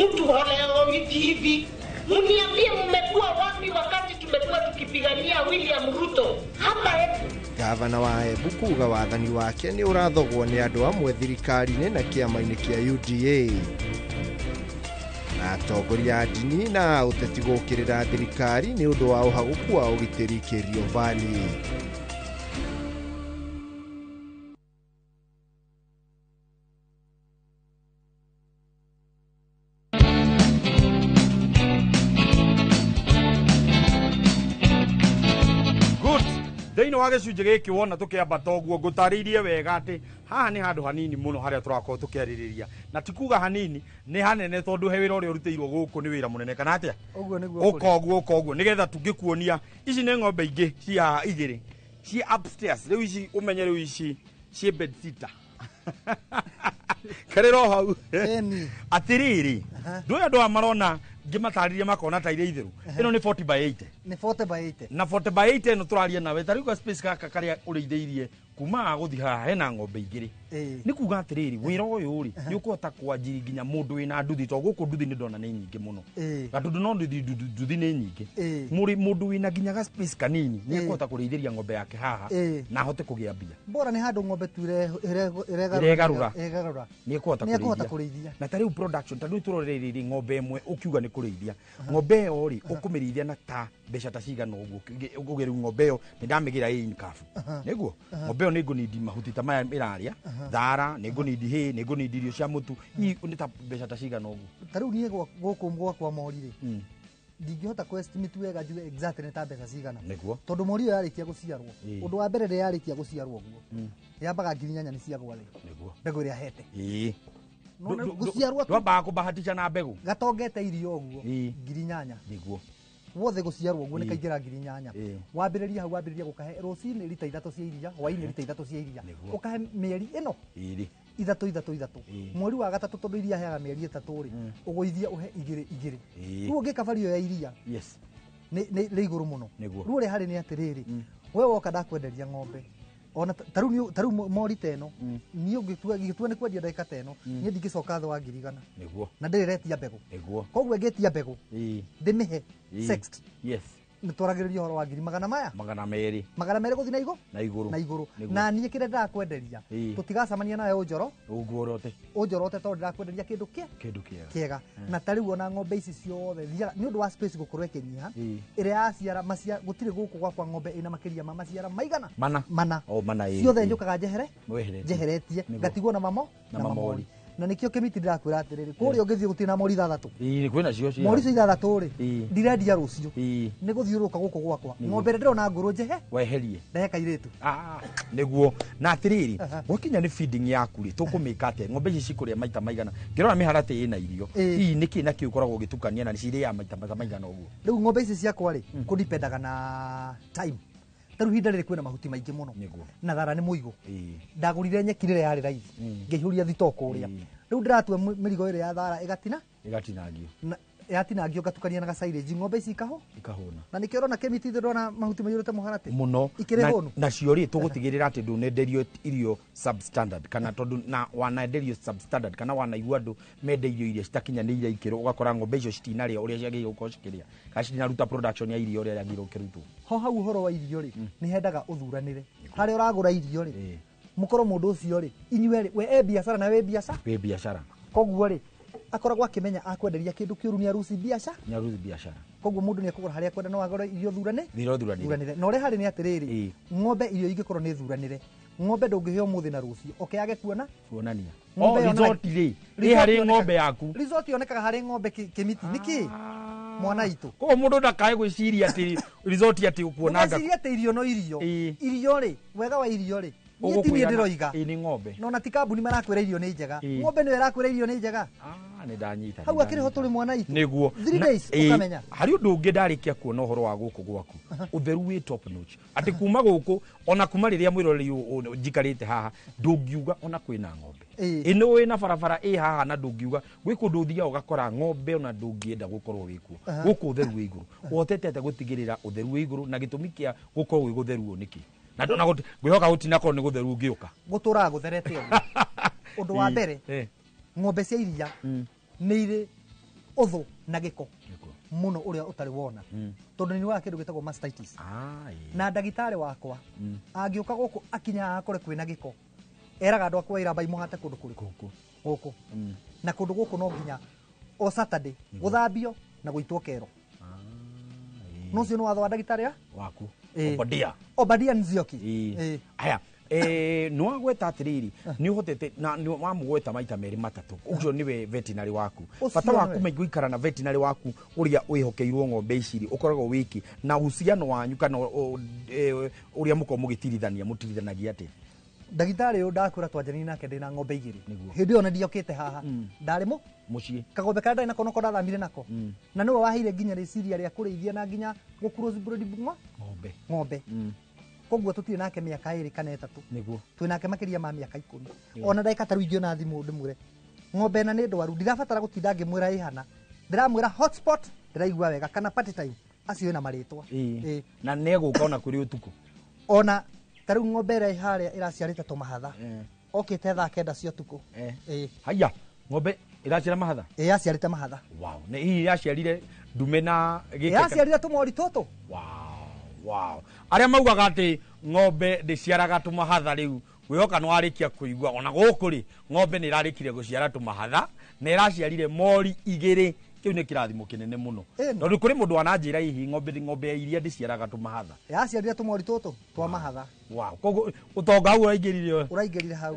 mtu holeo hivi hivi. Mniambie mmekuwa wapi wakati tumekuwa tukipigania William Ruto hapa Embu? Gavana wa Embu kuga wathani wake nĩ ũrathogwo nĩ andũ amwe thirikari-inĩ na kĩama-inĩ kĩa UDA. Na atongoria a ndini na ũteti gũkĩrĩra thirikari nĩ ũndũ wa ũhagũku wa ũgitĩri Kerio Valley. Thĩinĩ wa gĩcunjĩ gĩkĩ wona tũkĩambata ũguo ngũtarĩirie wega atĩ haha nĩ handũ hanini mũno harĩa tũrakorwo tũkĩarĩrĩria, na ti kuga hanini, nĩ hanene tondũ he wĩra ũrĩa ũrutĩirwo gũkũ nĩ wĩra mũnene, kana atĩa? Ũguo nĩguo kũrĩ. Ũka ũguo, ũka ũguo nĩgetha tũngĩkuonia ici nĩ ng'ombe ingĩ ci haha igĩrĩ ci upstairs. Rĩu ici ũmenye rĩu ici ciĩ bed sitter karĩra o hau. Atĩrĩrĩ, ndũĩ andũ aya marona ngĩmatarĩria makona ta iria itheru. Ĩno nĩ 40 by 80. Nĩ 40 by 80. Na 40 by 80 ĩno tũraria nawe ta rĩu ga space gaka karĩa ũrĩithĩirie kuma gũthiĩ haha hena ng'ombe igĩrĩ. Nĩ kuga atĩrĩrĩ, wĩra ũyũ rĩ nĩ ũkũhota kwanjiri nginya mũndũ wĩna nduthi, tondũ gũkũ nduthi nĩ ndona nĩ nyingĩ mũno. Gatũndũ no nduthi nĩ nyingĩ. Mũndũ wĩna nginya ga space kanini nĩ ekũhota kũrĩithĩria ng'ombe yake haha na ahote kũgĩa mbia. Bora nĩ handũ ng'ombe tu iregarũra. Nĩ ekũhota kũrĩithia. Na ta rĩu production, ta rĩu tũrorereirie ng'ombe ĩmwe ũkiuga nĩ kũrĩithia. Ng'ombe ĩyo rĩ ũkũmĩrĩithia na ta mbeca ta cigana ũguo? Uge rĩu ng'ombe ĩyo nĩ ndamĩgĩra ĩ in-calf. Nĩguo? Ng'ombe ĩyo nĩ ngũnindi mahuti ta maya ĩrarĩa, thara, nĩ ngũnindi hay, nĩ ngũnindi irio cia mũtu. Nĩ ta mbeca ta cigana ũguo? Ta rĩu niĩ gũkũ gwakwa mori rĩ, ndingĩhota kũ estimate wega njuge exactly nĩ ta mbeca cigana. Nĩguo? Tondũ mori ĩyo yarĩkia gũciarwo, ũndũ wa mbere rĩrĩa yarĩkia gũciarwo ũguo, yambaga 8,000 nĩ ciagwa thĩ. Nĩguo? Mbegũ ĩrĩa hete. Gũciarwo ndwambaga kũbahatisha na mbegũ. Gatongete irio ũguo 8,000. Nĩguo? Wothe gũciarwo ũguo nĩ kaingĩra 8,000. Wambĩrĩria hau, wambĩrĩria gũkahe rũcinĩ rita 3 cia iria, hwaĩ-inĩ rita 3 cia iria. Ũkahe mĩeri ĩno ĩrĩ 3 3 3. Mweri wa gatatũ tondũ iria heaga mĩeri 3 rĩ, ũgũithia ũhe 2 2. Rĩu ũngĩka bario ya iria Yes. Nĩ igũrũ mũno. Nĩguo. Rĩu ũrĩa harĩ nĩ atĩrĩrĩ, we woka ndakwenderia ng'ombe ona ta rĩu mori ta ĩno, niĩ ũngĩtua nĩ kwendia ndagĩka ta ĩno, niĩ ndingĩcoka thĩ wa 100,000. Nĩguo. Na ndĩrĩretia mbegũ. Nĩguo. Koguo ĩngĩtia mbegũ ndĩmĩhe sexed. Yes. Nĩ twaragĩrĩria ũhoro wa 200,000 maya. 200. 200 gũthiĩ na igũrũ. Na igũrũ. Na igũrũ. Nĩguo. Na niĩ kĩrĩa ndĩrakwenderia, tũtigacemania nawe ũnjoro. Ũnguorote. Ũnjorote tondũ ndĩrakwenderia kĩndũ kĩ? Kĩndũ kĩega. Kĩega. Na ta rĩu ona ng'ombe ici ciothe thiaga nĩ ũndũ wa space gũkorwo ĩkĩnyiha, ĩrĩa yaciara macia gũtirĩ gũkũ gwakwa ng'ombe ĩna makĩria ma maciara maigana? Mana. Mana. O mana ĩĩ. Ciothe njũkaga njehere? Weheretie. Njeheretie. Nĩguo. Ngatigwo na mamo? Na mamori. Na nĩkĩo kĩmiti ndĩrakwĩra atĩrĩrĩ, kũrĩa ũngĩthiĩ gũtirĩ na mori ithathatũ. Ĩĩ, kwĩna cio cia. Mori icio ithathatũ rĩ, ndirendia rũciũ. Nĩ gũthiũrũrũka gũkũ gwakwa. Nĩguo. Ng'ombe ĩrĩa ndĩrona ngũrũ njehe? Weherie. Ndehe kairĩtu. Nĩguo. Na atĩrĩrĩ, gwakinya nĩ feeding yaku rĩ, tũkũmĩka atĩa? Ng'ombe ici cikũrĩa maita maigana? Ngĩrora mĩharatĩ ĩna irio. Hihi nĩkĩ na kĩ ũkoragwo ũgĩtukania na cirĩaga maita maigana ũguo? Rĩu ng'ombe ici ciakwa rĩ, kũdipendaga na time. Ta rĩu ihinda rĩrĩ kwĩna mahuti maingĩ mũno. Na thara nĩ mũigũ. Ndagũrire nyeki rĩrĩa yarĩ raithi. Ngĩihũria thitoo kũrĩa. Rĩu ndĩratua mĩrigo ĩrĩa ya thara ĩgatina. Ĩgatinangio. Na yatinangio ngatukania na gacairĩnji ng'ombe ici ikaho. Ikahũna. Na nĩkĩo ũrona kĩmiti ndĩrona mahuti maiyũrĩte mũharatĩ. Mũno. Ikĩrĩ hũnu. Nacio rĩ, tũgũtigĩrĩra atĩ ndũnenderio irio substandard kana tondũ na wanenderio substandard kana wanaigua andũ menda irio iria citakinyanĩire ikĩro, ũgakora ng'ombe icio citinarĩa ũrĩa ciagĩrĩirwo gũkorwo cikĩrĩa kana citinaruta production ya irio ũrĩa yagĩrĩirwo gũkĩrutwo. Ho hau ũhoro wa irio rĩ, nĩ hendaga ũthuranĩre. Harĩa ũragũra irio rĩ, mũkorwo mũndũ ũcio rĩ, inyuĩ rĩ, we e biacara na we biacara. Wĩ biacara. Koguo rĩ, akoragwo akĩmenya akwenderia kĩndũ kĩũru nĩ aruci biacara. Nĩ aruci biacara. Koguo mũndũ nĩ ekũgũra harĩa akwenda no agũre irio thurane. Irio thuranĩre. Thuranĩre. Na ũrĩa harĩ nĩ atĩrĩrĩ, ng'ombe irio ingĩkorwo nĩ thuranĩre, ng'ombe ndũngĩheo ũmũthĩ na rũciũ, oke yage kuona. Kuonania. Ng'ombe O result rĩ, ĩ harĩ ng'ombe yaku. Result yonekaga harĩ ng'ombe kĩmiti. Nĩkĩ? Mwana itũ. Koguo mũndũ ndakae gwĩciria atĩ result atĩ ũkuona Ndũgecirie atĩ irio no irio. Irio rĩ, wega wa irio rĩ, niĩ ti niĩ ndĩroiga. Ĩ nĩ ng'ombe. No na ti kambuni marakwĩra irio nĩ njega. Ng'ombe nĩyo ĩrakwĩra irio nĩ njega. Nĩ ndanyita. Hau akĩrĩ ho tũrĩ mwana itũ. Nĩguo. 3 days ũkamenya. Harĩ ũndũ ũngĩ ndarĩkia kuona ũhoro wa gũkũ gwaku. Ũtheru wĩ top notch. Atĩ kuma gũkũ ona kuma rĩrĩa mwĩroreri njikarĩte haha ndũngiuga ona kwĩna ng'ombe. Ĩno wĩna barabara ĩ haha na ndũngiuga gwĩ kũndũ ũthiaga ũgakora ng'ombe ona ndũngĩenda gũkorwo wĩ kuo. Gũkũ ũtheru wĩ igũrũ. Ũhotete atĩa gũtigĩrĩra ũtheru wĩ igũrũ na gĩtũmi kĩa gũkorwo gwĩ gũtheru ũũ nĩkĩ? Na ngwĩhoka gũtinakorwo nĩ gũtheru ũngĩũka. Gũtũraga gũtherete ũguo. Ũndũ wa mbere, ng'ombe cia iria nĩ irĩ ũthũ na gĩko mũno ũrĩa ũtarĩ wona. Tondũ nĩ nyuaga kĩndũ gĩtagwo mastitis. Na ndagĩtarĩ wakwa angĩũka gũkũ akinya akore kwĩna gĩko, eraga andũ akwa wĩra mbai mũhate kũndũ kũrĩkũ? Gũkũ. Na kũndũ gũkũ no nginya o Saturday gũthambio na gũitwo kero. No ũcio nĩ watho wa ndagĩtarĩ waku. Obadia. Obadia Nzioki. Aya. Nĩ wagweta atĩrĩrĩ, nĩ ũhotete na nĩ wamũgweta maita merĩ matatũ. Ũcio nĩwe veterinary waku. Bata waku gũikara na veterinary waku ũrĩa wĩhokeirwo ng'ombe ici rĩ, ũkoragwo wĩki na uhusiano wanyu kana ũrĩa mũkoragwo mũgĩtirithania, mũtirithanagia atĩa? Ndagĩtarĩ ũyũ ndakwĩra twanjanirie nake ndĩna ng'ombe igĩrĩ. Hĩndĩ ĩyo ona ndiokĩte haha. Ndarĩ mũciĩ. Kagombe karĩa ndarĩ nako noko ndathamire nako. Na nĩwe waheire nginya rĩciria rĩa kũrĩithia na nginya gũ cross breed ng'ombe. Ng'ombe. Koguo tũtirĩ nake mĩaka 2 kana 3. Nĩguo. Twĩ nake makĩria ma mĩaka 10. Ona ndagĩka ta rĩu ingĩona thimũ ndĩmwĩre ng'ombe ĩna nĩ ndwaru, ndirabatara gũtinda ngĩmwĩra ĩhana. Ndĩramwĩra hotspot ndĩraigua wega kana party time acio ĩna marĩtwa. Na nĩegũka ona kũrĩ ũtukũ. Ona ta rĩu ng'ombe ĩrĩa ĩ harĩa ĩraciarĩte tũmahatha. Okĩte thaa 9 cia ũtukũ. Haiya, ng'ombe ĩraciara mahatha? Ĩ yaciarĩte mahatha. Wow, nĩ hihi yaciarire ndume na gĩkĩ? Yaciarire tũmori tũtũ. Wow. Arĩa maugaga atĩ ng'ombe ndĩciaraga tũmahatha rĩu, ngwĩhoka nĩ warĩkia kũigua ona gũkũ rĩ, ng'ombe nĩ ĩrarĩkire gũciara tũmahatha na ĩraciarire mori igĩrĩ. Kĩu nĩ kĩrathimo kĩnene mũno. Tondũ kũrĩ mũndũ wananjĩra hihi ng'ombe ya iria ndĩciaraga tũmahatha. Yaciarire tũmori tũtũ twa mahatha. Wow. Koguo ũtonga hau ũraingĩrire. Ũraingĩrire hau.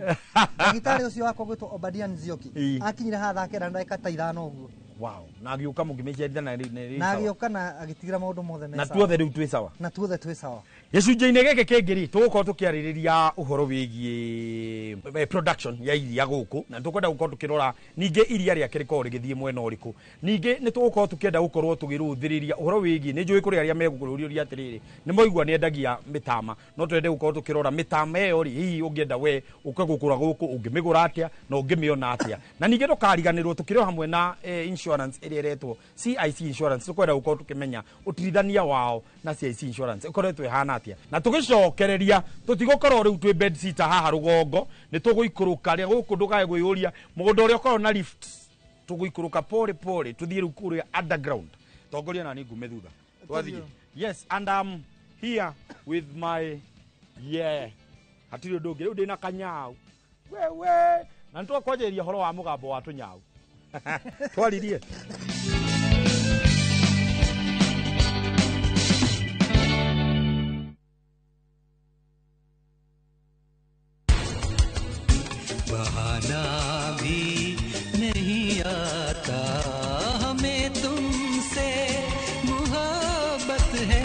Ndagĩtarĩ ũcio wakwa gwĩtwo Obadia Nzioki akinyire haha thaa 9 na ndagĩka ta 5 ũguo. Wow. Na agĩũka mũkĩmĩciarithania na agĩũka na agĩtigĩra maũndũ mothe me Na sawa. tuothe rĩu twĩ sawa. Na tuothe twĩ sawa. Gĩcunjĩ-inĩ gĩkĩ kĩngĩ rĩ, tũgũkorwo tũkĩarĩrĩria ũhoro wĩgiĩ production ya iria gũkũ, na tũkwenda gũkorwo tũkĩrora ningĩ iria rĩake rĩkorwo rĩgĩthiĩ mwena ũrĩkũ. Ningĩ nĩ tũgũkorwo tũkĩenda gũkorwo tũgĩrũthĩrĩria ũhoro wĩgiĩ, nĩ njũĩ kũrĩ arĩa megũkũrũria atĩrĩrĩ, nĩ maigua nĩ endagia mĩtama, no twende gũkorwo tũkĩrora mĩtama ĩyo rĩ, hihi ũngĩenda we ũke gũkũra gũkũ ũngĩmĩgũra atĩa na ũngĩmĩona atĩa. Na ningĩ ndũkariganĩrwo tũkĩrĩ o hamwe na insurance insurance ĩrĩa ĩretwo CIC Insurance. Tũkwenda gũkorwo tũkĩmenya ũtirithania wao na CIC Insurance ĩkoretwo ĩhana atĩa, na tũgĩcokereria tũtigũkorwo rĩu twĩ bed sitter haha rũgongo, nĩ tũgũikũrũka rĩa gũkũ, ndũkae gwĩyũria mũgũnda ũrĩa ũkoragwo na lift, tũgũikũrũka pole pole tũthiĩ rĩu kũrĩa underground. Tongoria na niĩ ngume thutha twathiĩ. Yes, and I'm here with my, yeah, hatirĩ ũndũ ũngĩ rĩu ndĩna kanyau wewe, na nĩtwakwanjĩrĩria ũhoro wa mũgambo wa tũnyau twaririe. बहाना भी नहीं आता हमें तुमसे मोहब्बत है.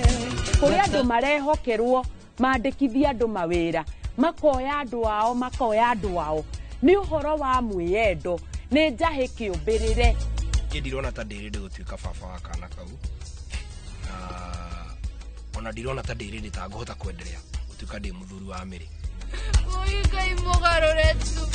Kũrĩ andũ marehokerwo mandĩkithie andũ mawĩra, makoya andũ ao, makoya andũ ao, nĩ ũhoro wa mwĩyendo, nĩ njahĩ kĩũmbĩrĩre. Niĩ ndirona ta ndĩ rĩndĩ gũtuĩka baba wa kana kau, na ona ndirona ta ndĩ rĩndĩ ta ngũhota kwenderea gũtuĩka ndĩ mũthuri wa Mĩrĩ. Oi Ngai mũgarũre tu.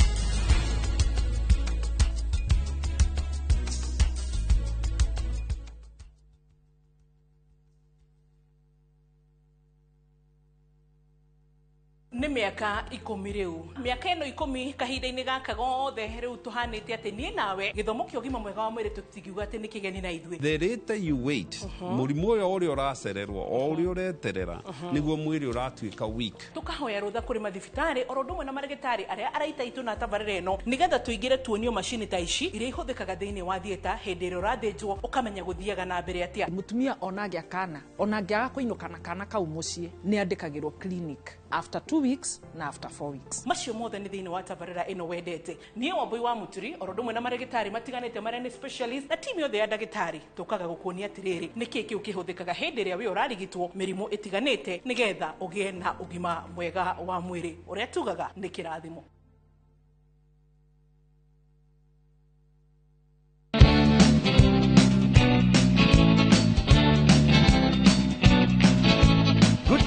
Nĩ mĩaka 10 rĩu, mĩaka ĩno 10 kahinda-inĩ gaka gothe rĩu tũhanĩte atĩ niĩ nawe gĩthomo kĩa ũgima mwega wa mwĩrĩ tũtingiuga atĩ nĩ kĩgeni na ithuĩ. The later you wait, mũrimũ ũyũ ũrĩa ũracererwo o ũrĩa ũreterera nĩguo mwĩrĩ ũratuĩka weak. Tũkahoya rũtha kũrĩ mathibitarĩ oro ũndũ ũmwe na marĩgĩtarĩ arĩa araita itũ na tabarĩra ĩno, nĩgetha tũingĩre tuonio macini ta ici iria ihũthĩkaga thĩinĩ wa theatre hĩndĩ ĩrĩa ũrathĩnjwo ũkamenya gũthiaga na mbere atĩa. Mũtumia ona angĩa kana ona angĩaga kũinũka na kana kau mũciĩ nĩ andĩkagĩrwo clinic after 2 weeks na after 4 weeks. Macio mothe nĩ thĩinĩ wa tabarĩra ĩno wendete. Niĩ Wambui wa Mũturi oro ũndũ ũmwe na marĩgĩtarĩ matiganĩte marĩa nĩ specialist na timu yothe ya ndagĩtarĩ tũkaga gũkuonia atĩrĩrĩ nĩkĩĩ kĩu kĩhũthĩkaga hĩndĩ ĩrĩa wĩ ũrarigitwo mĩrimũ ĩtiganĩte nĩgetha ũgĩe na ũgima mwega wa mwĩrĩ ũrĩa tugaga nĩ kĩrathimo.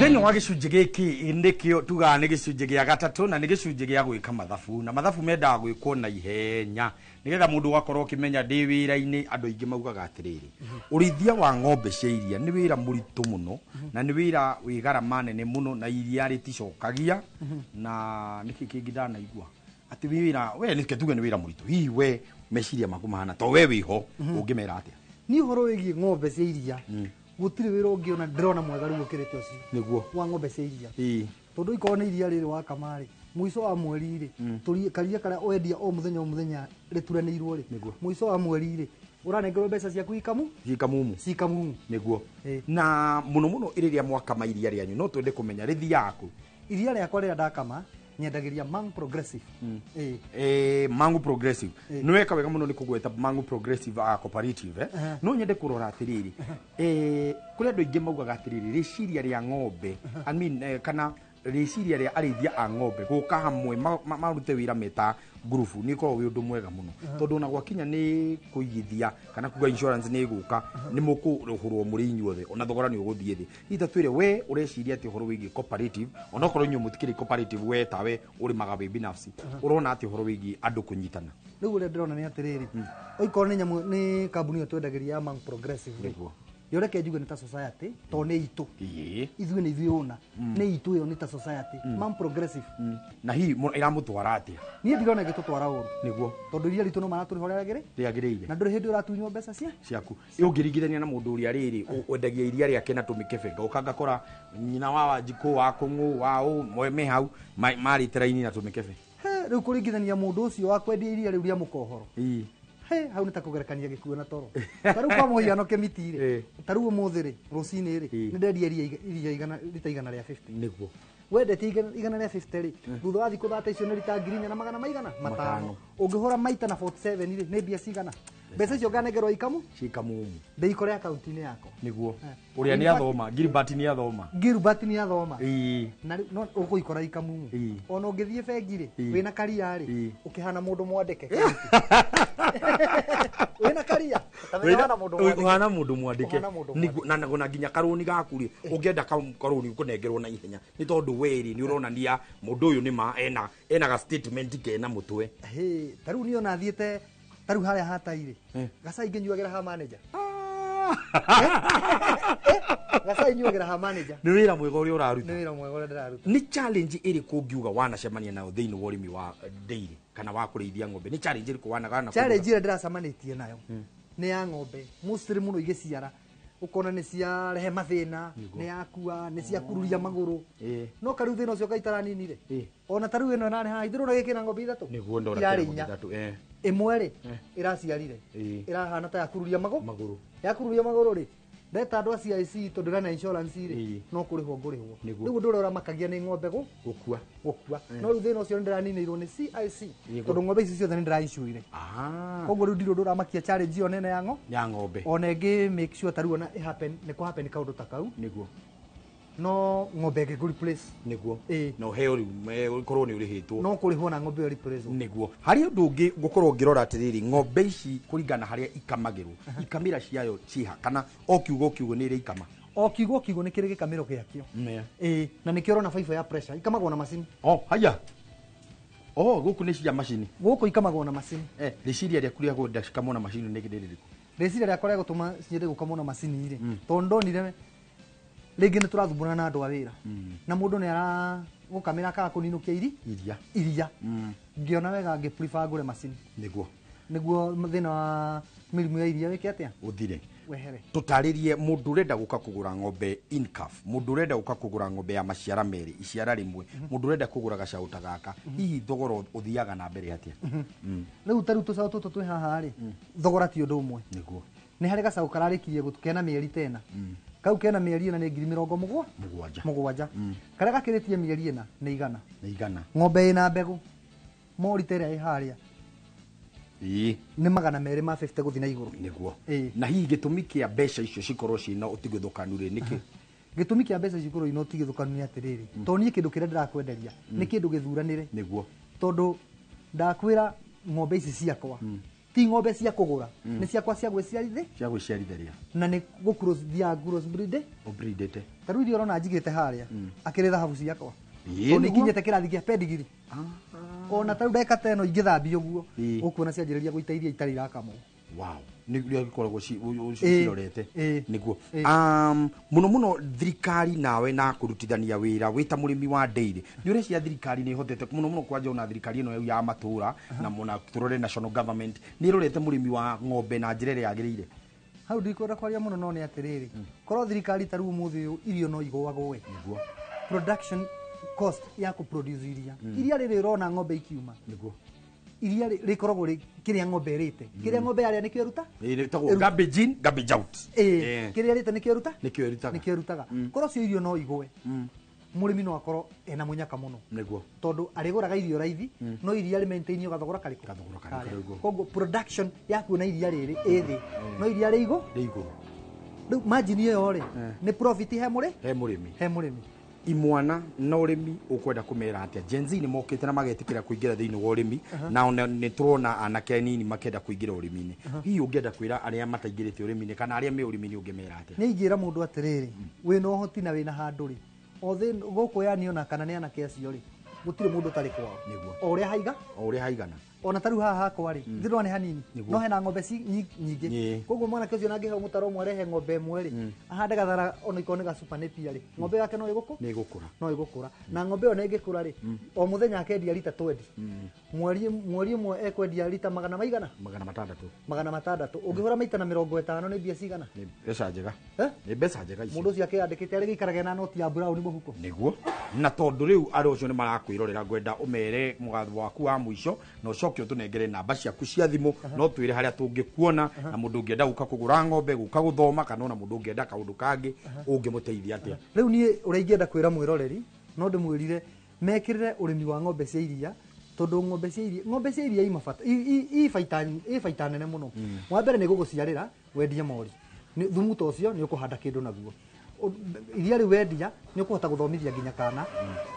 Thĩinĩ wa gĩcunjĩ gĩkĩ nĩkĩo tugaga nĩ gĩcunjĩ gĩa gatatũ, na nĩ gĩcunjĩ gĩa gwĩka mathabu, na mathabu mendaga gwĩkwo na ihenya nĩgetha mũndũ ũgakorwo ũkĩmenya ndĩ wĩra-inĩ. Andũ aingĩ maugaga atĩrĩrĩ, ũrĩithia wa ng'ombe cia iria nĩ wĩra mũritũ mũno, na nĩ wĩra wĩ garama nene mũno, na iria rĩticokagia, na nĩkĩ kĩngĩ ndanaigua atĩ wĩra we nĩke tuge nĩ wĩra mũritũ. Hihi we meciria maku mahana to we wĩho ũngĩmera atĩa? Niĩ ũhoro wĩgiĩ ng'ombe cia iria gũtirĩ wĩra ũngĩ ona ndĩrona mwega rĩu ũkĩrĩte ũcio nĩguo wa ng'ombe cia iria, tondũ ikorwo nĩ iria rĩrĩ wakama rĩ, mũico wa mweri rĩ, karia karĩa wendia o mũthenya o mũthenya rĩturanĩirwo rĩ, mũico wa mweri rĩ ũranengerwo mbeca ciaku ikamu cikamumu cikamumu nĩguo. Na mũno mũno rĩrĩa mwakama iria rĩanyu no twende kũmenya rĩthiaga kũ? Iria rĩakwa rĩrĩa ndakama nyendagĩria Mangu Progressive. Mangu Progressive nĩ weka wega mũno nĩ kũgweta Mangu Progressive Cooperative. No nyende kũrora atĩrĩrĩ, kũrĩ andũ aingĩ maugaga atĩrĩrĩ, rĩciria rĩa ng'ombe, I mean, kana rĩciria rĩa arĩithia a ng'ombe gũka hamwe marute wĩra meta ngurubu nĩ ũkoragwo wĩ ũndũ mwega mũno, tondũ ona gwakinya nĩ kũigithia kana kuga insurance nĩ ĩgũka nĩ mũkũrũhũrwo mũrĩ inyuothe, ona thogora nĩ ũgũthiĩ thĩ. Hihi ta twĩre we ũreciria atĩ ũhoro wĩgiĩ cooperative, onokorwo inyuĩ mũtikĩrĩ cooperative, we tawe ũrĩmaga wĩ binafsi, ũrona atĩ ũhoro wĩgiĩ andũ kũnyitana? Rĩu ũrĩa ndĩrona nĩ atĩrĩrĩ, oikorwo nĩ nyamũ nĩ kambuni ĩyo twendagĩria ya Mangu Progressive rĩ, yoreke njuge nĩ ta society to nĩ itũ ithuĩ nĩ ithuĩ ũna nĩ itũ ĩyo nĩ ta society Mangu Progressive. Na hihi ĩramũtwara atĩa? Niĩ ndirona ĩgĩtũtwara ũru nĩguo, tondũ iria ritũ no maratũrĩha ũrĩa rĩagĩrĩire, na ndũrĩ hĩndĩ ũratunywo mbeca ciaku. Ũngĩringithania na mũndũ ũrĩa rĩrĩ wendagia iria rĩake na tũmĩkebe, ngoka ngakora nyina wa Wanjikũ wa Kũng'ũ wa ũ me hau marĩte raini na tũmĩkebe. Rĩu kũringithania mũndũ ũcio wa kwendia iria rĩu rĩa mũkohoro, hau nĩ ta kũgerekania gĩkuũ na toro. Ta rĩu kwa mũhiano Kĩmiti rĩ, ta rĩu ũmũthĩ rĩ, rũcinĩ rĩ, nĩ ndendia iria rita 150. Nĩguo wendetie 150 rĩ, thutha wa thikũ 30 icio nĩ rita 4,000 maigana 500. Ũngĩhũra maita na 47 rĩ, nĩ mbia cigana? Mbeca icio nganengerwo ikamu cikamumu ndĩikore akaunti-inĩ yakwa. Nĩguo ũrĩa nĩ athoma, Gilbert nĩ athoma, Gilbert nĩ athoma, na no ũgũikora ikamumu. Ona ũngĩthiĩ bengi rĩ, wĩna karia rĩ, ũkĩhana mũndũ mwandĩke. Wĩna karia ũhana mũndũ mwandĩke, na nginya karũni gaku rĩ, ũngĩenda karũni ũkũnengerwo na ihenya nĩ tondũ we rĩ nĩ ũronania mũndũ ũyũ nĩ ma ena ga statement kena mũtwe. Ta rĩu niĩ ona thiĩte Ta rĩu harĩa hatai rĩ, gacai ngĩnyuagĩra ha manager. Gacai nyuagĩra ha manager. Nĩ wĩra mwega ũrĩa ũraruta. Nĩ wĩra mwega ũrĩa ndĩraruta. Nĩ challenge ĩrĩkũ ũngiuga wanacemania nayo thĩinĩ wa ũrĩmi wa dairy kana wa kũrĩithia ng'ombe? Nĩ challenge ĩrĩkũ wanagana? Challenge ĩrĩa ndĩracemanĩtie nayo nĩ ya ng'ombe mostly mũno igĩciara, ũkona nĩ ciarehe mathĩna, nĩ yakua, nĩ ciakururia magũrũ. No karĩu thĩna ũcio gaitaraninire ona ta rĩu ĩno ĩrarĩ haha ithĩrona gĩkĩ na ng'ombe ithatũ. Nĩguo ndora. Irarĩ kĩra inya. ithatũ, Ĩmwe rĩ ĩraciarire, ĩrahana ta yakururia magũrũ. Yakururia magũrũ rĩ, ndeta andũ a CIC tondũ ndĩrĩ na insurance rĩ, no kũrĩhwo ngũrĩhwo. Nĩguo. Rĩu ũndũ ũrĩa ũramakagia nĩ ng'ombe gũkua. Gũkua. No rĩu thĩna ũcio nĩ ndĩraninĩirwo nĩ CIC, Nĩguo. tondũ ng'ombe ici ciothe nĩ ndĩrainsurire. Koguo rĩu ndirĩ ũndũ ũramakia challenge ĩyo nene ya ya ng'ombe. Ona ĩngĩ make sure ta rĩu ona ĩ happen, nĩ kũ happen kaũndũ ta kau, Nĩguo. no ng'ombe ĩngĩ ngũ replace. Nĩguo. Na ũheo rĩu ũkorwo nĩ ũrĩhĩtwo. No kũrĩhwo na ng'ombe ĩyo replace. Nĩguo. Harĩ ũndũ ũngĩ ngũkorwo ngĩrora atĩrĩrĩ, ng'ombe ici kũringana harĩa ikamagĩrwo, ikamĩra ciayo ciĩha kana o kiugo kiugo nĩ ĩrĩ ikama? O kiugo kiugo nĩ kĩrĩ gĩkamĩro gĩakĩo. Ĩĩ, na nĩkĩo ũrona baibũ ya pressure ikamagwo na macini. Oh, haya. Oh, gũkũ nĩ cia macini. Gũkũ ikamagwo na macini. Rĩciria rĩaku rĩa kwenda cikamwo na macini nĩ rĩrĩkũ? Rĩciria rĩakwa rĩa gũtũma ciende gũkamwo na macini rĩ, tondũ ndonire rĩngĩ nĩ tũrathumbũrana na andũ a wĩra, na mũndũ nĩ aragũkamĩra akaga kũninũkia iri iria iria. Ngĩona wega ngĩ prefer ngũre macini. Nĩguo. Nĩguo thĩna wa mĩrimũ ya iria wĩke atĩa? Ũthire. Wehere. Tũtarĩrie mũndũ ũrenda gũka kũgũra ng'ombe in calf, mũndũ ũrenda gũka kũgũra ng'ombe ya maciara merĩ, iciara rĩmwe, mũndũ ũrenda kũgũra gacaũ ta gaka, hihi thogora ũthiaga na mbere atĩa? Rĩu ta rĩu tũcaũ tũtũ twĩ haha rĩ, thogora ti ũndũ ũmwe. Nĩguo. Nĩ harĩ gacaũ kararĩkirie gũtũ kena mĩeri tena. Kau kena mĩeri ĩna nĩ ngiri mĩrongo mũgwanja. Mũgwanja. Karĩa gakĩrĩtie mĩeri ĩna nĩ 100. Nĩ 100. Ng'ombe ĩna mbegũ mori ta ĩrĩa ĩ harĩa nĩ 250 gũthiĩ na igũrũ. Nĩguo. Na hihi gĩtũmi kĩa mbeca icio cikorwo ciĩna ũtigithũkanu rĩ nĩkĩ? Gĩtũmi kĩa mbeca cikorwo ina ũtigithũkanu nĩ atĩrĩrĩ, tondũ niĩ kĩndũ kĩrĩa ndĩrakwenderia nĩ kĩndũ gĩthuranĩre. Nĩguo. Tondũ ndakwĩra ng'ombe ici ciakwa ti ng'ombe cia kũgũra, nĩ ciakwa cia gwĩciarithĩ cia gwĩciarithĩria, na nĩ gũcross thiaga cross breed. Ũbridĩte. Ta rĩu iria ũrona njigĩte harĩa akĩrĩ thahabu ciakwa, Ĩĩ, tondũ nĩguo. nĩikinyĩte kĩrathi kĩa pedigree. Ona ta rĩu ndagĩka ta ĩno ingĩthambia ũguo, ũkuona cianjĩrĩria gũita iria itarĩ irakamwo. Wow, nĩ gĩkoragwo cirorete. Nĩguo. Mũno mũno thirikari nawe na kũrutithania wĩra wĩ ta mũrĩmi wa dairy, nĩ ũreciria thirikari nĩ ĩhotete mũno mũno kwanja ona thirikari ĩno ya matũra na mũna tũrore national government nĩ ĩrorete mũrĩmi wa ng'ombe na njĩra ĩrĩa yagĩrĩire? Hau ndikwenda kwaria mũno, no nĩ atĩrĩrĩ, korwo thirikari ta rĩu ũmũthĩ ũyũ irio no igũagwo. Nĩguo. Production cost ya kũproduce iria, iria rĩrĩ ũrona ng'ombe ikiuma, Nĩguo. iria rĩkoragwo rĩ kĩrĩa ng'ombe ĩrĩte, kĩrĩa ng'ombe yarĩa nĩkĩo ĩruta. Ĩtagwo garbage in, garbage out. Ĩĩ, kĩrĩa ĩrĩte nĩkĩo ĩruta. Nĩkĩo ĩrutaga. Nĩkĩo ĩrutaga. Korwo cio irio no igũe, mũrĩmi no akorwo ena mũnyaka mũno. Nĩguo. Tondũ arĩgũraga irio raithi, no iria rĩ maintainio gathogora karĩkũ? Gathogora karĩkũ. Koguo production ya kuona iria rĩrĩ ĩ thĩ, no iria rĩ igũ rĩ igũrũ. Rĩu margin ĩyo rĩ nĩ profit he mũrĩ he mũrĩmi. He mũrĩmi. Imwana na ũrĩmi ũkwenda kũmera atĩa? Gen Z nĩ mokĩte na magetĩkĩra kũingĩra thĩinĩ wa ũrĩmi, na ona nĩ tũrona anake anini makĩenda kũingĩra ũrĩmi-inĩ. Hihi ũngĩenda kwĩra arĩa mataingĩrĩte ũrĩmi-inĩ kana arĩa me ũrĩmi-inĩ ũngĩmera atĩa? Nĩ ingĩra mũndũ atĩrĩrĩ, wĩna ũhoti na wĩna handũ rĩ, o thĩ gũkũ yani ona kana nĩ anake acio rĩ, gũtirĩ mũndũ ũtarĩ kwao. Nĩguo. O ũrĩa haiga, o ũrĩa haigana. Ona ta rĩu haha hakwa rĩ, ndĩrona nĩ hanini, Nĩguo. no hena ng'ombe nyingĩ. Koguo mwanake ũcio nangĩheo mũtaro ũmwe arehe ng'ombe ĩmwe rĩ, ahande gathara ona ikorwo nĩ gacupa nĩ pia rĩ, ng'ombe yake no ĩgũkũ nĩ ĩgũkũra. No ĩgũkũra. Na ng'ombe ĩyo ĩngĩkũra rĩ, o mũthenya akendia rita 20, mweri ũmwe ekwendia rita magana maigana? 600. 600. Ũngĩhũra maita na 50 nĩ mbia cigana? Nĩ mbeca njega. Nĩ mbeca njega icio. Mũndũ ũcio akĩyandĩkĩte arĩ gĩikarage na noti ya brown mũhuko. Nĩguo. Na tondũ rĩu andũ acio nĩ marakwĩrorera, ngwenda ũmere mũgatho waku wa mũico na ũcoke ũtũnengere namba ciaku cia thimũ, no twĩre harĩa tũngĩkuona, na mũndũ ũngĩenda gũka kũgũra ng'ombe, gũka gũthoma, kana ona mũndũ ũngĩenda kaũndũ kangĩ ũngĩmũteithia atĩa? Rĩu niĩ ũrĩa ingĩenda kwĩra mwĩroreri, no ndĩmwĩrire mekĩrĩre ũrĩmi wa ng'ombe cia iria, tondũ ng'ombe cia iria i mabata i baita nene mũno. Wa mbere nĩ gũgũciarĩra wendie mori. Thumu ta ũcio nĩ ũkũhanda kĩndũ naguo. Iria rĩu wendia nĩ ũkũhota gũthomithia nginya kana.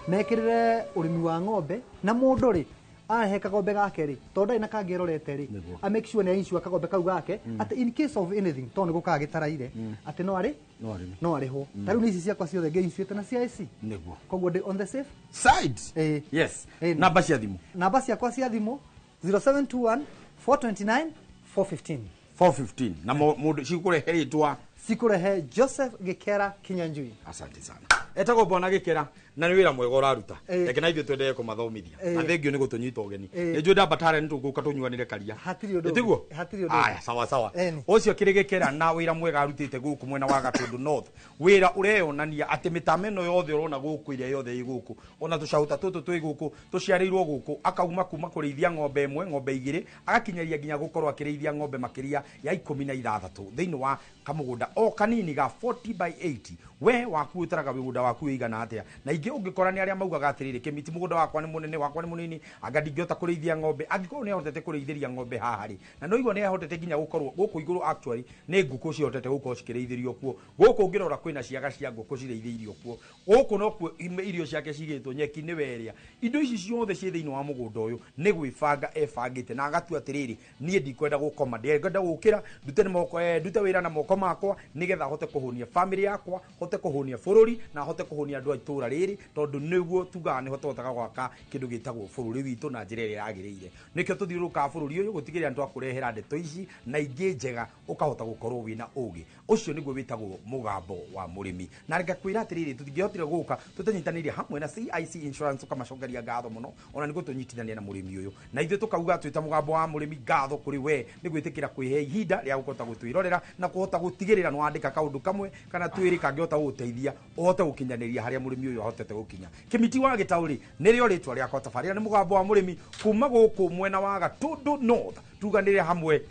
Mekĩrĩre ũrĩmi wa ng'ombe, na mũndũ rĩ ahe kagombe gake rĩ, tondũ ndarĩ na kangĩ erorete rĩ, a make sure nĩ ainsure kagombe kau gake, atĩ in case of anything, tondũ nĩ gũkaga gĩtaraire, atĩ no arĩ no arĩme no arĩhwo. Ta rĩu nĩ ici ciakwa ciothe ngĩinsuĩte na CIC. Nĩguo. Koguo ndĩ on the safe side. Yes, namba cia thimũ. Namba ciakwa cia thimũ 0721 429 415. 415 na mũndũ cikũrehe rĩtwa? Cikũrehe Joseph Gĩkera Kinyanjui. Asante sana. Etagwo bwana Gĩkera na nĩ wĩra mwega ũraruta. Reke na ithuĩ twendelee kũmathomithia. Na thengio nĩ gũtũnyita ũgeni. Nĩ njũĩ ndambatare nĩ tũgũka tũnyuanĩre karia. Hatirĩ ũndũ. Tiguo? Hatirĩ ũndũ. Aya, sawa sawa. Ũcio kĩrĩ Gĩkera na wĩra mwega arutĩte gũkũ mwena wa Gatũndũ North. Wĩra ũreyonania atĩ mĩtama ĩno yothe ũrona gũkũ, ĩrĩa yothe ĩ gũkũ, ona tũcaũ ta tũtũ twĩ gũkũ tũciarĩirwo gũkũ, akauma kuma kũrĩithia ng'ombe ĩmwe, ng'ombe igĩrĩ, agakinyaria nginya gũkorwo akĩrĩithia ng'ombe makĩria ya 16 thĩinĩ wa kamũgũnda o kanini ga 40 by 80. We waku ũtaraga mũgũnda waku ũigana atĩa? Na ingĩ ũngĩkora nĩ arĩa maugaga atĩrĩrĩ, Kĩmiti, mũgũnda wakwa nĩ mũnene, wakwa nĩ mũnini, anga ndingĩhota kũrĩithia ng'ombe. Angĩkorwo nĩ ahotete kũrĩithĩria ng'ombe haha rĩ, na no igua nĩ ahotete nginya gũkorwo gũkũ igũrũ, actually nĩ ngũkũ cihotete gũkorwo cikĩrĩithĩrio kuo. Gũkũ ũngĩrora kwĩna ciaga cia ngũkũ cirĩithĩirio kuo. Gũkũ nokuo irio ciake cigĩtwo, nyeki nĩ werĩa. Indo ici ciothe ciĩ thĩinĩ wa mũgũnda ũyũ nĩ gwĩbanga ebangĩte na agatua atĩrĩrĩ, niĩ ndikwenda gũkoma, ndikwenda gũkĩra, ndute moko, ndute wĩra na moko makwa nĩgetha hote kũhũnia family yakwa, hote kũhũnia bũrũri na hote kũhũnia andũ a itũũra rĩrĩ, tondũ nĩguo tugaga nĩho tũhotaga gwaka kĩndũ gĩtagwo bũrũri witũ na njĩra ĩrĩa yagĩrĩire. Nĩkĩo tũthiũrũrũkaga bũrũri ũyũ gũtigĩrĩra nĩtwakũrehera ndeto ici na ingĩ njega, ũkahota gũkorwo wĩna ũgĩ. Ũcio nĩguo wĩtagwo mũgambo wa mũrĩmi. Na ngakwĩra atĩrĩrĩ, tũtingĩhotire gũka tũtanyitanĩire hamwe na CIC Insurance, ũkamacokeria ngatho mũno ona nĩguo tũnyitithania na mũrĩmi ũyũ. Na ithuĩ tũkauga twĩta mũgambo wa mũrĩmi, ngatho kũrĩ we nĩ gwĩtĩkĩra kwĩhe ihinda rĩa gũkota gũtwĩrorera na kũhota gũtigĩrĩra nĩ wandĩka kaũndũ kamwe kana twĩrĩ kangĩhota gũgũteithia ũhote gũkinyanĩria harĩa mũrĩmi ũyũ ahotete gũkinya. Kĩmiti wa Gĩtaũ-rĩ nĩrĩo rĩtwa rĩakwa, tabarĩra nĩ mũgambo wa mũrĩmi kuma gũkũ mwena wa Gatũndũ North. Tuganĩre hamwe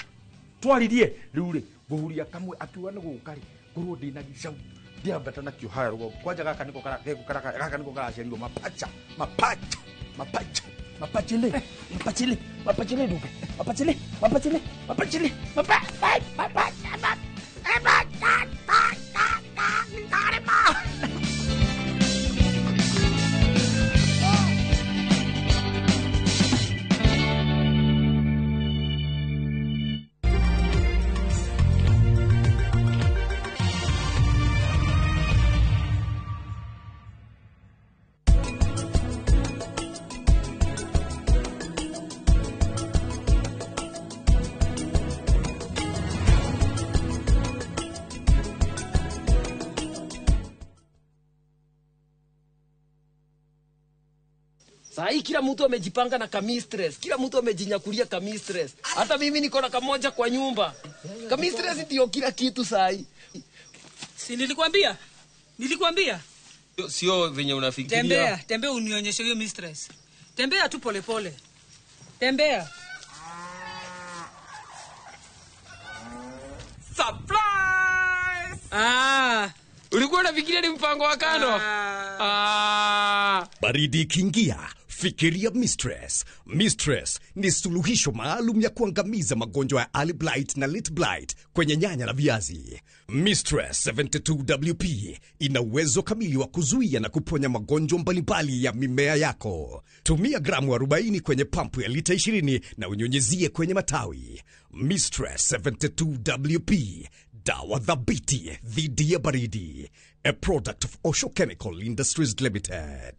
twaririe rĩu rĩ, ngũhuria kamwe akiuga nĩ gũka rĩ, ngorwo ndĩna gĩcau ndiambata nakĩo harĩa rũgongo. Kwanja gaka nĩko gaka nĩko karaciarirwo mapacha mapacha mapacha mapachile mapachile mapachile dupe mapachile mapachile mapachile mapacha. Sahi kila mtu amejipanga na kamistress, kila mtu amejinyakulia kamistress. Hata mimi niko na kamoja kwa nyumba. Kamistress ndio kila kitu sahi. Si nilikwambia? Nilikwambia? Sio venye unafikiria. Tembea, tembea unionyeshe hiyo mistress. Tembea tu pole pole. Tembea. Surprise! Ah, ulikuwa unafikiria ni mpango wa kando? Ah. Baridi ikiingia, fikiria Mistress. Mistress ni suluhisho maalum ya kuangamiza magonjwa ya early blight na late blight kwenye nyanya na viazi. Mistress 72WP ina uwezo kamili wa kuzuia na kuponya magonjwa mbalimbali ya mimea yako. Tumia gramu 40 kwenye pampu ya lita 20 na unyunyizie kwenye matawi. Mistress 72WP, dawa thabiti dhidi ya baridi. A product of Osho Chemical Industries Limited.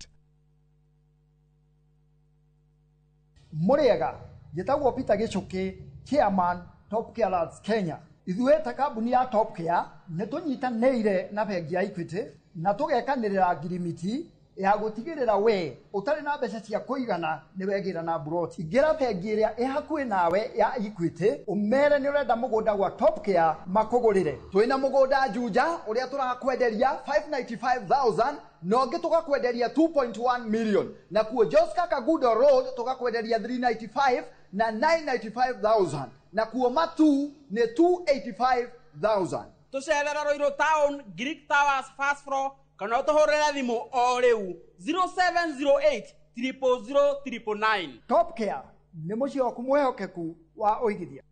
Muriega, njĩtagwo Peter Gĩchũkĩ, chairman Top Care Lads Kenya. Ithuĩ ta kambuni ya Top Care nĩ tũnyitanĩire na bengi ya Equity na tũgekanĩrĩra ngirimiti ya gũtigĩrĩra we ũtarĩ na mbeca cia kũigana nĩ wegĩra na mburoti. Ingĩra bengi ĩrĩa ĩ hakuhĩ nawe ya Equity ũmere nĩ ũrenda mũgũnda gwa Top Care makũgũrĩre. Twĩna mũgũnda Juja ũrĩa tũrakwenderia 595,000 na ũngĩ tũgakwenderia 2.1 million, na kuo Joska Kagudo Road tũgakwenderia 395 na 995,000, na kuo Matu nĩ 285,000. Tũcerera Ruiru Town, Greek Towers first floor, kana ũtũhũrĩre thimũ o rĩu 0708 000 999. Top Care nĩ mũciĩ waku mwĩhokeku wa ũigithia.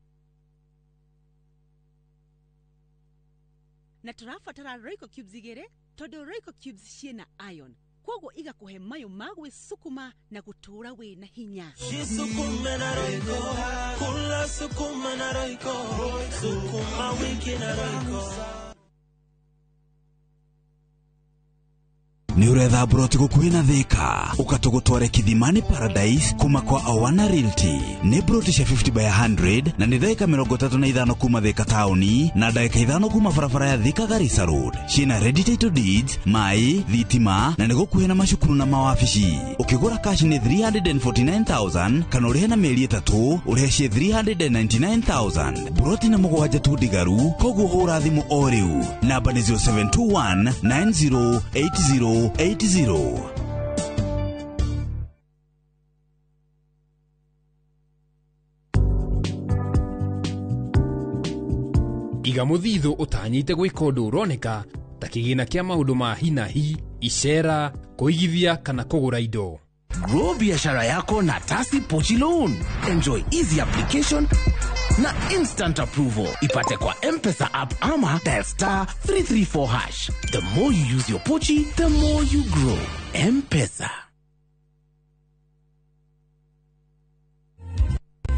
Na tũrabatara Royco Cubes igĩrĩ tondũ Royco Cubes ciĩna iron, kwoguo igakũhe mayũ ma gwĩsukuma na gũtũũra wĩna hinya. Jisukume na Royco, kula sukuma na Royco, sukuma wiki na Royco. Nĩ ũretha mburoti gũkuhĩ na Thika, ũka tũgũtware Kithimani Paradise kuma kwa Awana Realty. Nĩ mburoti cia 50 by 100 na nĩ ndagĩka 35 kuma Thika taũni na ndagĩka 5 kuma barabara ya Thika Garissa Road. Ciĩna ready title deeds, maĩ, thitima na nĩ gũkuhĩ na macukuru na mawabici. Ũkĩgũra cash nĩ 349,000 kana ũrĩhe na mĩeri 3 ũrĩhe ciĩ 399,000. Mburoti nĩ mũgwanja tu ndigaru, koguo hũra thimũ o rĩu. Namba nĩ 0721 908080. Iga mũthithũ ũtanyĩte gwĩka ũndũ ũroneka ta kĩgĩna kĩa maũndũ ma hi na hi, icera, kũigithia kana kũgũra indo. Grow biashara yako na Tasi Pochi Loan. Enjoy easy application na instant approval. Ipate kwa M-Pesa app ama dial star 334 hash. The more you use your Pochi, the more you grow. M-Pesa.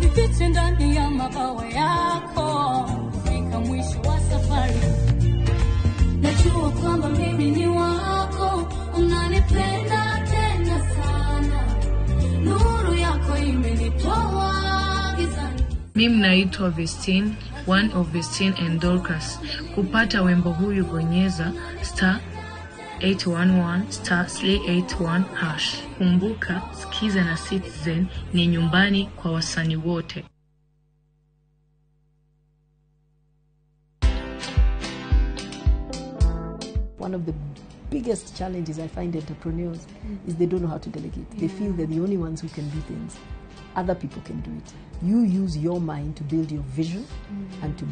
Nifiche ndani ya mabawa yako kufika mwisho wa safari. Najua kwamba mimi ni wako, unanipenda tena sana. Nuru yako imenitoa gizani. Mimi naitwa Vestine, one of Vestine and Dorcas. Kupata wimbo huyu bonyeza star 811 star 381 hash. Kumbuka, Skiza na Citizen ni nyumbani kwa wasanii wote. One of the biggest challenges I find entrepreneurs is they don't know how to delegate. They feel they're the only ones who can do things. Other people can do it. You use your mind to build your vision and to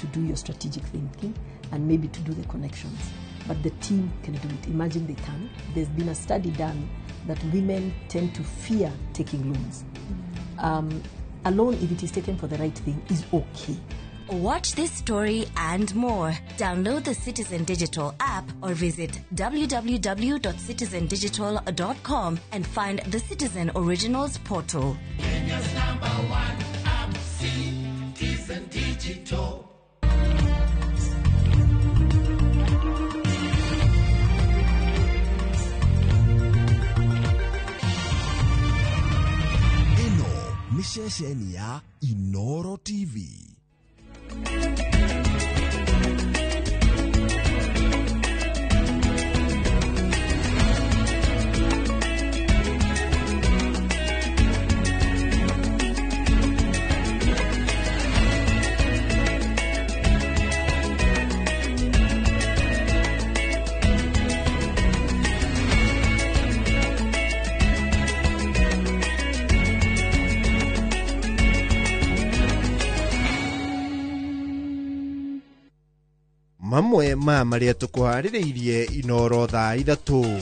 do your strategic thinking and maybe to do the connections. But the team can do it. Imagine they can. There's been a study done that women tend to fear taking loans. A loan, if it is taken for the right thing, is okay. Watch this story and more. Download the Citizen Digital app or visit www.citizendigital.com and find the Citizen Originals portal. Kenya's number one app, Citizen Digital. Ĩno nĩ ceceni ya Inoro TV. Mamwe ma marĩa tũkũharĩrĩirie Inoro thaa 3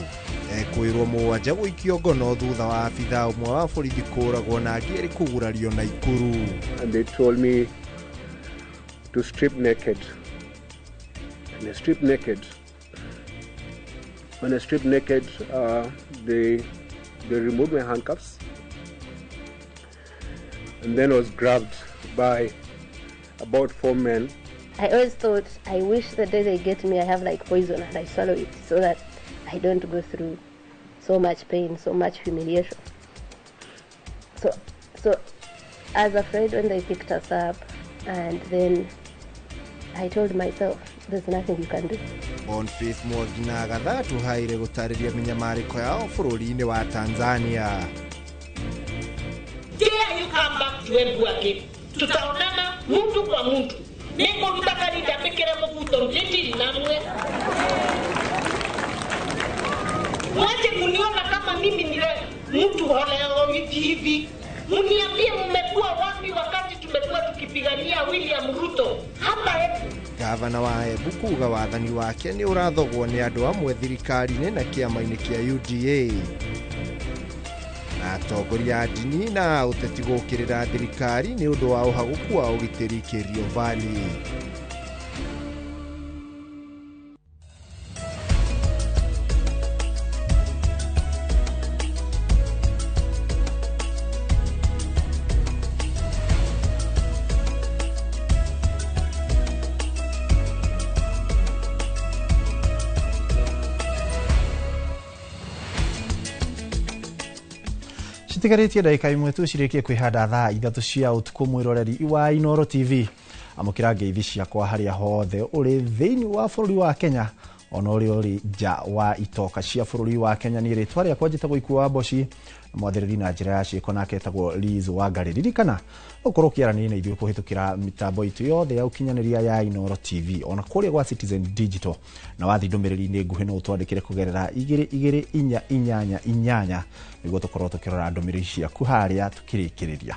ekwĩrwo mũgwanja gũikio ngono thutha wa abithaa ũmwe wa borithi kũũragwo na angĩ erĩ kũgurario Naikuru. And they told me to strip naked. And I stripped naked. When I stripped naked, they removed my handcuffs. And then I was grabbed by about 4 men. I always thought, I wish the day they get me, I have like poison and I swallow it so that I don't go through so much pain, so much humiliation. So I was afraid when they picked us up, and then I told myself, there's nothing you can do. Boniface Mwangi na Agatha Tuhaire gũtarĩria mĩnyamarĩko yao bũrũri-inĩ wa Tanzania. Dare you come back to Embu again. Tutaonana mtu kwa mtu. Nĩngũruta karinda mbĩkĩre mũbuto ndĩtiri namwe. Mwache kuniona kama mimi ni mtu holeo hivi hivi. Mniambie mmekuwa wapi wakati tumekuwa tukipigania William Ruto hapa Embu. Gavana wa Embu kuga wathani wake nĩ ũrathogwo nĩ andũ amwe thirikari-inĩ na kĩama-inĩ kĩa UDA. Na atongoria a ndini na ũteti gũkĩrĩra thirikari nĩ ũndũ wa ũhagũku wa ũgitĩri Kerio Valley. Citigarĩtie ndagĩka imwe tu cirĩkie kwĩhanda thaa 3 cia ũtukũ. Mwĩroreri wa Inooro TV, amũkĩra ngeithi ciakwa harĩa hothe ũrĩ thĩinĩ wa bũrũri wa Kenya, ona ũrĩa ũrĩ nja wa itoka cia bũrũri wa Kenya. Niĩ rĩtwa rĩakwa njĩtagwo Ikuo wa Mboci, na mwathĩrĩri na njĩra ya ciĩko nake etagwo Liz Wangari. Ririkana ũkorwo ũkĩaranĩria na ithuĩ kũhĩtũkĩra mĩtambo itũ yothe ya ũkinyanĩria ya Inooro TV, ona kũrĩa gwa Citizen Digital, na wathiĩ ndũmĩrĩri-inĩ nguhĩ no ũtwandĩkĩre kũgerera 2 2 4 8 8 nĩguo tũkorwo tũkĩrora ndũmĩrĩri ciaku harĩa tũkĩrĩkĩrĩria.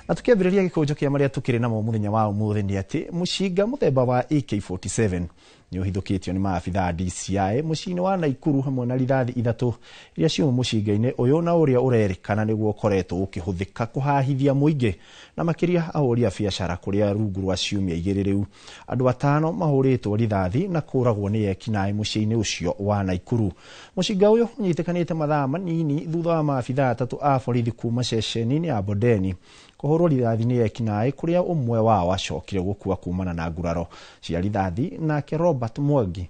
Na tukiambĩrĩria gĩkũnjo kĩa marĩa tukĩrĩ namo mũthenya wa ũmũthĩ nĩ atĩ mũcinga mũthemba wa AK47 nĩ ũhithũkĩtio nĩ maabitha a DCI mũciĩ-inĩ wa Naikuru, hamwe na rithathi 3 iria ciuma mũcinga-inĩ ũyũ, na ũrĩa ũrerĩkana nĩguo ũkoretwo ũkĩhũthĩka kũhahithia mũingĩ na makĩria ahũri a biacara, kũrĩa rungu rwa ciumia 2 rĩu andũ 5 mahũrĩtwo rithathi na kũragwo nĩ ekinaĩ mũciĩ-inĩ ũcio wa Naikuru. Mũcinga ũyũ ũnyitĩkanĩte mathaa manini thutha wa maabitha 3 a borithi kuma ceceni-inĩ ya Bondeni kũhũrwo rithathi nĩ ekinaĩ, kũrĩa ũmwe wao acokire gũkua kumana na nguraro cia rithathi. Nake Robert Mwangi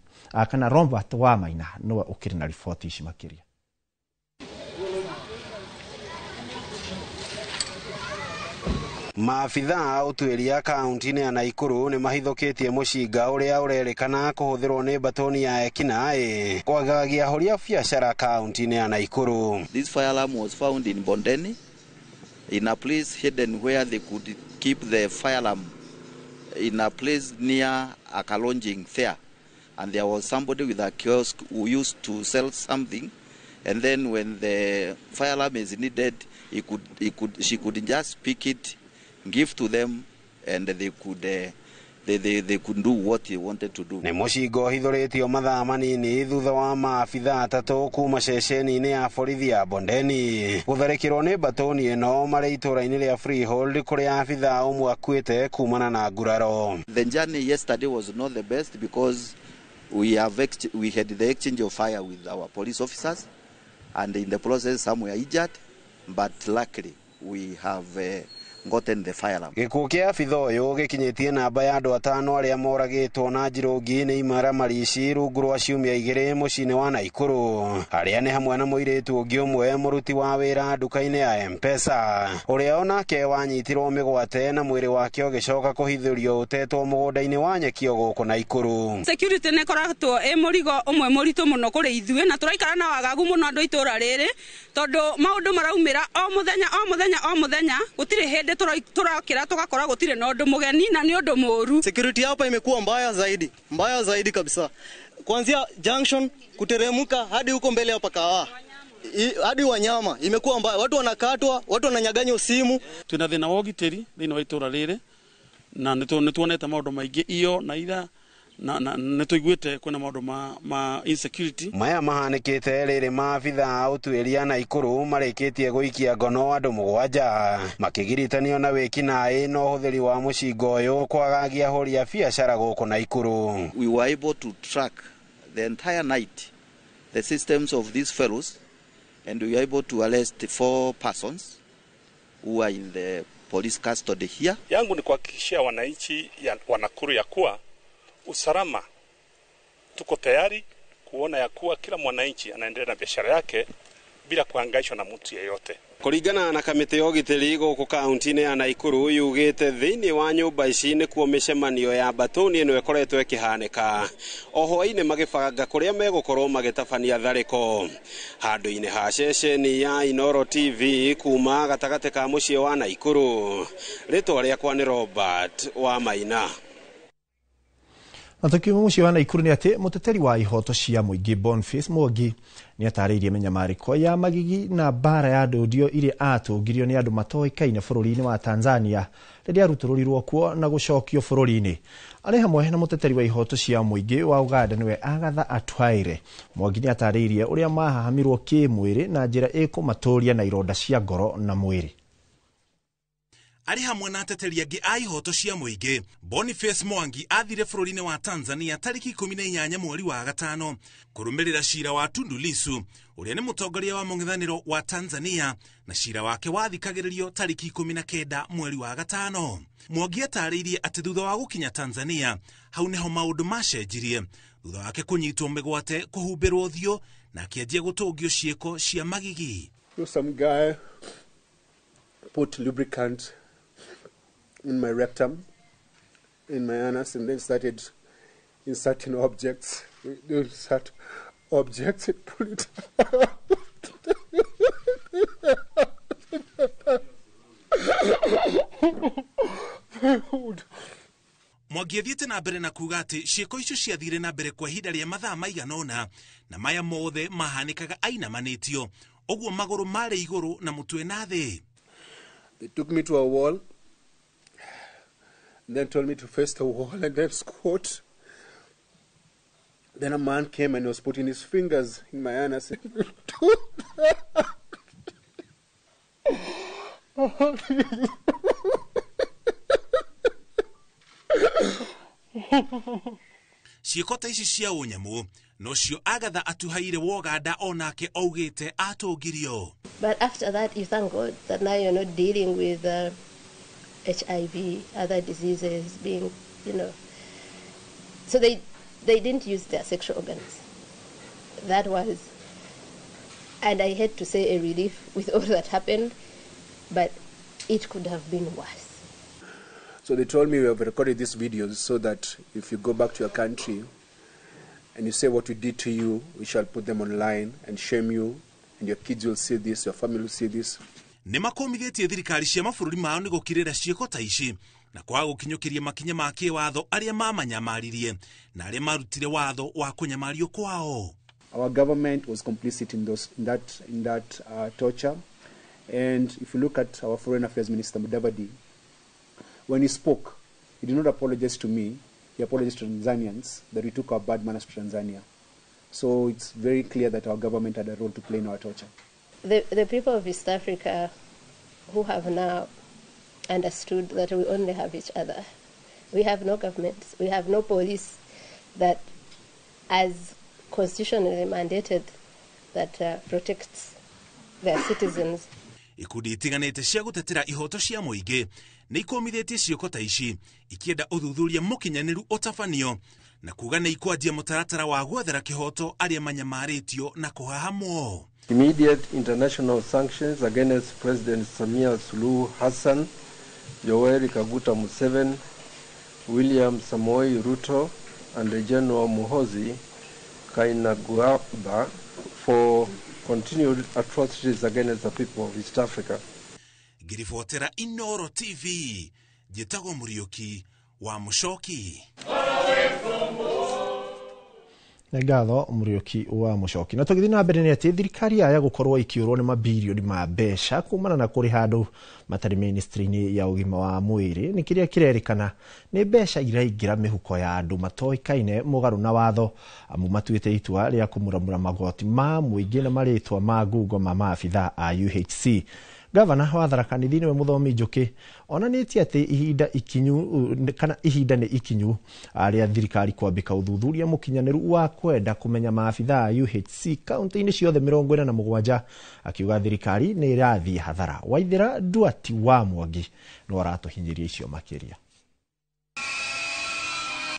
kana Robert Wamaina nĩwe ũkĩrĩ na riboti ici makĩria. Maabitha a ũtuĩria kaunti-inĩ ya Naikuru nĩ mahithũkĩtie mũcinga ũrĩa ũrerĩkana kũhũthĩrwo nĩ batoni ya ekinaĩ kwagagia ahũri a biacara kaunti-inĩ ya Naikuru. This firearm was found in Bondeni, in a place hidden where they could keep the firearm, in a place near a lodging there. And there was somebody with a kiosk who used to sell something, and then when the firearm is needed, she could just pick it, give to them, and they could they could do what they wanted to do. Nĩ mũcinga ũhithũrĩtio mathaa manini thutha wa maabitha 3 kuma ceceni-inĩ ya borithi ya Bondeni gũtharĩkĩrwo nĩ batoni ĩno marĩ itũũra-inĩ rĩa Freehold, kũrĩa abitha ũmwe akuĩte kumana na nguraro. The journey yesterday was not the best because we had the exchange of fire with our police officers, and in the process some were injured, but luckily we have gotten the firearm. Gĩkuũ kĩa abitha ũyũ gĩkinyĩtie namba ya andũ 5 arĩa moragĩtwo na njirũngi nĩ imaramari ici rungu rwa ciumia 2 mũciĩ-inĩ wa Naikuru, arĩa nĩ hamwe na mũirĩtu ũngĩ ũmwe mũruti wa wĩra nduka-inĩ ya M-Pesa, ũrĩa onake wanyitirwo mĩgwate na mwĩrĩ wake ũgĩcoka kũhithũrio ũtetwo mũgũnda-inĩ wa nyeki gũkũ Naikuru. Security nĩ ĩkoretwo ĩ mũrigo ũmwe mũritũ mũno kũrĩ ithuĩ, na tũraikara na wagagu mũno andũ itũra rĩrĩ, tondũ maũndũ maraumĩra o mũthenya o mũthenya o mũthenya, gũtirĩ hĩndĩ turakira tugakora gutire na undu mugeni na ni undu muru. Security hapa imekuwa mbaya zaidi kabisa, kuanzia junction kuteremka hadi huko mbele hapa Kahawa hadi wanyama imekuwa mbaya, watu wanakatwa, watu wananyaganywa simu. Twina thina wa ũgitĩri thĩinĩ wa itũra rĩrĩ, na nĩtuonete maũndũ maingĩ iyo na ira na nĩtũiguĩte kwĩna maũndũ ma insecurity. Maya mahanĩkĩte rĩrĩ maabitha a ũtuĩria Naikuru marĩkĩtie gũikia ngono andũ 7 makĩgiritanio na wĩkinaĩ na ũhũthĩri wa mũcinga ũyũ kwagagia ahũri a biacara gũkũ Naikuru. We were able to track the entire night the systems of these fellows, and we were able to arrest 4 persons who are in the police custody here. Yangu ni kuhakikishia wananchi wa Nakuru ya kuwa usalama tuko tayari kuona ya kuwa kila mwananchi anaendelea na biashara yake bila kuhangaishwa na mtu yeyote. Kũringana na kamĩtĩ ya ũgitĩri gũkũ kaunti-inĩ ya Naikuru yugĩte thĩinĩ wa nyũmba ici nĩkuo mĩcemanio ya batoni ĩno ĩkoretwo ĩkĩhanĩka, o hwaĩ-inĩ magĩbanga kũrĩa megũkorwo magĩtabania tharĩko. Handũ-inĩ ha ceceni ya Inooro TV kuma gatagatĩ ka mũciĩ wa Naikuru, rĩtwa rĩakwa nĩ Robert Wamaina. Na tukiuma mũciĩ wa Naikuru nĩ atĩ mũteteri wa ihoto cia mũingĩ Boniface Mwangi nĩ atarĩirie mĩnyamarĩko ya magigi na mbara ya ndũndio iria atũngirio nĩ andũ matoĩkaine bũrũri-inĩ wa Tanzania rĩrĩa arutũrũrirwo kuo na gũcokio bũrũri-inĩ. Arĩ hamwe na mũteteri wa ihoto cia mũingĩ wa Uganda nĩwe Agatha Atuhaire, Mwangi nĩ atarĩirie ũrĩa mahahamirwo kĩmwĩrĩ na njĩra ĩkũmatũria na ironda cia ngoro na mwĩrĩ. Arĩ hamwe na ateteri angĩ a ihoto cia mũingĩ, Boniface Mwangi athire bũrũri-inĩ wa Tanzania tarĩki 18 mweri wa gatano kũrũmĩrĩra cira wa Tundu Lissu ũrĩa nĩ mũtongoria wa mũng'ethanĩro wa Tanzania, na cira wake wathikagĩrĩrio tarĩki 19 mweri wa gatano. Mwangi atarĩirie atĩ thutha wa gũkinya Tanzania hau nĩho maũndũ macenjirie, thutha wake kũnyitwo mĩgwate, kũhumbĩrwo ũthiũ na akĩanjia gũtũngio ciĩko cia magigi. Some guy put lubricant in my rectum, in my anus, and then started inserting objects. They would insert objects and pull it out. Mwangi athiĩte na mbere na kuga atĩ ciĩko icio ciathire na mbere kwa ihinda rĩa mathaa maigana ũna, na maya mothe mahanĩkaga ainamanĩtio ũguo magũrũ marĩ igũrũ na mũtwe na thĩ. They took me to a wall and then told me to face the wall and then squat. Then a man came and was putting his fingers in my anus. Ciĩko ta ici cia ũnyamũ nocio Agatha atuhaire Woganda onake augĩte atũngirio. But after that, you thank God that now you're not dealing with HIV, other diseases being, you know. So they didn't use their sexual organs. That was, and I had to say, a relief with all that happened, but it could have been worse. So they told me we have recorded these videos so that if you go back to your country and you say what we did to you, we shall put them online and shame you, and your kids will see this, your family will see this. Nĩ makomithĩtie thirikari cia mabũrũri mao nĩ gũkirĩra ciĩko ta ici na kwaga gũkinyũkĩria makinya ma kĩwatho arĩa mamanyamaririe na arĩa marutire watho wa kũnyamario kwao. Our government was complicit in that torture, and if you look at our Foreign Affairs Minister Mudavadi, when he spoke, he did not apologize to me. He apologized to Tanzanians that we took our bad manners to Tanzania. So it's very clear that our government had a role to play in our torture. The people of East Africa who have now understood that we only have each other. We have no governments, we have no police that, as constitutionally mandated, that protects their citizens. Ikundi itiganĩte cia gũtetera ihoto cia mũingĩ nĩ ikomithĩtie ciĩko ta ici ikĩenda ũthuthuria mũkinyanĩru ũtabanio na kuga nĩ ikwanjia mũtaratara wa gwethera kĩhoto arĩa manyamarĩtio na kũhahamwo. Immediate international sanctions against President Samia Suluhu Hassan, Yoweri Kaguta Museveni, William Samoei Ruto, and General Muhoozi Kainerugaba for continued atrocities against the people of East Africa. Ngiribotera Inoro TV, njĩtagwo Mũriũki wa Mũcoki. Nĩ ngatho Mũriũki wa Mũcoki. Na tũgĩthiĩ na mbere nĩ atĩ thirikari yaya gũkorwo ĩkĩũrwo nĩ mabirioni ma mbeca kumana na kũrĩha andũ matarĩ ministry-inĩ ya ũgima wa mwĩrĩ nĩ kĩrĩa kĩrerĩkana nĩ mbeca iraingĩra mĩhuko ya andũ matoĩkaine mũgarũ na watho amu matuĩte itua rĩa kũmuramura magoti ma mũingĩ na marĩtwa ma ngungo ma maabithaa a UHC. Gavana wa Tharaka Nithi nĩwe Mũthomi Njũkĩ onanĩtie atĩ ihinda ikinyu kana ihinda nĩ ikinyu rĩa thirikari kwambĩka ũthuthuria mũkinyanĩru wa kwenda kũmenya maabithaa a UHC kaunti-inĩ ciothe 47, akiuga thirikari nĩ ĩrathiĩ hathara. Waithĩra Nduati wa Mwangi no aratũhinyĩria icio makĩria.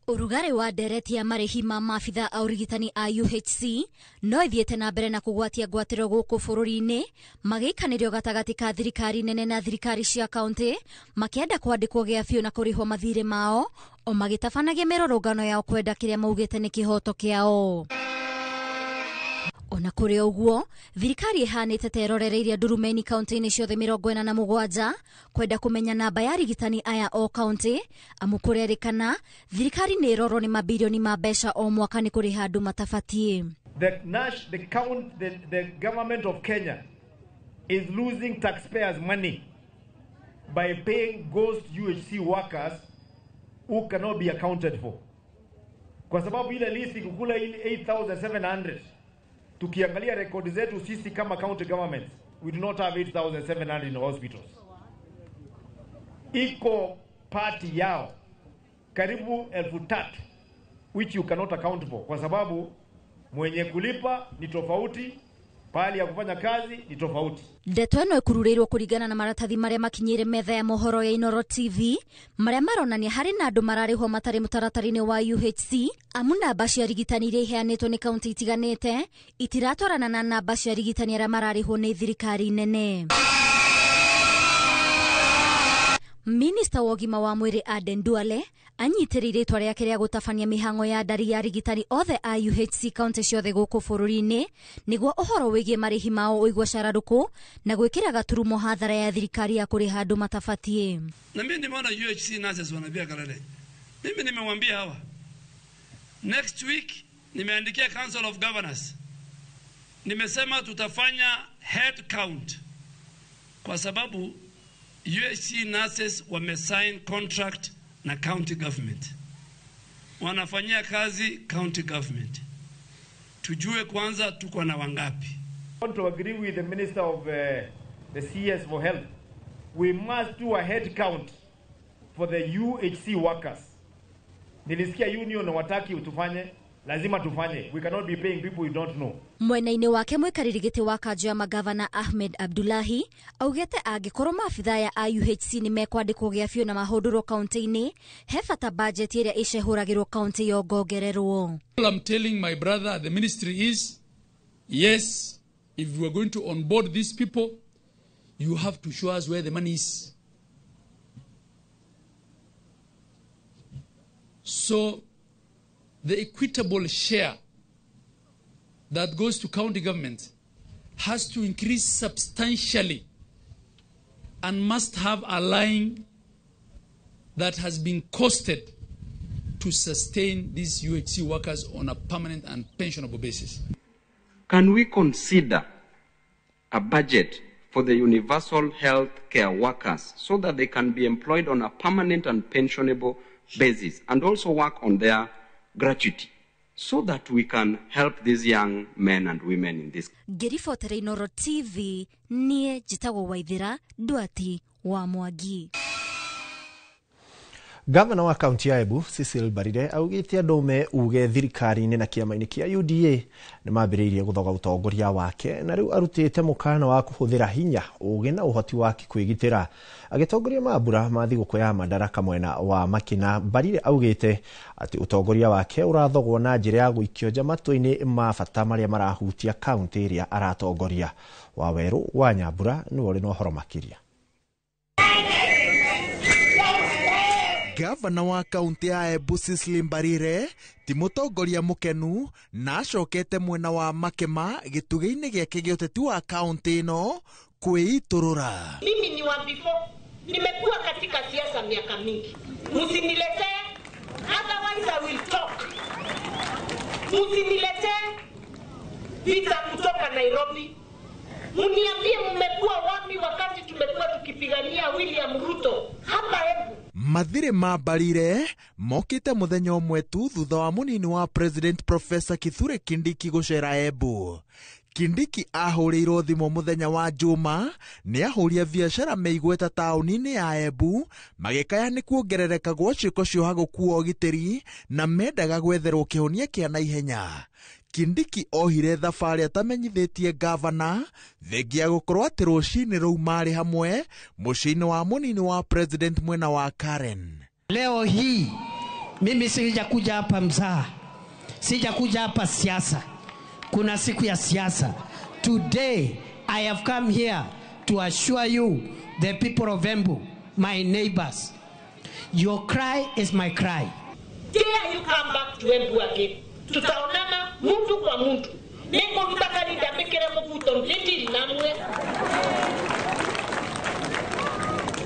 Ũrugarĩ wa ndereti ya marĩhi ma maabithaa a ũrigitani a UHC no ithiĩte na mbere na kũgwatia ngwatĩro gũkũ bũrũri-inĩ magĩikanĩrio gatagatĩ ka thirikari nene na thirikari cia kaunti makĩenda kwandĩkwo gĩa biũ na kũrĩhwo mathirĩ mao o magĩtabanagia mĩrũrũngano yao kwenda kĩrĩa maugĩte nĩ kĩhoto kĩao. Ona kũrĩ ũguo, thirikari ĩhanĩte ta ĩrorereirie ndurumeni kaunti-inĩ ciothe 47 kwenda kũmenya namba ya arigitani aya o kaunti, amu kũrerĩkana thirikari nĩ ĩrorwo nĩ mabirioni ma mbeca o mwaka nĩ kũrĩha andũ matabatiĩ. The government of Kenya is losing taxpayers' money by paying ghost UHC workers who cannot be accounted for. Kwa sababu ile list kukula ile 8,700, tukiangalia rekodi zetu sisi kama county governments, we do not have 8,700 in hospitals. Iko party yao karibu 3,000 which you cannot account for, kwa sababu mwenye kulipa ni tofauti, pahali ya kufanya kazi ni tofauti. Ndeto ĩno ĩkururĩirwo kũringana na maratathi marĩa makinyĩire metha ya mohoro ya Inoro TV marĩa maronania harĩ na andũ mararĩhwo matarĩ mũtaratara-inĩ wa UHC, amu namba cia arigitani iria iheanĩtwo nĩ kaunti itiganĩte itiratwarana na namba cia arigitani arĩa mararĩhwo nĩ thirikari nene. Minista wa ũgima wa mwĩrĩ Aden Duale anyitĩrĩire itua rĩake rĩa gũtabania mĩhang'o ya ndari ya arigitani othe a UHC kaunti ciothe gũkũ bũrũri-inĩ nĩguo ũhoro wĩgiĩ marĩhi mao ũigwo cararũkũ na gwĩkĩra gaturumo hathara ya thirikari ya kũrĩha andũ matabatiĩ. Na mimi nimeona UHC nurses wanapiga kelele. Mimi nimewambia hawa, next week nimeandikia Council of Governors, nimesema tutafanya head count kwa sababu UHC nurses wamesign contract na county government, wanafanyia kazi county government. Tujue kwanza tuko na wangapi. I want to agree with the Minister of the CS for Health. We must do a head count for the UHC workers. Nilisikia union wataki utufanye, lazima tufanye. We cannot be paying people we don't know. Mwena-inĩ wake mwikarĩri gĩtĩ wa kanjũ ya magavana Ahmed Abdullahi augĩte angĩkorwo maabithaa ya UHC nĩ mekwandĩkwo gĩa biũ na mahũndũrwo kaunti-inĩ, he bata bajeti ĩrĩa ĩcehũragĩrwo kaunti yongongererwo. All I'm telling my brother at the ministry is, yes, if we are going to onboard these people, you have to show us where the money is. So the equitable share that goes to county government has to increase substantially and must have a line that has been costed to sustain these UHC workers on a permanent and pensionable basis. Can we consider a budget for the universal health care workers so that they can be employed on a permanent and pensionable basis and also work on their gratuity so that we can help these young men and women in this? Ngĩribotera Inooro TV, niĩ njĩtagwo Waithĩra Ndwati wa Mwangi. Gavana wa kaunti ya Embu Cecil Mbarire augĩte andũ me uge thirikari-inĩ na kĩama-inĩ kĩa UDA nĩ mambĩrĩirie gũthoga ũtongoria wake na rĩu arutĩte mũkana wa kũhũthĩra hinya, ũgĩ na ũhoti wake kwĩgitĩra. Agĩtongoria mambura ma thigũkũ ya Madaraka mwena wa Makina, Mbarire augĩte atĩ ũtongoria wake ũrathogwo na njĩra ya gũikio nja matua-inĩ ma bata marĩa marahutia kaunti ĩrĩa aratongoria. Wawerũ wa Nyambura nĩwe ũrĩ na ũhoro makĩria. Gavana wa kaunti ya Embu Cecily Mbarire ti mũtongoria mũkenu na acokete mwena wa Makema gĩtugĩ-inĩ gĩake gĩa ũteti wa kaunti ĩno kwĩitũrũra. Mimi ni wa before, nimekuwa katika siasa miaka mingi. Msiniletee, otherwise I will talk. Msiniletee vita kutoka Nairobi. Mniambie mmekuwa wapi wakati tumekuwa tukipigania William Ruto hapa Embu. Mathirĩ ma Mbarire mokĩte mũthenya ũmwe tu thutha wa mũnini wa President Professor Kithure Kindiki gũcera Embu. Kindiki ahũrĩirwo thimũ mũthenya wa Juma nĩ ahũri a biacara meigweta taũni-inĩ ya Embu magĩkaya nĩ kuongerereka gwa ciĩko cioha gũkua ũgitĩri na mendaga gwetherwo kĩhonia kĩa naihenya. Kindiki ohire thabarĩ atamenyithĩtie gavana thengia gũkorwo atĩ rũcinĩ rũu marĩ hamwe mũciĩ-inĩ wa mũnini wa President mwena wa Karen. Leo hii mimi sijakuja hapa mzaha, sijakuja hapa siasa. Kuna siku ya siasa. Today I have come here to assure you, the people of Embu, my neighbors, your cry is my cry. Dare you come back to Embu again? Tutaonana muntu kwa muntu. Nengo mutakalinda mekere mubuto ndindi namwe.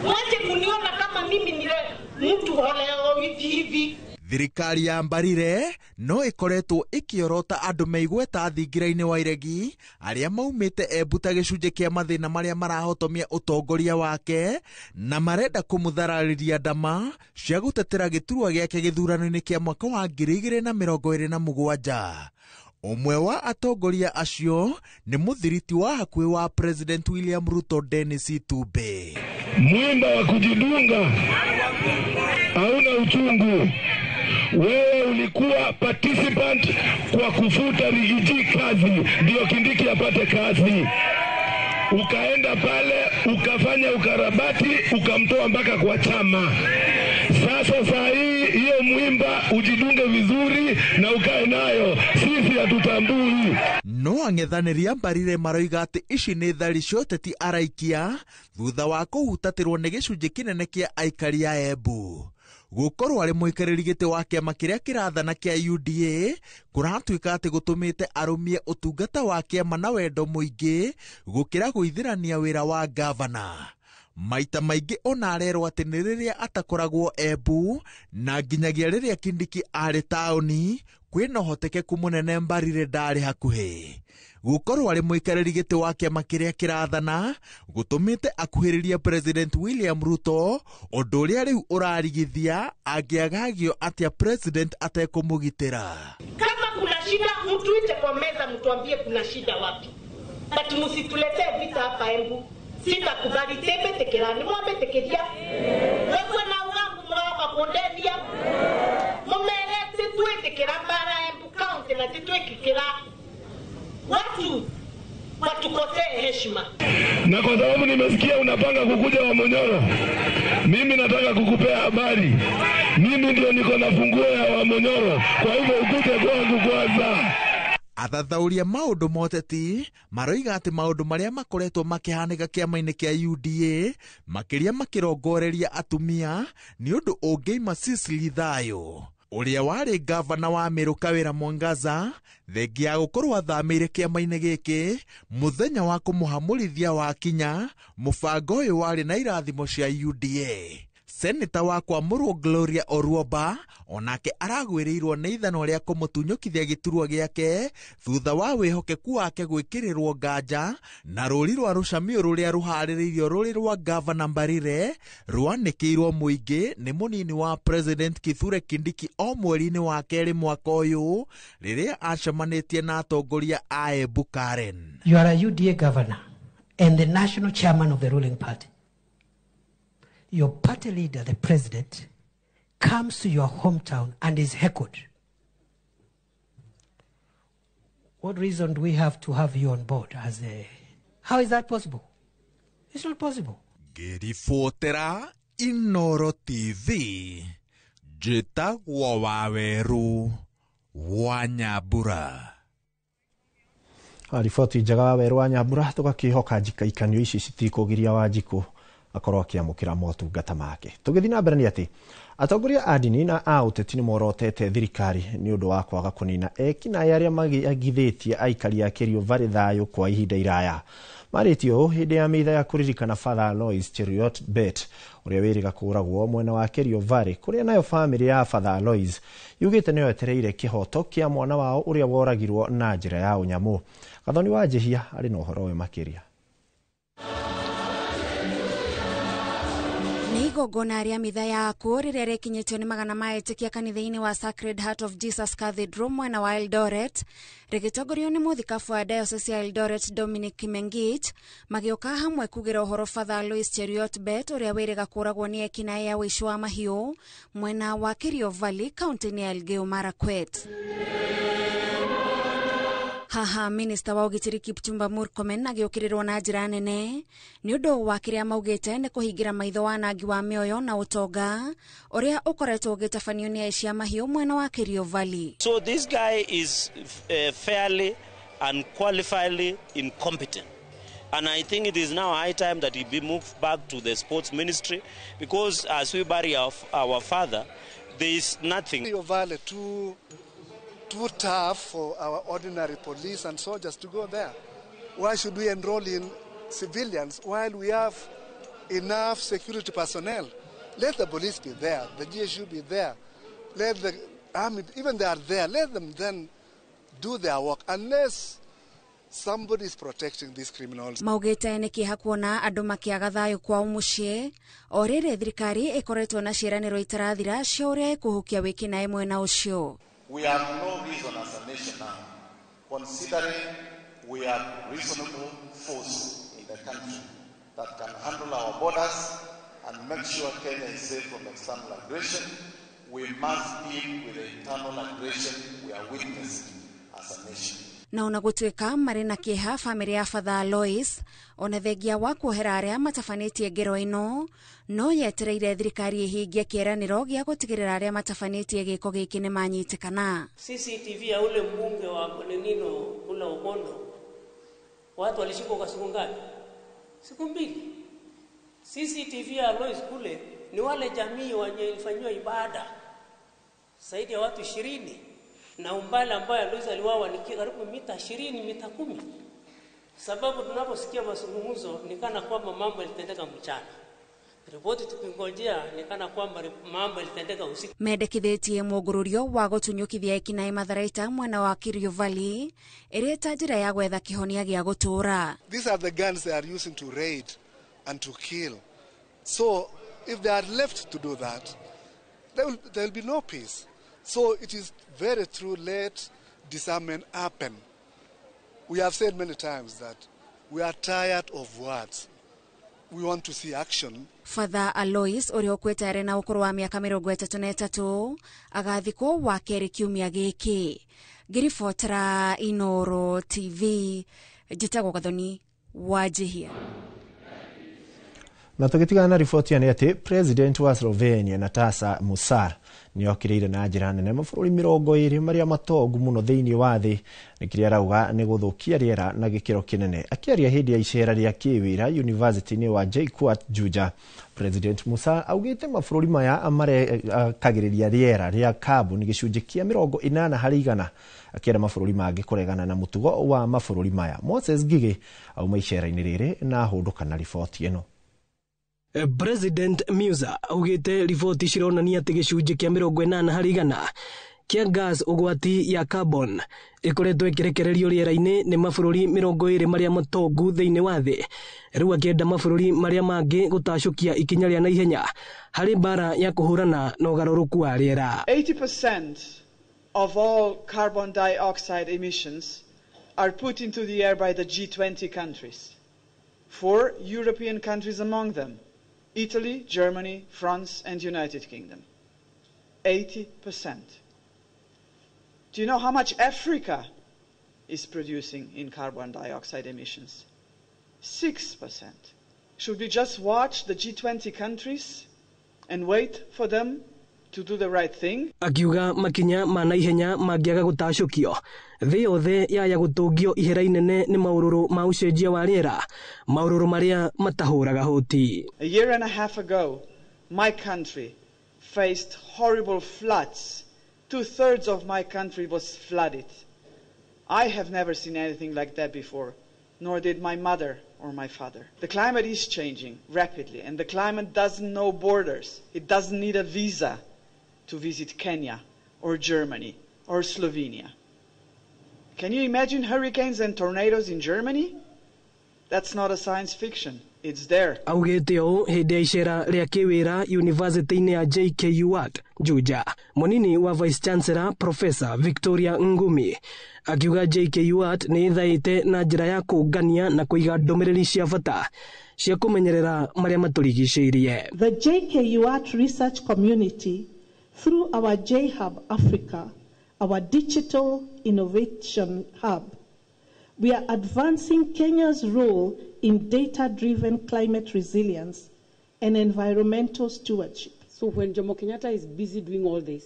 Mwache kuniona kama mimi ni mtu holeo hivi hivi. Thirikari ya Mbarire no ĩkoretwo ĩkĩorota andũ meigweta thingira-inĩ wa iregi arĩa maumĩte Embu ta gĩcunjĩ kĩa mathĩna marĩa marahotomia ũtongoria wake na marenda kũmũthararĩria ndama cia gũtetera gĩturwa gĩake gĩthurano-inĩ kĩa mwaka wa 2027. Ũmwe wa atongoria acio nĩ mũthiriti wa hakuhĩ wa President William Ruto Dennis Itumbi. Mwimba wa kujidunga hauna uchungu. Wewe ulikuwa participant kwa kufuta Rigiji kazi ndio Kindiki apate kazi. Ukaenda pale ukafanya ukarabati ukamtoa mpaka kwa chama. Sasa saa hii hiyo mwimba ujidunge vizuri na ukae nayo, sisi hatutambui. No ang'ethanĩri a Mbarire maroiga atĩ ici nĩ thari cia ũteti araikia thutha wa kũhutatĩrwo nĩ gĩcunjĩ kĩnene kĩa aikari a Embu. Gũkorwo arĩ mũikarĩri gĩtĩ wa kĩama kĩrĩa kĩrathana kĩa UDA kũratuĩka atĩ gũtũmĩte arũmie ũtungata wa kĩama na wendo mũingĩ gũkĩra gũithĩrania wĩra wa ngavana. Maita maingĩ ona arerwo atĩ nĩ rĩrĩa atakoragwo Embu na nginyagia rĩrĩa Kindiki arĩ taũni kwĩna ũhotekeku mũnene Mbarire ndarĩ hakuhĩ. Gũkorwo arĩ mũikarĩri gĩtĩ wa kĩama kĩrĩa kĩrathana gũtũmĩte akuhĩrĩrie President William Ruto, ũndũ ũrĩa rĩu ũrarigithia angĩagagio atĩa President atekũmũgitĩra. Kama kuna shida mtuite kwa meza, mtuambie kuna shida wapi, but msituletee vita hapa Embu. Sitakubali tembe tekerani mwambe tekeria wewe na wangu mwaoka kundelia mumerete tuetekera bara Embu County na tituekikira watu watukosee heshima. Na kwa sababu nimesikia unapanga kukuja wa Monyoro, mimi nataka kukupea habari. Mimi ndio niko na funguo ya wa Monyoro, kwa hivyo ukuje kwangu kwanza. Athathaũria maũndũ ma ũteti maroiga atĩ maũndũ marĩa makoretwo makĩhanĩka kĩama-inĩ kĩa UDA makĩria makĩrongoreria atumia nĩ ũndũ ũngĩima Cecily thayũ. Ũrĩa warĩ ngavana wa Meru Kawĩra Mwangaza thengia ya gũkorwo athamĩire kĩama-inĩ gĩkĩ mũthenya wa kũmũhamũrithia wakinya, mũbango ũyũ warĩ na irathimo cia UDA. Seneta wa Kwamũrwo Gloria Oruoba onake aragwĩrĩirwo nĩ ithanwa rĩa kũmũtunyũkithia gĩturwa gĩake thutha wa wĩhokeku wake gwĩkĩrĩrwo nganja na rũri rwa rũcamiũ rũrĩa rũharĩrĩirio rũrĩ rwa ngavana Mbarire rwanĩkĩirwo mũingĩ nĩ mũnini wa President Kithure Kindiki o mweri-inĩ wa kerĩ mwaka ũyũ rĩrĩa acemanĩtie na atongoria a Embu Karen. You are a UDA governor and the national chairman of the ruling party. Your party leader, the president, comes to your hometown and is heckled. What reason do we have to have you on board as a... How is that possible? It's not possible. Ngĩribotera Inooro TV, njĩtagwo Waweru wa Nyambura. Riboti njega Waweru wa Nyambura, tũgakĩhoka njikaikanio ici citikũgiria Wanjikũ akorwo akĩamũkĩra motungata make. Tũgĩthiĩ na mbere nĩ atĩ atongoria a ndini na a ũteti nĩ morotete thirikari nĩ ũndũ wa kwaga kũnina ekinaĩ arĩa magithĩtie aikari a Kerio Valley thayũ kwa ihinda iraya. Marĩtie ũũ hĩndĩ ya mĩtha ya kũririkana Father Alois Cheruiyot Bett ũrĩa wĩrĩga kũũragwo mwena wa Kerio Valley, kũrĩa nayo bamĩrĩ ya Father Alois yugĩte nĩyo yetereire kĩhoto kĩa mwana wao ũrĩa woragirwo na njĩra ya ũnyamũ. Gathoni wa Njĩhia arĩ na ũhoro ũyũ makĩria. Nĩ igongona rĩa mitha ya akuũ rĩrĩa rĩkinyĩtio nĩ magana ma etĩkia kanitha-inĩ wa Sacred Heart of Jesus Cathedral mwena wa Eldoret, rĩgĩtongorio nĩ mũthikabu wa Diocese ya Eldoret Dominic Kimengich, magĩũka hamwe kugĩra ũhoro Father Alois Cheruiyot Bett ũrĩa wĩrĩga kũũragwo nĩ ekinaĩ ya ũici wa mahiũ mwena wa Kerio Valley kaunti-inĩ ya Elgeyo Marakwet. Haha minista wa ũgitĩri Kipchumba Murkomen agĩũkĩrĩrwo na njĩra nene nĩ ũndũ wa kĩrĩa maugĩte nĩ kũhingĩra maitho wanangi wa mĩoyo na ũtonga ũrĩa ũkoretwo ũgĩtabanio nĩ aici a mahiũ mwena wa Kerio Valley. So this guy is fairly and qualifiedly incompetent. And I think it is now high time that he be moved back to the sports ministry, because as we bury our father, there is nothing. Kerio Valley too tough for our ordinary police and soldiers to go there. Why should we enroll in civilians while we have enough security personnel? Let the police be there, the GSU be there, let the army, even they are there, let them then do their work, unless somebody is protecting these criminals. Maugĩte nĩ kĩeha kuona andũ makĩaga thayũ kwao mũciĩ o rĩrĩ thirikari ĩkoretwo na ciĩranĩro itarathira cia ũrĩa ĩkũhukia wĩkinaĩ mwena ũcio. We have no reason as a nation now, considering we have reasonable force in the country that can handle our borders and make sure Kenya is safe from external aggression. We must deal with the internal aggression we are witnessing as a nation. Na ona gũtuĩka marĩ na kĩeha bamĩrĩ ya Father Alois ona thengia wa kuohera arĩa matabanĩtie ngero ĩno no yetereire thirikari ĩhingie kĩĩranĩro gĩa gũtigĩrĩra arĩa matabanĩtie gĩko gĩkĩ nĩ manyitĩkana. CCTV ya ule mbunge wa Lenino kula Okondo, watu walishikwa kwa siku ngapi? Siku mbili. CCTV ya Alois kule ni wale jamii wenye ilifanyiwa ibada zaidi ya watu 20, na umbali ambayo Alois aliwawa ni karibu mita 20, mita 10. Sababu tunaposikia mazungumzo ni kana kwamba mambo yalitendeka mchana, ripoti tukingojea ni kana kwamba mambo yalitendeka usiku. Mendekithĩtie mũngũrũrio wa gũtunyũkithia ekinaĩ matharaita mwena wa Kerio Valley ĩrĩ ta njĩra ya gwetha kĩhonia gĩa gũtũũra. These are the guns they are using to raid and to kill. So if they are left to do that, there will be no peace. So it is very true, let disarmament happen. We have said many times that we are tired of words. We want to see action. Father Alois ũrĩa ũkuĩte arĩ na ũkũrũ wa mĩaka 33 agathikwo wa kerĩ kiumia gĩkĩ. Ngĩribotera Inooro TV, njĩtagwo Gathoni Wanjihia. Na tũgĩtigana na riboti nĩ atĩ President wa Slovenia Natasa Musar nĩokĩrĩire na njĩra nene mabũrũri 20 marĩa matongu mũno thĩinĩ wa thĩ nĩ kĩrĩa arauga nĩ gũthũkia rĩera na gĩkĩro kĩnene. Akĩaria hĩndĩ ya icera rĩa kĩwĩra University-inĩ wa JKUAT Juja, President Musar augĩte mabũrũri maya marekagĩrĩria rĩera rĩa carbon gĩcunjĩ kĩa 80 harĩ igana, akĩenda mabũrũri mangĩ kũregana na mũtugo wa mabũrũri maya. Moses Ngigĩ auma icera-inĩ rĩrĩ na ahũndũka na riboti ĩno. President Musa augĩte riboti cironania atĩ gĩcunjĩ kĩa 80 harĩ igana kĩa gas ũgwati ya carbon ĩkoretwo ĩkĩrekererio rĩera-inĩ nĩ mabũrũri 20 marĩa matongu thĩinĩ wa thĩ. Rĩu akĩenda mabũrũri marĩa mangĩ gũtacũkia ikinya rĩa naihenya harĩ mbara ya kũhũrana na ũgarũrũku wa rĩera. 80% of all carbon dioxide emissions are put into the air by the G20 countries, 4 European countries among them: Italy, Germany, France, and United Kingdom. 80%. Do you know how much Africa is producing in carbon dioxide emissions? 6%. Should we just watch the G20 countries and wait for them to do the right thing? Akiuga makinya ma naihenya mangĩaga gũtacũkio, thĩ yothe yaya gũtũngio ihera inene nĩ maũrũrũ ma ũcenjia wa rĩera, maũrũrũ marĩa matahũraga hoti. A year and a half ago, my country faced horrible floods. 2/3 of my country was flooded. I have never seen anything like that before, nor did my mother or my father. The climate is changing rapidly, and the climate doesn't know borders. It doesn't need a visa to visit Kenya or Germany or Slovenia. Can you imagine hurricanes and tornadoes in Germany? That's not a science fiction. It's there. Augĩte ũũ hĩndĩ ya icera rĩa kĩwĩra University-inĩ ya JKUAT Juja. Mũnini wa Vice Chancellor Professor Victoria Ngumi akiuga JKUAT nĩ ĩthaĩte na njĩra ya kũngania na kũiga ndũmĩrĩri cia bata cia kũmenyerera marĩa matũrigicĩirie. The JKUAT research community through our J-Hub Africa, our digital innovation hub, we are advancing Kenya's role in data-driven climate resilience and environmental stewardship. So when Jomo Kenyatta is busy doing all this,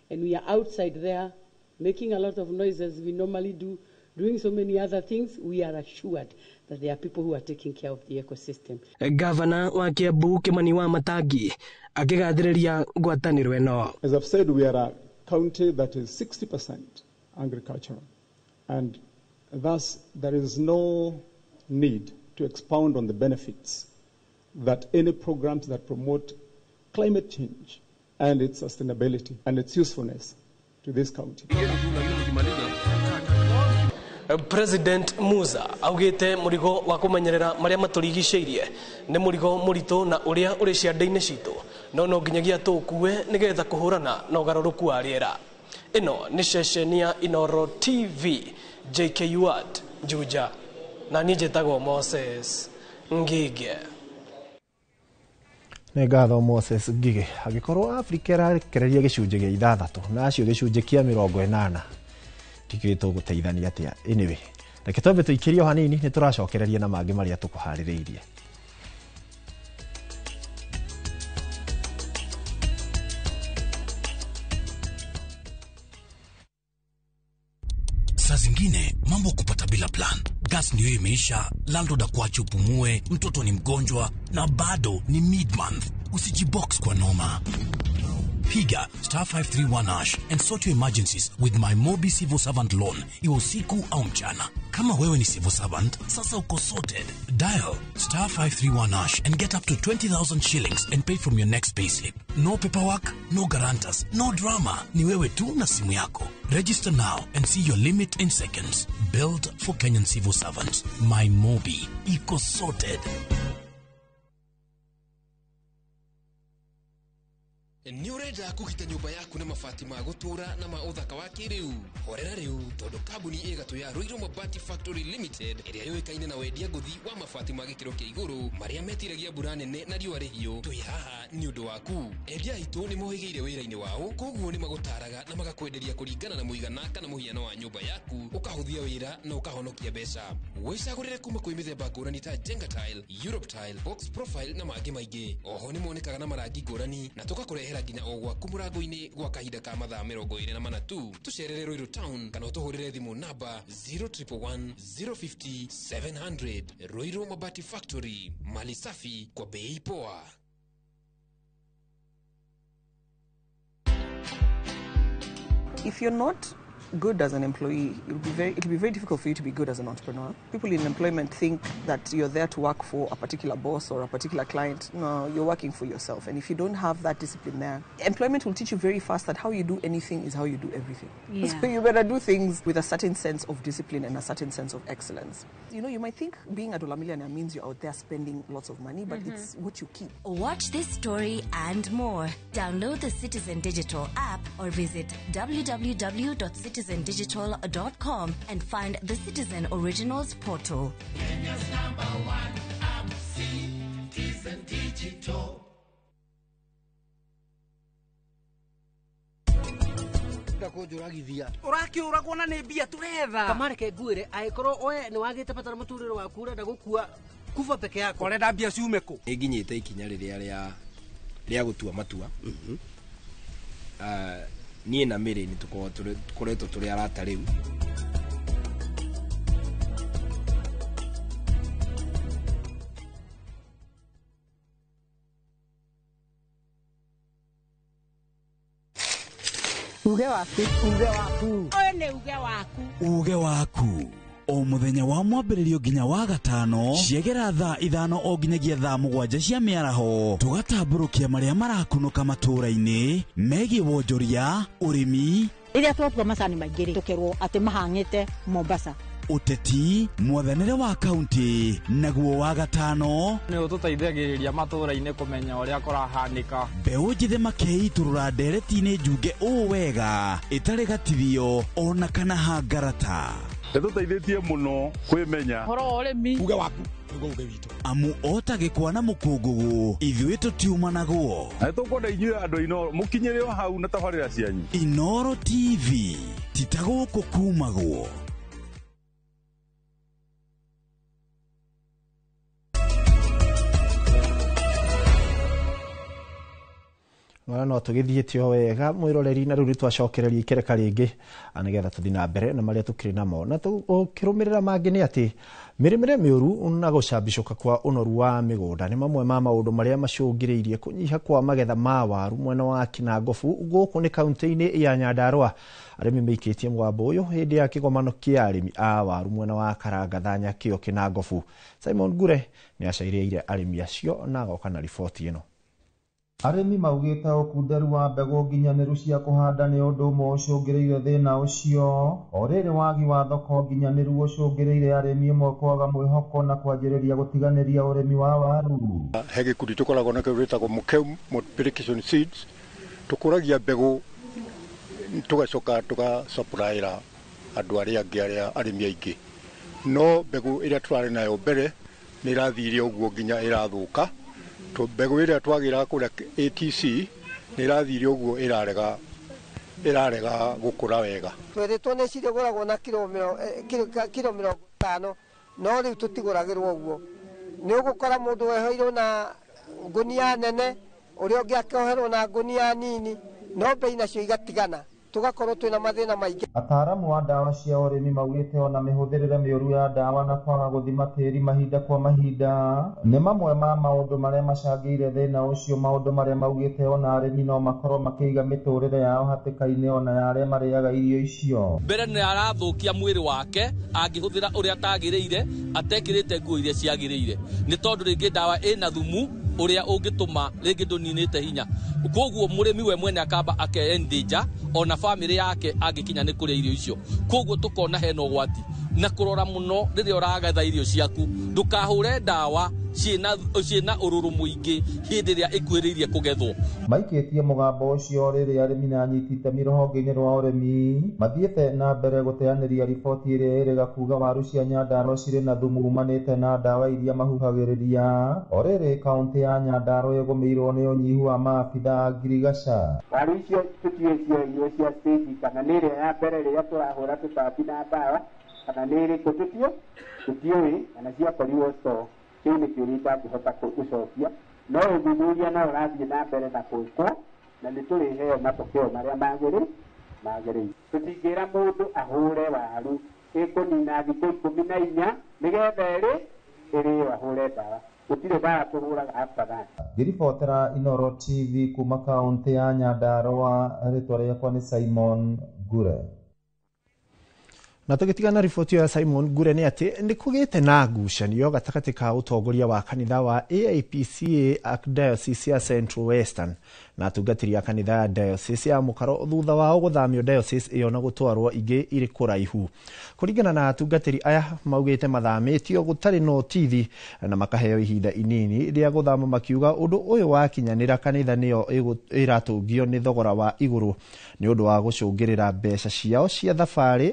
and we are outside there making a lot of noise as we normally do, doing so many other things, we are assured that there are people who are taking care of the ecosystem. Governor wa Kiambu Kimani wa Matangi akĩgathĩrĩria ngwatanĩro ĩno. As I've said, we are a county that is 60% agricultural, and thus there is no need to expound on the benefits that any programs that promote climate change and its sustainability and its usefulness to this county. President Musa augĩte mũrigo wa kũmenyerera marĩa matũrigicĩirie nĩ mũrigo mũritũ na ũrĩa ũrĩ ciande-inĩ citũ, no no nginyagia tũũkue nĩgetha kũhũrana na ũgarũrũku wa rĩera. Ĩno nĩ ceceni ya Inooro TV, JKUAT Juja, na niĩ njĩtagwo Moses Ngige. Nĩ ngatho Moses Ngige. Angĩkorwo Afrika ĩrarekereria gĩcunjĩ gĩa 6 na acio gĩcunjĩ kĩa 80, Tikĩ tũgũteithania atĩa. Anyway, reke twambe tũikĩrie o hanini, nĩ tũracokereria na mangĩ marĩa tũkũharĩrĩirie. Saa zingine mambo kupata bila plan. Gas ndio imeisha, landlord akuache upumue, mtoto ni mgonjwa na bado ni mid-month. Usijibox kwa noma. Piga *531# and sort your emergencies with my Mobi Civil Servant Loan, iwe usiku au mchana. Kama wewe ni civil servant, sasa uko sorted. Dial *531# and get up to 20,000 shillings and pay from your next payslip. No paperwork, no guarantors, no drama. Ni wewe tu na simu yako. Register now and see your limit in seconds. Built for Kenyan civil servants. My Mobi. Iko sorted. Nĩ ũrenda kũgita nyũmba yaku na mabati ma gũtũũra na ma ũthaka wa kĩrĩu? Horera rĩu, tondũ kambuni ĩ gatũ ya Ruiru Mabati Factory Limited ĩrĩa yũĩkaine na wendia ngũthi wa mabati ma gĩkĩro kĩa igũrũ marĩa metiragia mbura nene na riũa rĩhiũ, twĩ haha nĩ ũndũ waku. Endia aitũ nĩ mohĩgĩire wĩra-inĩ wao, koguo nĩ magũtaraga na magakwenderia kũringana na mũigana kana mũhiano wa nyũmba yaku, ũkahũthia wĩra na ũkahonokia mbeca. Wĩcagũrĩre kuma kwĩ mĩthemba ngũrani ta Jenga Tile, Europe Tile, Box Profile na mangĩ maingĩ. Oho nĩ monekaga na marangi ngũrani na tũgakũrehera nginya o gwaku mũrango-inĩ gwa kahinda ka mathaa 24 tu. Tũcerere Ruiru Town kana ũtũhũrĩre thimũ namba 0111 050 700. Ruiru Mabati Factory, mali safi kwa bei poa. If you're not good as an employee, it'll be very difficult for you to be good as an entrepreneur. People in employment think that you're there to work for a particular boss or a particular client. No, you're working for yourself. And if you don't have that discipline there, employment will teach you very fast that how you do anything is how you do everything. Yeah. So you better do things with a certain sense of discipline and a certain sense of excellence. You know, you might think being a dollar millionaire means you're out there spending lots of money, but it's what you keep. Watch this story and more. Download the Citizen Digital app or visit www.citizendigital.com and find the Citizen Originals portal. Kenya's number one app, Citizen Digital. Kunjuragithia urakiuragwo na ni mbia turetha kamareke ngwire angikorwo we ni wagite bata na muturire waku urenda gukua kuba peke yako urenda mbia ciume ku nginyite ikinya riria ria gutua matua. Niĩ na Mary nĩ tũkoretwo tũrĩ arata rĩu. Uge waku, uge waku. Ũyũ nĩ uge waku. Uge waku. O mũthenya wa mwambĩrĩrio nginya wa gatano ciegera thaa 5 o nginyagia thaa 7 cia mĩaraho, tũgatambũrũkia marĩa marakunũka matũũra-inĩ megiĩ wonjoria, ũrĩmi, rĩrĩa twatua macani maingĩ rĩ, tũkerwo atĩ mahang'ĩte Mombasa, ũteti, mwathanĩre wa kaunti, naguo wa gatano nĩ ũtũteithagĩrĩria matũũra-inĩ kũmenya ũrĩa kũrahanĩka. Mbeũ njĩthĩ makeitũrũra ndereti-inĩ njunge ũũ wega ĩtarĩ gatithio ona kana hangarata. Nĩtũteithĩtie mũno kwĩmenya ũhoro wa ũrĩmi. Uge waku nĩguo uge witũ. Amu ota gĩkwa na mũkũngũgũ ithuĩ tũtiumanagwo. Na nĩtũkwenda inyuĩ andũ a Inooro mũkinyĩre o hau na tabarĩra cianyu. Inooro TV ti ta gũkũ kumagwo. No tũgĩthiĩte o wega mwĩroreri, na rĩu nĩtwacokereria ikereka rĩngĩ nĩgetha tũthiĩ na mbere na marĩa tũkĩrĩ namo. Na tũkĩrũmĩrĩra mangĩ nĩ atĩ mĩrĩmĩre mĩũru na gũcambicũka kwa ũnoru wa mĩgũnda nĩ mamwe ma maũndũ marĩa macũngĩrĩirie kũnyiha kwa magetha ma waru mwena wa Kinangofu gũkũ nĩ kaunti-inĩ ya Nyandarua. Arĩmi meikĩtie mũgambo ũyũ hĩndĩ ya kĩgomano kĩa arĩmi a waru mwena wa Karangathanya kĩo Kinangofu. Simon Ngure nĩ acairĩire arĩmi acio na agoka na riboti ĩno. Arĩmi maugĩte ũkunderu wa mbegũ nginyanĩru cia kũhanda nĩ ũndũ ũmwe ũcũngĩrĩire thĩna ũcio. O rĩrĩ wagi wa thoko nginyanĩru ũcũngĩrĩire arĩmi amwe kwaga mwĩhoko na kwanjĩrĩria gũtiganĩria ũrĩmi wa waru. He gĩkundi tũkoragwo nakĩo gĩtagwo Mũkeu Multiplication Seeds, tũkũragia mbegũ tũgacoka tũgasupplyĩra andũ arĩa angĩ arĩa arĩmi aingĩ. No mbegũ ĩrĩa tũrarĩ nayo mbere nĩ ĩrathire ũguo nginya ĩrathũka. Mbegũ ĩrĩa twagĩraga kũrĩa ATC nĩ ĩrathire ũguo ĩrarega Ĩrarega gũkũra wega. Tweretwo nĩ cirĩgũragwo na kiro 50, no rĩu tũtigũragĩrwo ũguo. Nĩ ũgũkora mũndũ wehoirwo na ngũnia nene, ũrĩa ũngĩ akoherwo na ngũnia nini, no bei nacio igatigana, tugakorwo twina mathina maingi. Ataramu a ndawa cia ũrĩmi maugĩte ona mĩhũthĩrĩre mĩũru ya ndawa na kwaga gũthima tĩri mahinda kwa mahinda nĩ mamwe ma maũndũ marĩa macangĩire thĩna ũcio, maũndũ marĩa maugĩte ona arĩmi no makorwo makĩiga mĩtũrĩre yao hatĩka-inĩ ona ya arĩa marĩaga irio icio. Mbere nĩ arathũkia mwĩrĩ wake angĩhũthĩra ũrĩa atagĩrĩire, atekĩrĩte nguo iria ciagĩrĩire, nĩ tondũ rĩngĩ ndawa ĩna thumu ũrĩa ũngĩtũma rĩngĩ ndũninĩte hinya. Koguo mũrĩmi we mwene akamba akeendanger ona famĩlĩ yake angĩkinya nĩ kũrĩa irio icio. Koguo tũkona hena ũgwati na kũrora mũno rĩrĩa ũragetha irio ciaku, ndũkahũre ndawa ciĩna ũrũrũ mũingĩ hĩndĩ ĩrĩa ĩkuhĩrĩirie kũgethwo. Maikĩtie mũgambo ũcio rĩrĩa arĩmi na anyiti itemi rũhonge-inĩ rwa ũrĩmi mathiĩte na mbere gũteanĩria riboti ĩrĩa ĩrĩga kuga waru cia Nyandarua cirĩ na thumu umanĩte na ndawa iria mahuhagĩrĩria. O rĩrĩ kaũntĩ ya Nyandarua ĩgũmĩirwo nĩ ũnyihu wa maabitha a ngirigaca. Waru icio tũtiũĩ cioirwo cia stage kana nĩ ĩrĩa ya mbere rĩrĩa tũrahũra tũtambi na ndawa kana nĩ ĩrĩkũ tũtiũĩ kana ciakorirwo store. Kĩu nĩ kĩũria itangĩhota gũcokia, no ũthuthuria no ũrathiĩ na mbere na gwĩkwo na nĩ tũrĩheo matokeo marĩa magĩrĩire. Tũtingĩra mũndũ ahũre waru ĩkũnina thikũ 14 nĩgetha ĩrĩo ahũre ndawa. Gũtirĩ ndawa tũhũraga after that. Ngĩribotera Inooro TV kuma kaũntĩ ya Nyandarua, rĩtwa rĩakwa nĩ Simon Ngure. Na tũgĩtigana riboti ya Simon Ngure nĩ atĩ nĩ kũgĩte na ngucanio gatagatĩ ka ũtongoria wa kanitha wa AIPCA Archdiocese ya Central Western na atungatĩri a kanitha ya Diocese ya Mũkaro thutha wao gũthamio diocese ĩyo na gũtwarwo ingĩ irĩ kũraihu. Kũringana na atungatĩri aya maugĩte mathamĩtio gũtarĩ notithi na makaheo ihinda inini rĩa gũthama, makiuga ũndũ ũyũ wakinyanĩra kanitha nĩyo ĩratũngio nĩ thogora wa igũrũ nĩ ũndũ wa gũcũngĩrĩra mbeca ciao cia thabarĩ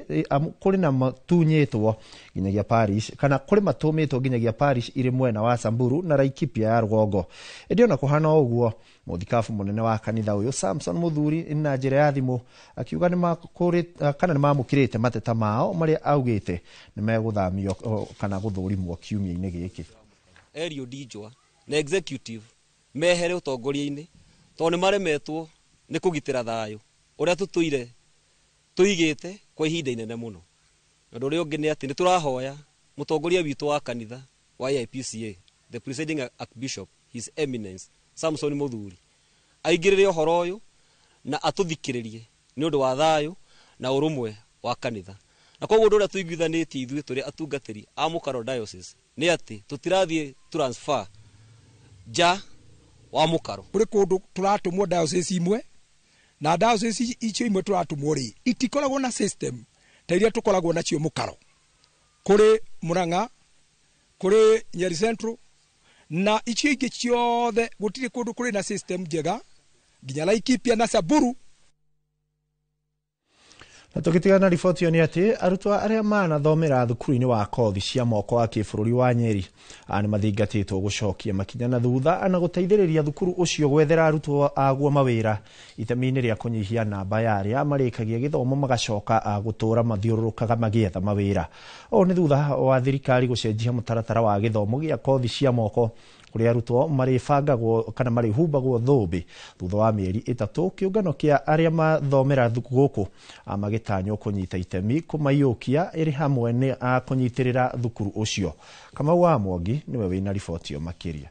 kũrĩ na matunyĩtwo nginyagia parish kana kũrĩ matũmĩtwo nginyagia parish irĩ mwena wa Samburu na Laikipia ya rũgongo. Ĩndĩ ona kũhana ũguo, mũthikabu mũnene wa kanitha ũyũ Samson Muthuri na njĩra ya thimũ akiuga kana nĩ mamũkĩrĩte mateta mao marĩa augĩte nĩ megũthamio kana gũthũrimwo kiumia-inĩ gĩkĩ. Eliud Njua na executive mehere ũtongoria-inĩ tondũ nĩ maremetwo nĩ kũgitĩra thayũ ũrĩa tũtũire tũigĩte kwa ihinda inene mũno. Ũndũ ũrĩa ũngĩ nĩ atĩ nĩ tũrahoya mũtongoria witũ wa kanitha wa AIPCA, the presiding archbishop, his eminence Samson Muthuri, aingĩrĩre ũhoro ũyũ na atũthikĩrĩrie nĩ ũndũ wa thayũ na ũrũmwe wa kanitha. Na koguo ũndũ ũrĩa tũiguithanĩtie ithuĩ tũrĩ atungatĩri a Mũkaro Diocese nĩ atĩ tũtirathiĩ transfer nja wa Mũkaro. Kũrĩ kũndũ tũratũmwo diocese imwe na diocese icio imwe tũratũmwo rĩ itikoragwo na system ta iria tũkoragwo nacio Mũkaro. Kũrĩ Murang'a, kũrĩ Nyeri Central na icio ingĩ ciothe gũtirĩ kũndũ kũrĩ na system njega nginya Laikipia na Samburu. Na tũgĩtigana riboti ĩyo nĩ atĩ arutwo arĩa manathomera thukuru-inĩ wa kothi cia moko wa kĩbũrũri wa Nyeri nĩ mathingatĩtwo gũcokia makinya na thutha na gũteithĩrĩria thukuru ũcio gwethera arutwo aguo mawĩra itemi-inĩ rĩa kũnyihia namba ya arĩa marĩkagia gĩthomo magacoka gũtũra mathiũrũrũkaga magĩetha mawĩra. Ũũ nĩ thutha wa thirikari gũcenjia mũtaratara wa gĩthomo gĩa kothi cia moko kũrĩa arutwo marĩbangagwo kana marĩhumbagwo thũmbĩ thutha wa mĩeri 3. Kĩũngano kĩa arĩa mathomera gũkũ magĩtanywo kũnyita itemi kũmaiyũkia ĩrĩ hamwe nĩ kũnyitĩrĩra thukuru ũcio. Kamau wa Mwangi nĩwe wĩna riboti ĩyo makĩria.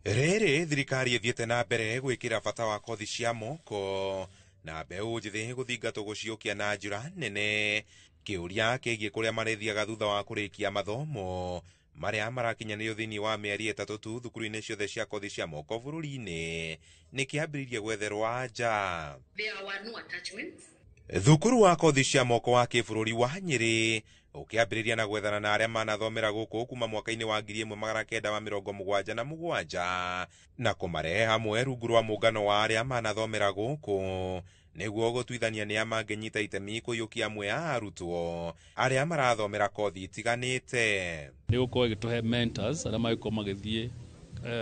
Rĩrĩ thirikari ĩthiĩte na mbere gwĩkĩra bata wa kothi cia moko na mbeũ njĩthĩ gũthingatwo gũciũkia na njĩra nene. Kĩũria kĩgiĩ kũrĩa marĩthiaga thutha wa kũrĩkia mathomo marĩa marakinyanĩrio thĩinĩ wa mĩeri 3 tu thukuru-inĩ ciothe cia kothi cia moko bũrũri-inĩ nĩ kĩambĩrĩirie gwetherwo anja. Thukuru wa kothi cia moko wa kĩbũrũri wa Nyeri ũkĩambĩrĩria na gwethana na arĩa manathomera gũkũ kuma mwaka-inĩ wa 1977 na kũmarehe hamwe rungu rwa mũngano wa arĩa manathomera gũkũ nĩguo gũtuithania nĩa mangĩnyita itemi kũiyũkia amwe a arutwo arĩa marathomera kothi itiganĩte. Nĩ gũkorwo ĩgĩtũhe mentors arĩa magĩkorwo magĩthiĩ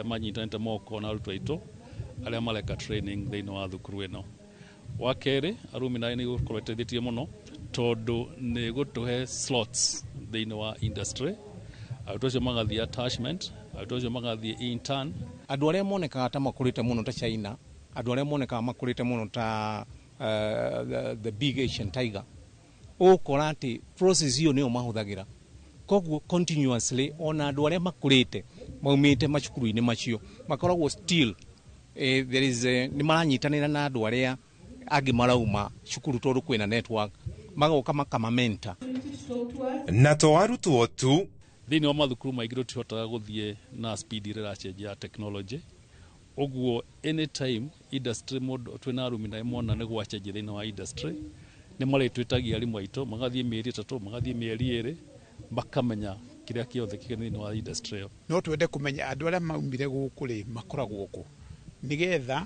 manyitanĩte moko na arutwo aitũ arĩa mareka training thĩinĩ wa thukuru ĩno. Wa kerĩ, alumni nĩ gũkorwo ĩteithĩtie mũno tondũ nĩ gũtũhe slots thĩinĩ wa industry. Arutwo acio magathiĩ attachment, arutwo acio magathiĩ intern. Andũ arĩa monekaga ta makũrĩte mũno ta China, andũ arĩa monekaga makũrĩte mũno ta the big Asian tiger, ũgũkora atĩ process ĩyo nĩyo mahũthagĩra. Koguo continuously ona andũ arĩa makũrĩte maumĩte macukuru-inĩ macio makoragwo still there is nĩ maranyitanĩra na andũ arĩa angĩ marauma cukuru tondũ kwĩna network, magoka makamamenta. Na to arutwo tu. Thĩinĩ wa mathukuru maingĩ tũtihotaga gũthiĩ na speed ĩrĩa ĩracenjia ya technology. Ũguo anytime industry mũndũ twĩna alumni mona nĩ gwacenjia thĩinĩ wa industry, nĩ marĩtwĩtagia arimũ aitũ, magathiĩ mĩeri 3, magathiĩ mĩeri 2, makamenya kĩrĩa kĩothe kĩrĩ thĩinĩ wa industry ĩyo. No twende kũmenya andũ arĩa maumire gũkũ rĩ makoragwo kũ, nĩgetha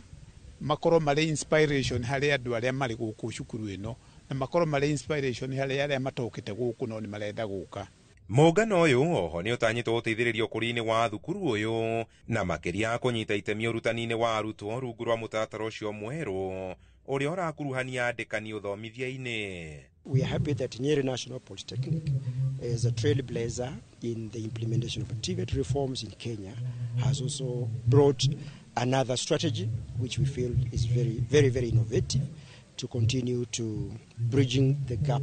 makorwo marĩ inspiration harĩ andũ arĩa marĩ gũkũ cukuru ĩno, na makorwo marĩ inspiration harĩ arĩa matokĩte gũkũ no nĩ marenda gũka. Mũngano ũyũ oho nĩ ũtanyĩtwo gũteithĩrĩria ũkũria-inĩ wa thukuru ũyũ na makĩria kũnyita itemi ũrutani-inĩ wa arutwo rungu rwa mũtaratara ũcio mwerũ ũrĩa ũrakuruhania andĩkani ũthomithia-inĩ. We are happy that Nyeri National Polytechnic as a trailblazer in the implementation of TVET reforms in Kenya has also brought another strategy which we feel is very, very, very innovative to continue to bridging the gap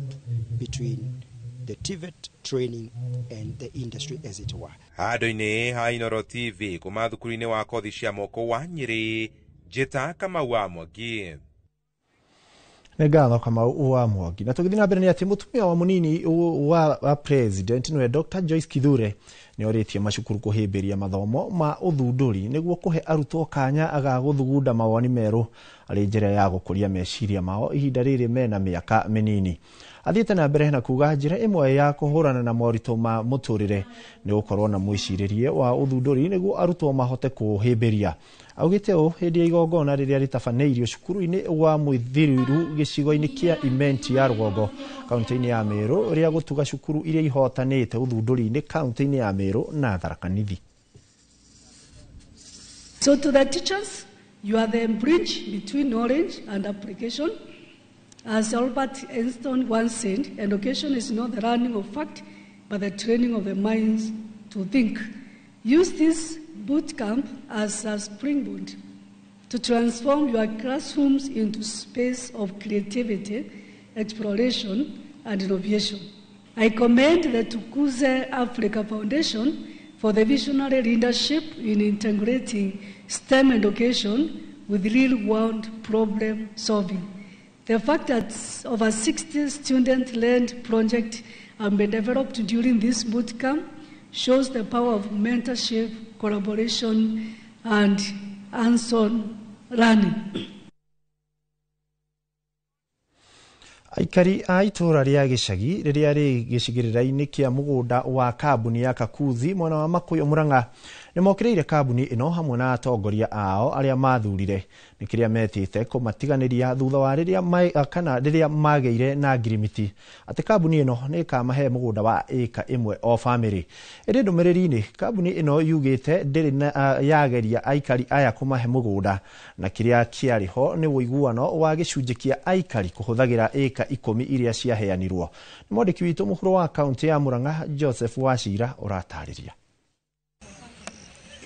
between the TVET training and the industry as it were. Handũ-inĩ ha Inooro TV kuma thukuru-inĩ wa kothi cia moko wa Nyeri, Njĩta Kamau wa Mwangi. Nĩ ngatho Kamau wa Mwangi. Na tũgĩthiĩ na mbere nĩ atĩ mũtumia wa mũnini wa president nĩwe Dr. Joyce Kithure nĩ orĩtie macukuru kũhĩmbĩria mathomo ma ũthundũri nĩguo kũhe arutwo kanya ga gũthugunda mawoni merũ arĩ njĩra ya gũkũria meciria mao ihinda rĩrĩ mena mĩaka mĩnini. Athiĩte na mbere na kuga njĩra ĩmwe ya kũhũrana na moritũ ma mũtũrĩre nĩ gũkorwo na mwĩcirĩrie wa ũthundũri nĩguo arutwo mahote kũhĩmbĩria. Augĩte ũũ hĩndĩ ya igongona rĩrĩa rĩtabanĩirio cukuru-inĩ wa Mwithiriru gĩcigo-inĩ kĩa Imenti ya Rũgongo kaunti-inĩ ya Meru rĩa gũtuga cukuru iria ihotanĩte ũthundũri-inĩ kaunti-inĩ ya Meru na Tharaka Nithi. So to the teachers, you are the bridge between knowledge and application. As Albert Einstein once said, education is not the learning of fact, but the training of the minds to think. Use this boot camp as a springboard to transform your classrooms into space of creativity, exploration, and innovation. I commend the Tukuze Africa Foundation for the visionary leadership in integrating STEM education with real-world problem solving. The fact that over 60 student-led projects have been developed during this boot camp shows the power of mentorship, collaboration, and hands-on learning. Aikari a itũũra rĩa gĩcagi rĩrĩa rĩ gĩcigĩrĩra-inĩ kĩa mũgũnda wa kambuni ya Kakuthi mwena wa Makuyu Murang'a nĩ mokĩrĩire kambuni ĩno hamwe na atongoria ao arĩa mathurire nĩ kĩrĩa metĩte kũmatiganĩria thutha wa rĩrĩa kana rĩrĩa magĩire na ngirimiti atĩ kambuni ĩno nĩ ĩkamahe mũgũnda wa ĩka ĩmwe o bamĩrĩ. Ĩndĩ ndũmĩrĩri-inĩ kambuni ĩno yugĩte ndĩrĩ yageria aikari aya kũmahe mũgũnda na kĩrĩa kĩarĩ ho nĩ ũiguano wa gĩcunjĩ kĩa aikari kũhũthagĩra ĩka 10 iria ciaheanirwo. Nĩ mwandĩki witũ mũhuro wa kaunti ya Murang'a Joseph Wachira ũratarĩria.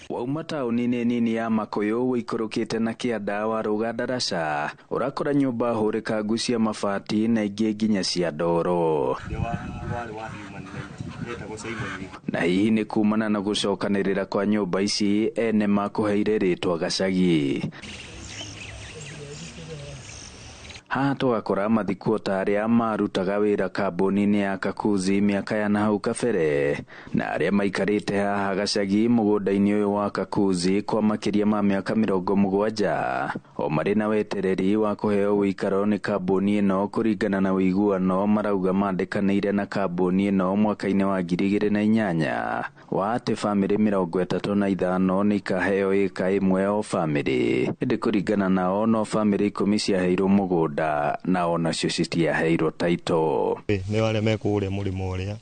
Wauma taũni-inĩ nini ya Makuyu wĩikũrũkĩte na kĩanda wa rũga ndaraca ũrakora nyũmba hũrĩkangu cia mabati na ingĩ nginya cia ndoro. Na hihi nĩ kumana na gũcokanĩrĩra kwa nyũmba ici ene makũheire rĩtwa gacagi. Haha tũgakora mathikuota arĩa marutaga wĩra kambuni-inĩ ya Kakuzi mĩaka ya nahau kabere na arĩa maikarĩte haha gacagi mũgũnda-inĩ ũyũ wa Kakuzi kwa makĩria ma mĩaka 70 o marĩ na wetereri wa kũheo ũikaro nĩ kambuni ĩno kũringana na ũiguano marauga mandĩkanĩire na kambuni ĩno mwaka-inĩ wa 2008 wa atĩ bamĩrĩ 35 nĩ ikaheo ĩka ĩmwe o bamĩrĩ ĩndĩ kũringana nao no bamĩrĩ 10 ciaheirwo mũgũnda na onacio citiaheirwo taito. Nĩ arĩa mekũrĩa mũrĩmo ũrĩa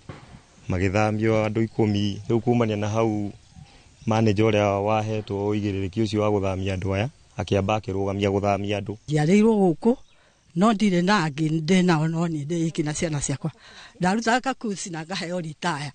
magĩthamio andũ 10 rĩu kumania na hau manager ũrĩa wahetwo ũigĩrĩrĩki ũcio wa gũthamia andũ aya akĩamba akĩrũgamia gũthamia andũ. Njiarĩirwo gũkũ No ndirĩ na angĩ ndĩ nao, no niĩ ndĩ iki na ciana ciakwa. Ndarutaga Kakuzi na ngaheo ritaya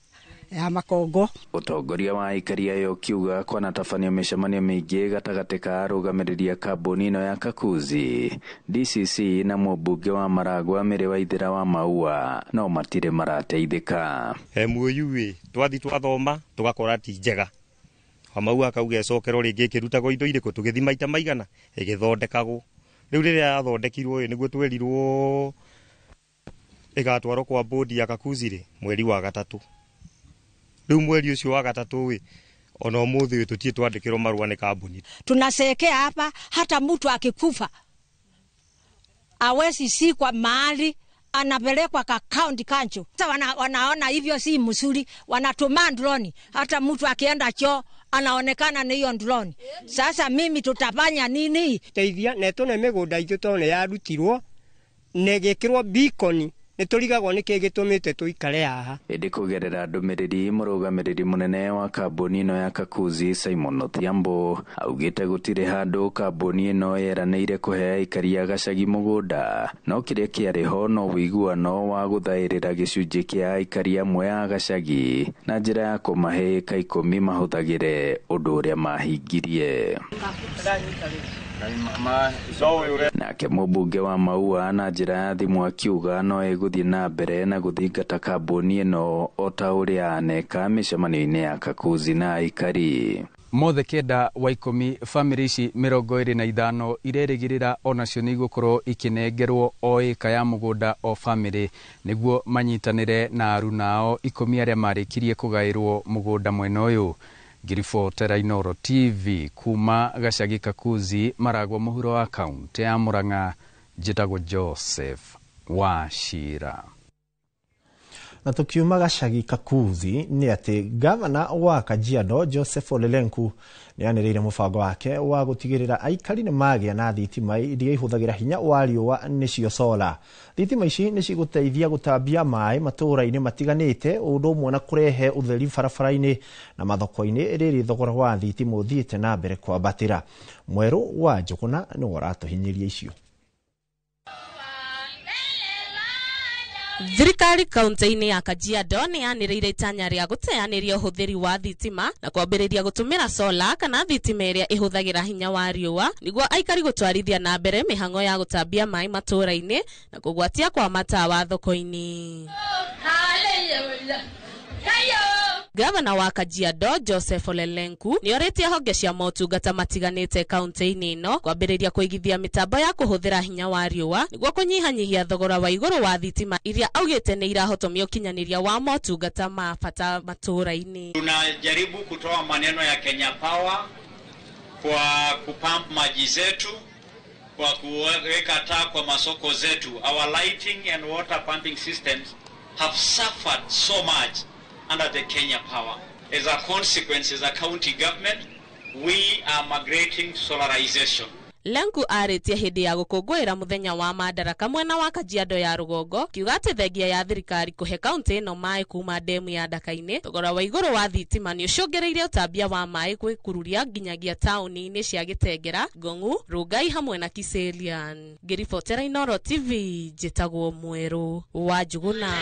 ya makongo. Ũtongoria wa aikari aya ũkiuga kwanatabanio mĩcemanio mĩingĩ gatagatĩ ka arũgamĩrĩri a kambuni ĩno ya Kakuzi, DCC na mũmbunge wa Maragwa Mary Waithera wa Maua, no matirĩ marateithĩka. MOU ĩ twathi twathoma tũgakora ti njega. Wamaua akauga ĩcokerwo rĩngĩ ĩkĩrutagwo indo irĩkũ, tũgĩthi maita maigana ĩgĩthondekagwo. Rĩu rĩrĩa yathondekirwo ĩ nĩguo twerirwo ĩgatwarwo kwa bodi ya Kakuzi rĩ mweri wa gatatũ. Rĩu mweri ũcio wa gatatũ ĩ ona ũmũthĩ ũyũ tũtirĩ twandĩkĩrwo marũa nĩ kambuni. Tunasekea hapa, hata mtu akikufa awezi sikwa mahali, anapelekwa ka county council. Sasa wanaona hivyo si mzuri, wanatuma drone. Hata mtu akienda choo anaonekana ni hiyo drone. Sasa mimi tutafanya nini? Teithia na tone mĩgũnda itũ tondũ nĩ yarutirwo na ĩgĩkĩrwo beacon, nĩ tũrigagwo nĩkĩ gĩtũmĩte tũikare haha. Ĩndĩ kũgerera ndũmĩrĩri, mũrũgamĩrĩri mũnene wa kambuni ĩno ya Kakuzi Simon Odhiambo augĩte gũtirĩ handũ kambuni ĩno yeranĩire kũhe aikari a gacagi mũgũnda, no kĩrĩa kĩarĩ ho no ũiguano wa gũthaĩrĩra gĩcunjĩ kĩa aikari amwe a gacagi na njĩra ya kũmahe ĩka 10 mahũthagĩre ũndũ ũrĩa mahingirie. Nake mũmbunge wa Maua na njĩra ya thimũ akiuga no ĩgũthiĩ na mbere na gũthingata kambuni ĩno o ta ũrĩa aneka mĩcemanio-inĩ ya Kakuzi na aikari. Mothe 9 wa 10 bamĩrĩ ici 25 irerĩgĩrĩra onacio nĩ igũkorwo ikĩnengerwo o ĩka ya mũgũnda o bamĩrĩ nĩguo manyitanĩre na aruna ao 10 arĩa marĩkirie kũgaĩrwo mũgũnda mwena ũyũ. Ngiribotera Inooro TV kuma gacagi Kakuzi, Maragwa mũhuro wa kaunti ya Murang'a, njĩtagwo Joseph Wachira. Na tukiuma gacagi Kakuzi nĩ atĩ gavana wa Kajiado Joseph Ole Lenku nĩ anĩrĩire mũbango wake wa gũtigĩrĩra aikari nĩ magĩa na thitima iria ihũthagĩra hinya wa riũa nĩcio solar. Thitima ici nĩ cigũteithia gũtambia maĩ matũũra-inĩ matiganĩte, ũndũ ũmwe na kũrehe ũtheri barabara-inĩ na mathoko-inĩ rĩrĩ thogora wa thitima ũthiĩte na mbere kwambatĩra. Mwerũ wa Njũgũna nĩwe ũratũhinyĩria icio. Thirikari kaunti-inĩ ya Kajiado nĩ yanĩrĩire itanya rĩa gũteanĩria ũhũthĩri wa thitima na kwambĩrĩria gũtũmĩra solar kana thitima ĩrĩa ĩhũthagĩra hinya wa riũa nĩguo aikari gũtwarithia na mbere mĩhang'o ya gũtambia maĩ matũũra-inĩ na kũgwatia kwa matawa thoko-inĩ. Gavana wa Kajiado Joseph Ole Lenku nĩ orĩtie honge cia motungata matiganĩte kaunti-inĩ ĩno kwambĩrĩria kũigithia mĩtambo ya kũhũthĩra hinya wa riũa nĩguo kũnyihanyihia thogora wa igũrũ wa thitima iria augĩte nĩ irahotomia ũkinyanĩria wa motungata ma bata matũũra-inĩ. Tunajaribu kutoa maneno ya Kenya Power kwa kupump maji zetu, kwa kuweka taa kwa masoko zetu. Our lighting and water pumping systems have suffered so much under the Kenya Power. As a consequence, as a county government, we are migrating to solarization. Lenku arĩtie hĩndĩ ya gũkũngũĩra mũthenya wa Madaraka mwena wa Kajiado ya rũgongo kiuga atĩ thengia ya thirikari kũhe kaunti ĩno maĩ kuma ndemu ya Ndaka-inĩ, thogora wa igũrũ wa thitima nĩ ũcũngĩrĩirie ũtambia wa maĩ gwĩkururia nginyagia taũni-inĩ cia Gĩtengera, Ngong'u, Rongai hamwe na Kiserian. Ngĩribotera Inooro TV njĩtagwo Mwerũ wa Njũgũna.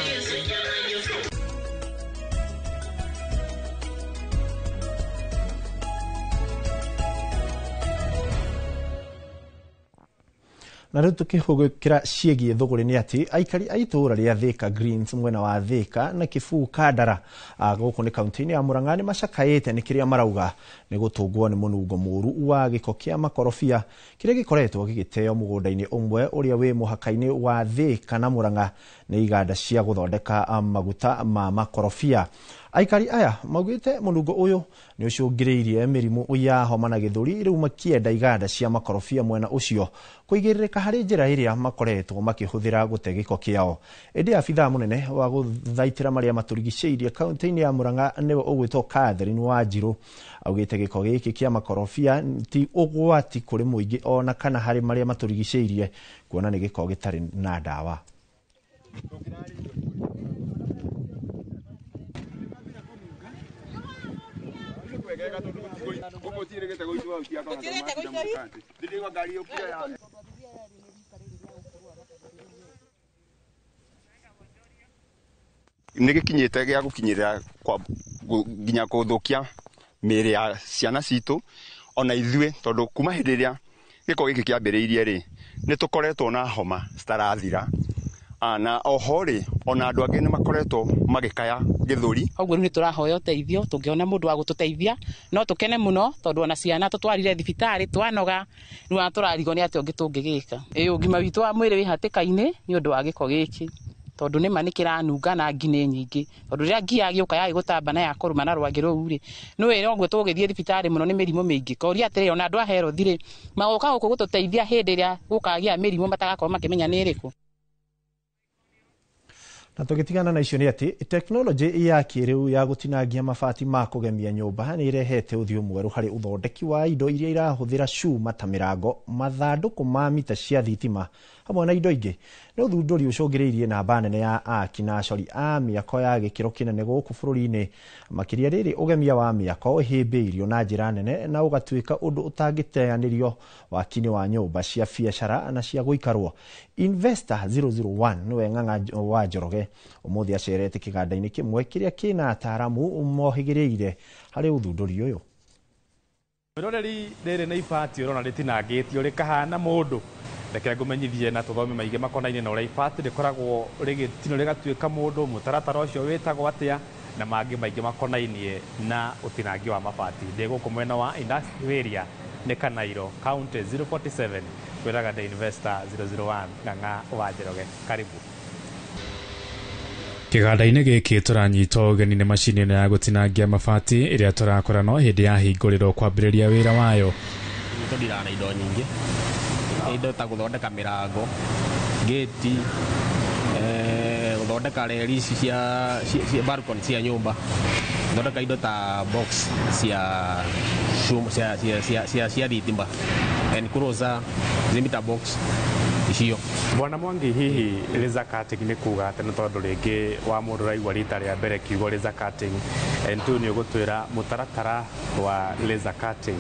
Na rĩu tũkĩhũgũkĩra ciĩgiĩ thũgũrĩ nĩ atĩ aikari a itũũra rĩa Thika Greens mwena wa Thika na Kĩbuu Kandara gũkũ nĩ kaunti-inĩ ya Murang'a nĩ macakaĩte nĩ kĩrĩa marauga nĩ gũtũngwo nĩ mũnungo mũũru wa gĩko kĩa makorobia kĩrĩa gĩkoretwo gĩgĩteo mũgũnda-inĩ ũmwe ũrĩa wĩ mũhaka-inĩ wa Thika na Murang'a nĩ iganda cia gũthondeka maguta ma makorobia. Aikari aya maugĩte mũnungo ũyũ nĩ ũcũngĩrĩirie mĩrimũ ya homa na gĩthũri, rĩu makĩenda iganda cia makorobia mwena ũcio kũigĩrĩrĩka harĩ njĩra ĩrĩa makoretwo makĩhũthĩra gũte gĩko kĩao. Ĩndĩ abithaa mũnene wa gũthaitĩra marĩa matũrigicĩirie kaunti-inĩ ya Murang'a nĩwe ũgwĩtwo Catherine Wanjirũ augĩte gĩko gĩkĩ kĩa makorobia ti ũgwati kũrĩ mũingĩ ona kana harĩ marĩa matũrigicĩirie, kuona nĩ gĩko gĩtarĩ na ndawa. Nĩ gĩkinyĩte gĩa gũkinyĩrĩra nginya kũthũkia mĩĩrĩ ya ciana citũ ona ithuĩ, tondũ kuma hĩndĩ ĩrĩa gĩko gĩkĩ kĩambĩrĩirie rĩ, nĩ tũkoretwo na homa citarathira. Na oho rĩ, ona andũ angĩ nĩ makoretwo magĩkaya gĩthũri. Koguo rĩu nĩ tũrahoya ũteithio, tũngĩona mũndũ wa gũtũteithia no tũkene mũno, tondũ ona ciana tũtwarire thibitarĩ twanoga, rĩu ona tũrarigwo nĩ atĩa ũngĩ tũngĩgĩka. Ĩ ũgima witũ wa mwĩrĩ wĩ hatĩka-inĩ nĩ ũndũ wa gĩko gĩkĩ, tondũ nĩma nĩ kĩranunga na ngi nĩ nyingĩ, tondũ rĩrĩa ngi yagĩũka yagĩgũtamba na yakũrũma na rwagĩ rũu rĩ, nĩwĩ noguo tũgũgĩthiĩ thibitarĩ mũno nĩ mĩrimũ mĩingĩ. Koria atĩrĩrĩ, ona andũ a health rĩ, magoka gũkũ gũtũteithia hĩndĩ ĩrĩa gũkagĩa mĩrimũ matagakorwo makĩmenya nĩ ĩrĩkũ. Na tũgĩtigana na icio nĩ atĩ tekinoronjĩ ya kĩrĩu ya gũtinangia mabati ma kũgemia nyũmba nĩ ĩrehete ũthiũ mwerũ harĩ ũthondeki wa indo iria irahũthĩra cuma ta mĩrango, mathandũkũ ma mita cia thitima hamwe na indo ingĩ. Nĩ ũthundũri ũcũngĩrĩirie namba nene ya aki na acori a mĩako ya gĩkĩro kĩnene gũkũ bũrũri-inĩ, makĩria rĩrĩ ũgemia wa mĩako ũhĩmbĩirio na njĩra nene na ũgatuĩka ũndũ ũtangĩteanĩrio waki-inĩ wa nyũmba cia biacara na cia gũikarwo. Investor 001 nĩwe Ng'ang'a wa Njoroge ũmũthĩ acerete kĩganda-inĩ kĩmwe kĩrĩa kĩna ataaramu mohĩgĩrĩire harĩ ũthundũri ũyũ. Mwĩroreri, rĩrĩ nĩ ibati ũrona rĩtinangĩtio rĩkahana mũndũ. Reke ngũmenyithie na tũthome maingĩ makonainie na ũrĩa ibati rĩkoragwo rĩgĩtinwo rĩgatuĩka mũndũ, mũtaratara ũcio wĩtagwo atĩa, na mangĩ maingĩ makonainie na ũtinangi wa mabati. Ndĩ gũkũ mwena wa industrial area nĩ Kanairo, County 047, kwĩraga The Investor 001 Ng'ang'a wa Njoroge. Karibu. Kĩganda-inĩ gĩkĩ tũranyita ũgeni nĩ macini ĩno ya gũtinangia mabati ĩrĩa tũrakora no hĩndĩ yahingũrĩrwo kwambĩrĩria wĩra wayo. Tũndiraga na indo nyingĩ, indo ta gũthondeka mĩrango, gĩti, gũthondeka reri ici cia balcony cia nyũmba, gũthondeka indo ta box cia cia cia cia cia thitima, enclosure, meter box icio. Bwana Mwangi, hihi laser cutting nĩ kuga atĩ nĩ tondũ rĩngĩ wa mũndũ ũraigua rita rĩa mbere kiugo laser cutting, tu nĩ ũgũtwĩra mũtaratara wa laser cutting?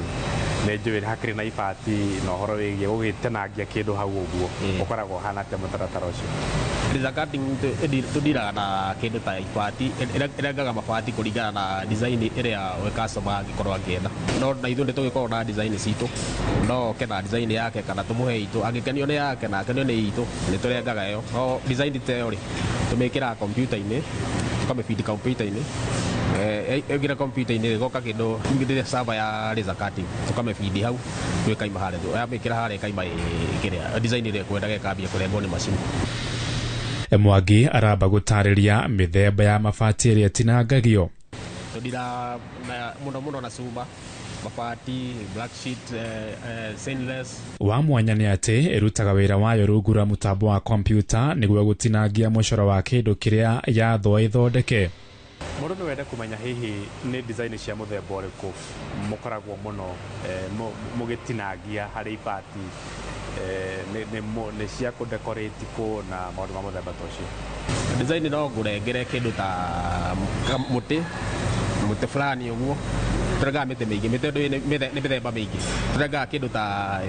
Nĩ njũĩ hakĩrĩ na ibati na ũhoro wĩgiĩ gũgĩtenangia kĩndũ hau ũguo, ũkoragwo ũhana atĩa mũtaratara ũcio? Laser cutting tũndiraga na kĩndũ ta ibati, ĩrengaga mabati kũringana na design ĩrĩa we customer angĩkorwo akĩenda. No na ithuĩ nĩ tũgĩkoragwo na design citũ, no oke na design yake kana tũmũhe itũ, angĩkenio nĩ yake na akenio nĩ itũ, nĩ tũrengaga ĩyo. No design ta ĩyo rĩ, tũmĩkĩraga kompiuta-inĩ, tũkamĩbidi kompiuta-inĩ, ĩngĩra kompiuta-inĩ ĩgoka kĩndũ rĩrĩa server ya laser cutting, tũkamĩbidi hau ĩkaima harĩa, yamĩkĩra harĩa ĩkaima kĩrĩa design ĩrĩa ĩkwendaga ĩkambia kũrengwo nĩ macini. Mwangi aramba gũtarĩria mĩthemba ya mabati ĩrĩa ĩtinangagio. Tũndira mũno mũno na cuma, mabati, black sheet, stainless. Wa mwanya nĩ atĩ ĩrutaga wĩra wayo rungu rwa mũtambo wa kompiuta nĩguo gũtinangia mũcoro wa kĩndũ kĩrĩa yathwo ĩthondeke. Mũndũ no wende kũmenya hihi nĩ design cia mũthemba ũrĩkũ mũkoragwo mũno mũgĩtinangia harĩ ibati, nĩ cia kũ-decorate kũ na maũndũ ma mũthemba ta ũcio? Design no ngũrengere kĩndũ ta mũtĩ, mũtĩ fulani ũguo, tũrengaga mĩtĩ mĩingĩ, mĩtĩ nĩ mĩthemba mĩingĩ, tũrengaga kĩndũ ta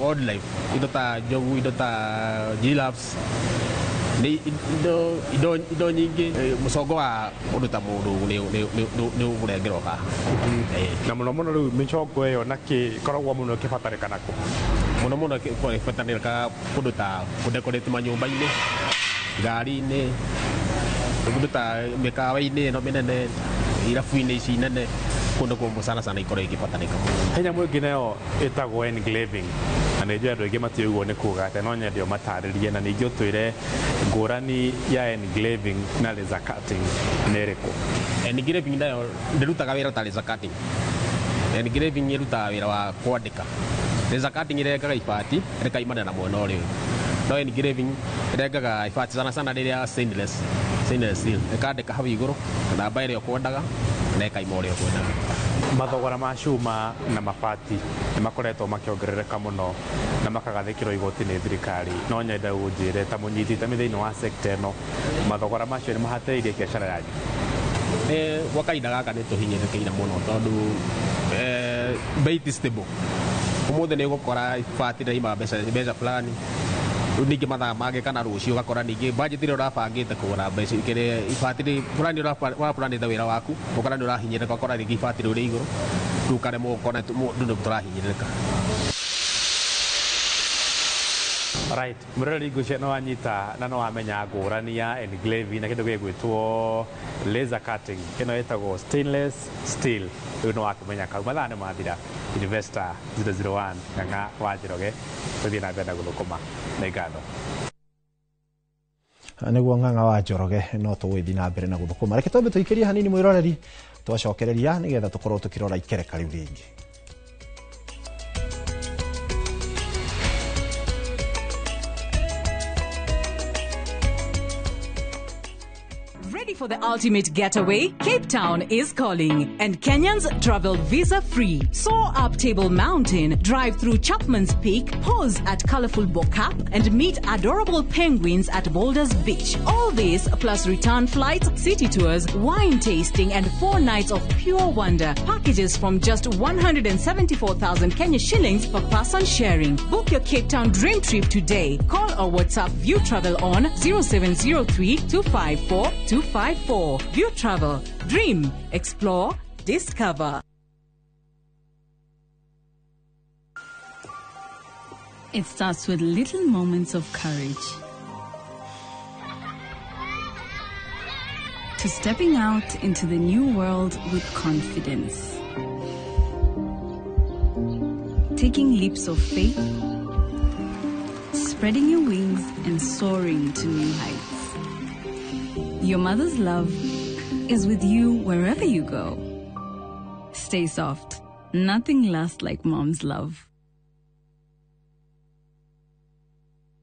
wildlife, indo ta njogu, indo ta giraffes, nĩ indo nyingĩ. Mũcongo wa ũndũ ta mũndũ nĩ ũkũrengerwo haha. Na mũno mũno rĩu mĩcongo ĩyo na kĩ ĩkoragwo mũno ĩkĩbatarĩkana kũ? Mũno mũno ĩkoragwo ĩgĩbatarĩka kũndũ ta kũdecorate manyũmba-inĩ, ngari-inĩ, kũndũ ta mĩkawa-inĩ ĩno mĩnene, irabu-inĩ ici nene, kũndũ kũmwe sana sana ikoragwo igĩbatarĩka. He nyamũ ĩngĩ nayo ĩtagwo engraving, na nĩ njũĩ andũ aingĩ matiũĩ ũguo nĩ kuga atĩa, no nyende ũmatarĩrie na ningĩ ũtwĩre ngũrani ya engraving na laser cutting nĩ ĩrĩkũ? Engraving nayo ndĩrutaga wĩra ta laser cutting. Engraving ĩrutaga wĩra wa kwandĩka. Laser cutting ĩrengaga ibati rĩkaimana na mwena ũrĩa ũngĩ. No engraving ĩrengaga ibati sana sana rĩrĩa stainless steel, ĩkandĩka hau igũrũ namba ĩrĩa ũkwendaga na ĩkaima ũrĩa ũkwendaga. Mathogora ma cuma na mabati nĩ makoretwo makĩongerereka mũno na makagathĩkĩrwo igoti nĩ thirikari. No nyende ũnjĩre ta mũnyiti itemi thĩinĩ wa sector ĩno, mathogora macio nĩ mahatĩrĩirie biacara yanyu? Gwa kahinda gaka nĩ tũhinyĩrĩrĩkĩire mũno tondũ bei ti stable. Ũmũthĩ nĩ ũgũkora ibati rĩraima mbeca fulani, Rĩu ningĩ mathaa mangĩ kana rũciũ ũgakora ningĩ budget ĩrĩa ũrabangĩte kũgũra mbeca kĩrĩa ibati rĩ fulani ũraplanĩte wĩra waku ũkora nĩ ũrahinyĩrĩrĩka, ũkora rĩngĩ ibati rĩu rĩ igũrũ, rĩu ũkaremwo ũkona rĩu nĩ tũrahinyĩrĩrĩka. Right, mũroreri ngwĩciria nĩ wanyita na nĩ wamenya ngũrani ya engraving na kĩndũ gĩgwĩtwo laser cutting. Ĩno ĩtagwo stainless steel. Rĩu nĩ wakĩmenya kau mathaa nĩ mathira. Investor 001 Ng'ang'a wa Njoroge tũthiĩ na mbere na gũthũkũma. Nĩ ngatho. Nĩguo Ng'ang'a wa Njoroge no tũgũgĩthiĩ na mbere na gũthũkũma. Reke twambe tũikĩrie hanini mwĩroreri, twacokereria nĩgetha tũkorwo tũkĩrora ikereka rĩu rĩngĩ. Ready for the ultimate getaway? Cape Town is calling, and Kenyans travel visa-free. Soar up Table Mountain, drive through Chapman's Peak, pause at colorful Bo-Kaap, and meet adorable penguins at Boulders Beach. All this plus return flights, city tours, wine tasting, and 4 nights of pure wonder. Packages from just 174,000 Kenya shillings per person sharing. Book your Cape Town dream trip today. Call or WhatsApp View Travel on 0703 254 254. View Travel. Dream, explore, discover. It starts with little moments of courage. To stepping out into the new world with confidence. Taking leaps of faith, spreading your wings and soaring to new heights. Your mother's love is with you wherever you go. Stay soft. Nothing lasts like mom's love.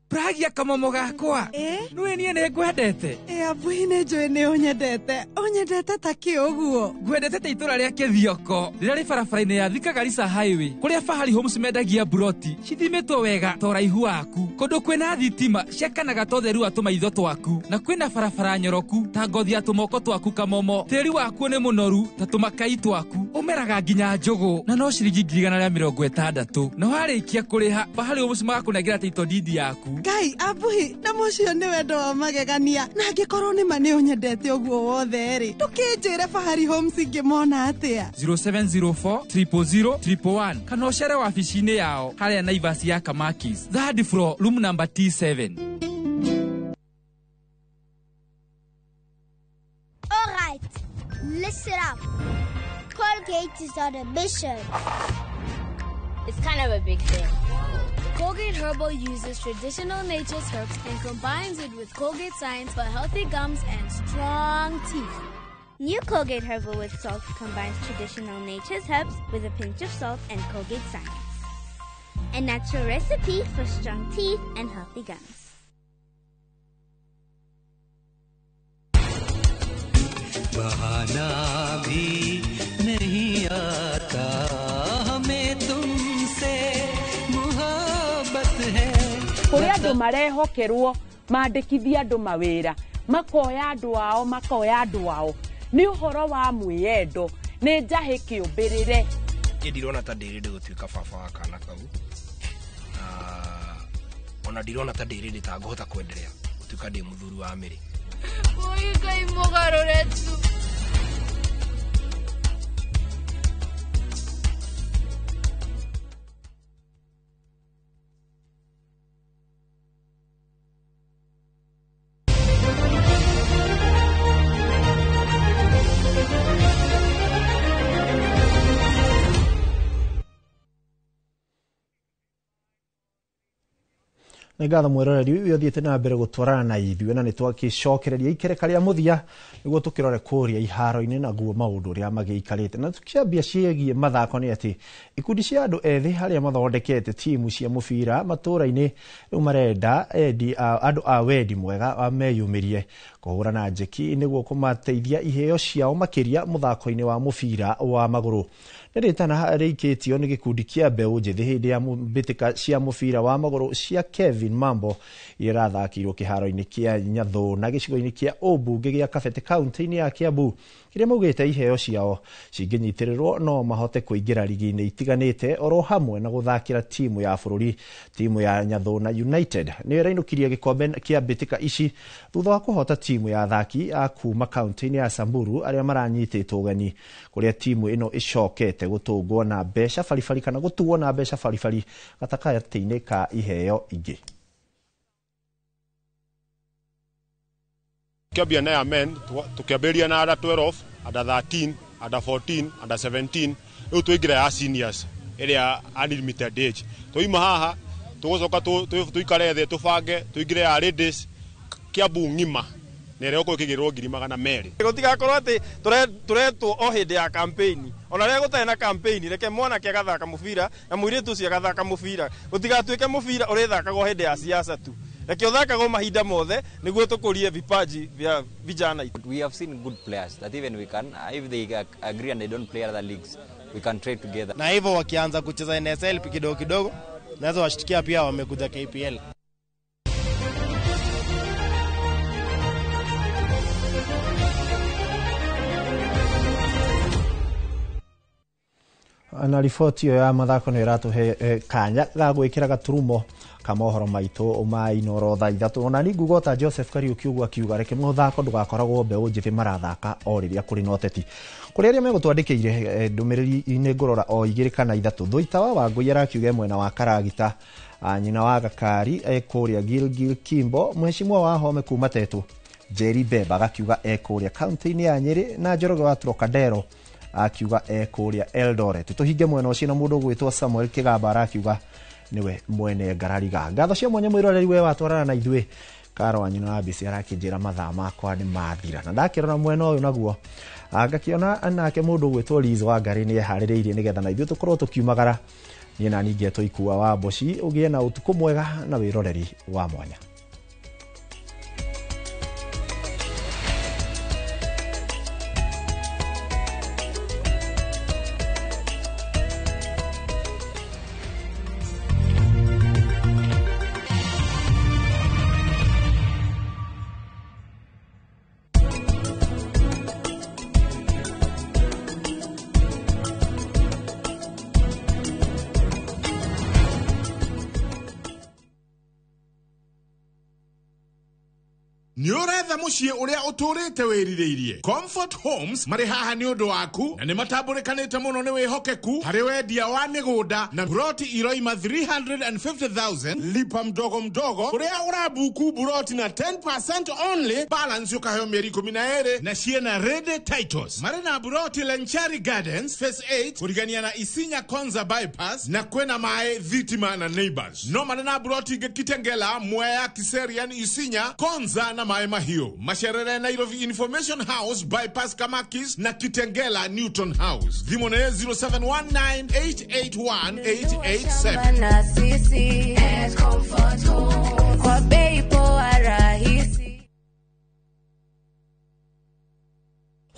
Pragia kamomo gakwa. Nĩwe niĩ nĩ ngwendete. Abuhi nĩ njũĩ nĩ ũnyendete. Ũnyendete ta kĩ ũguo? Ngwendete ta itũra rĩa Kĩthioko rĩrĩa rĩ barabara-inĩ ya Thika Garissa Highway kũrĩa Fahari Homes mendagia buroti cithimĩtwo wega ta ũraihu waku, kũndũ kwĩna thitima ciakanaga ta ũtheru wa tũmaitho twaku, na kwĩna barabara nyoroku ta ngothi ya tũmoko twaku kamomo. Tĩri wakuo nĩ mũnoru ta tũmakai twaku, ũmeraga nginya njũgũ na no ciringi 160,000. Na warĩkia kũrĩha Fahari Homes magakũnengera title deed yaku. Ngai abuhi na mũcio nĩ wendo wa magegania, na angĩkorwo nĩ ma nĩ ũnyendete ũguo wothe rĩ, ndũkĩnjĩre Fahari Homes ingĩmona atĩa? 0704 000 111 kana ũcere wabici-inĩ yao harĩa Naivas ya Kamakis, third floor, room number T7. All right, listen up. Colgate is on a mission. It's kind of a big thing. Colgate Herbal uses traditional nature's herbs and combines it with Colgate science for healthy gums and strong teeth. New Colgate Herbal with Salt combines traditional nature's herbs with a pinch of salt and Colgate science. A natural recipe for strong teeth and healthy gums. बहाना भी नहीं आता हमें तुमसे मोहब्बत है. Kũrĩ andũ marehokerwo mandĩkithie andũ mawĩra, makoya andũ ao, makoya andũ ao. Nĩ ũhoro wa mwĩyendo, nĩ njahĩ kĩũmbĩrĩre. Niĩ ndirona ta ndĩ rĩndĩ gũtuĩka baba wa kana kau, na ona ndirona ta ndĩ rĩndĩ ta ngũhota kwenderea gũtuĩka ndĩ mũthuri wa Mĩrĩ. Oi Ngai mũgarũre tu. Nĩ ngatho mwĩroreri ũyũ ũthiĩte na mbere gũtwarana na ithuĩ, na nĩ twagĩcokereria ikereka rĩa mũthia nĩguo tũkĩrore kũrĩa iharo-inĩ naguo maũndũ ũrĩa magĩikarĩte. Na tũkĩambia ciĩgiĩ mathako nĩ atĩ ikundi cia andũ ethĩ arĩa mathondekete timu cia mũbira matũũra-inĩ rĩu marenda andũ a wendi mwega meyumĩrie Kũhũrana njeki nĩguo kũmateithia iheo ciao makĩria mũthako-inĩ wa mũbira wa magũrũ. Nĩ rĩtana rĩikĩtio nĩ gĩkundi kĩa mbeũ njĩthĩ hĩndĩ ya mbĩtĩka cia mũbira wa magũrũ cia Kevin Mambo iria irathakĩirwo kĩharo-inĩ kĩa Nyathũ na gĩcigo-inĩ kĩa ũmbunge gĩa Kabete kaunti-inĩ ya Kiambu, kĩrĩa maugĩte iheo ciao cingĩnyitĩrĩrwo no mahote kũingĩra rigi-inĩ itiganĩte oro hamwe na gũthakĩra timu ya bũrũri. Timu ya Nyathũ United nĩyo ĩrainũkirie gĩkombe kĩa mbĩtĩka ici thutha wa kũhota timu ya athaki a kuma kaunti-inĩ ya Samburu arĩa maranyitĩtwo ũgeni, kũrĩa timu ĩno ĩcokete gũtũngwo na mbeca baribari kana gũtuo na mbeca baribari gatagatĩ-inĩ ka iheo ingĩ. Tukiambia na ya men, tukiambĩrĩria na under 12, under 13, under 14, under 17, rĩu tũingĩra ya seniors ĩrĩa unlimited age. Twauma haha tũgũcoka tũikare thĩ tũbange tũingĩre ya ladies Kiambu ng'ima na ĩrĩa ĩgũkorwo ĩkĩgĩrwo 200,000. Gũtigakorwo atĩ tũretwo o hĩndĩ ya campaign, ona rĩrĩa gũtarĩ na campaign, reke mwanake agathaka mũbira na mũirĩtu ũcio agathaka mũbira. Gũtigatuĩke mũbira ũrĩthakagwo hĩndĩ ya siasa tu, reke ũthakagwo mahinda mothe nĩguo tũkũrie vipaji vya vijana. We have seen good players that even we can, if they agree and they don't play other leagues, we can trade together. Na hivyo wakianza kucheza NSL kidogo kidogo, naweza washtukia pia wamekuja KPL. Na riboti ĩyo ya mathako nĩ ĩratũhe kanya ga gwĩkĩra gaturumo ka mohoro maitũ ma Inooro thaa 3. Ona ni nguga ta Joseph Kariuki ũguo akiuga reke mũthako ndũgakoragwo mbeũ njĩthĩ marathaka o rĩrĩa kũrĩ na ũteti. Kũrĩ arĩa megũtwandĩkĩire ndũmĩrĩri-inĩ ngũrora o 2 kana 3. Thũita wa Wangũi arakiuga mwena wa Karagita, nyina wa Gakari ekũrĩa Gilgil Kimbo, mheshimiwa wa Home kuma Tetu Jerry Beba agakiuga ekũrĩa kaunti-inĩ ya Nyĩrĩ, na Njoroge wa Trocadero akiuga ekũrĩa Eldoret. Tũhinge mwena ũcio na mũndũ ũgwĩtwo Samuel Kĩgamba arakiuga niwe mwene ngarariga. Ngatho cia mwanya mwĩroreri we watwarana na ithuĩ. Karo wa nyina wa Bisi arakĩnjĩra mathaa makwa nĩ mathira, na ndakĩrora mwena ũyũ naguo ngakĩona nake mũndũ ũgwĩtwo Liz Wangari nĩ eharĩrĩirie nĩgetha na ithuĩ tũkorwo tũkiumagara. Niĩ na ningĩ tũikua wa Mboci, ũgĩe na ũtukũ mwega na wĩroreri wa mwanya. Nĩ ũretha mũciĩ ũrĩa ũtũrĩte wĩrirĩirie. Comfort Homes marĩ haha nĩ ũndũ waku na nĩ matambũrĩkanĩte mũno nĩ wĩhokeku harĩ wendia wa mĩgũnda na buroti iroima 350,000 lipa mdogo mdogo, ũrĩa ũrabuku buroti na 10% only, balance ũkaheo mĩeri 12 na ciĩna ready titles. Marĩ na buroti Lenchari Gardens Phase 8 kũrigania na Isinya Konza Bypass na kwĩna maĩ, thitima na neighbors. No marĩ na buroti ingĩ Kitengela, Mwea, Kiserian, Isinya, Konza na Maĩ Mahiũ. Macerere Nairobi Information House Bypass Kamakis na Kitengela Newton House. Thimũ nĩ 0719881887. Na sisi Comfort Home kwa bei poa rahisi.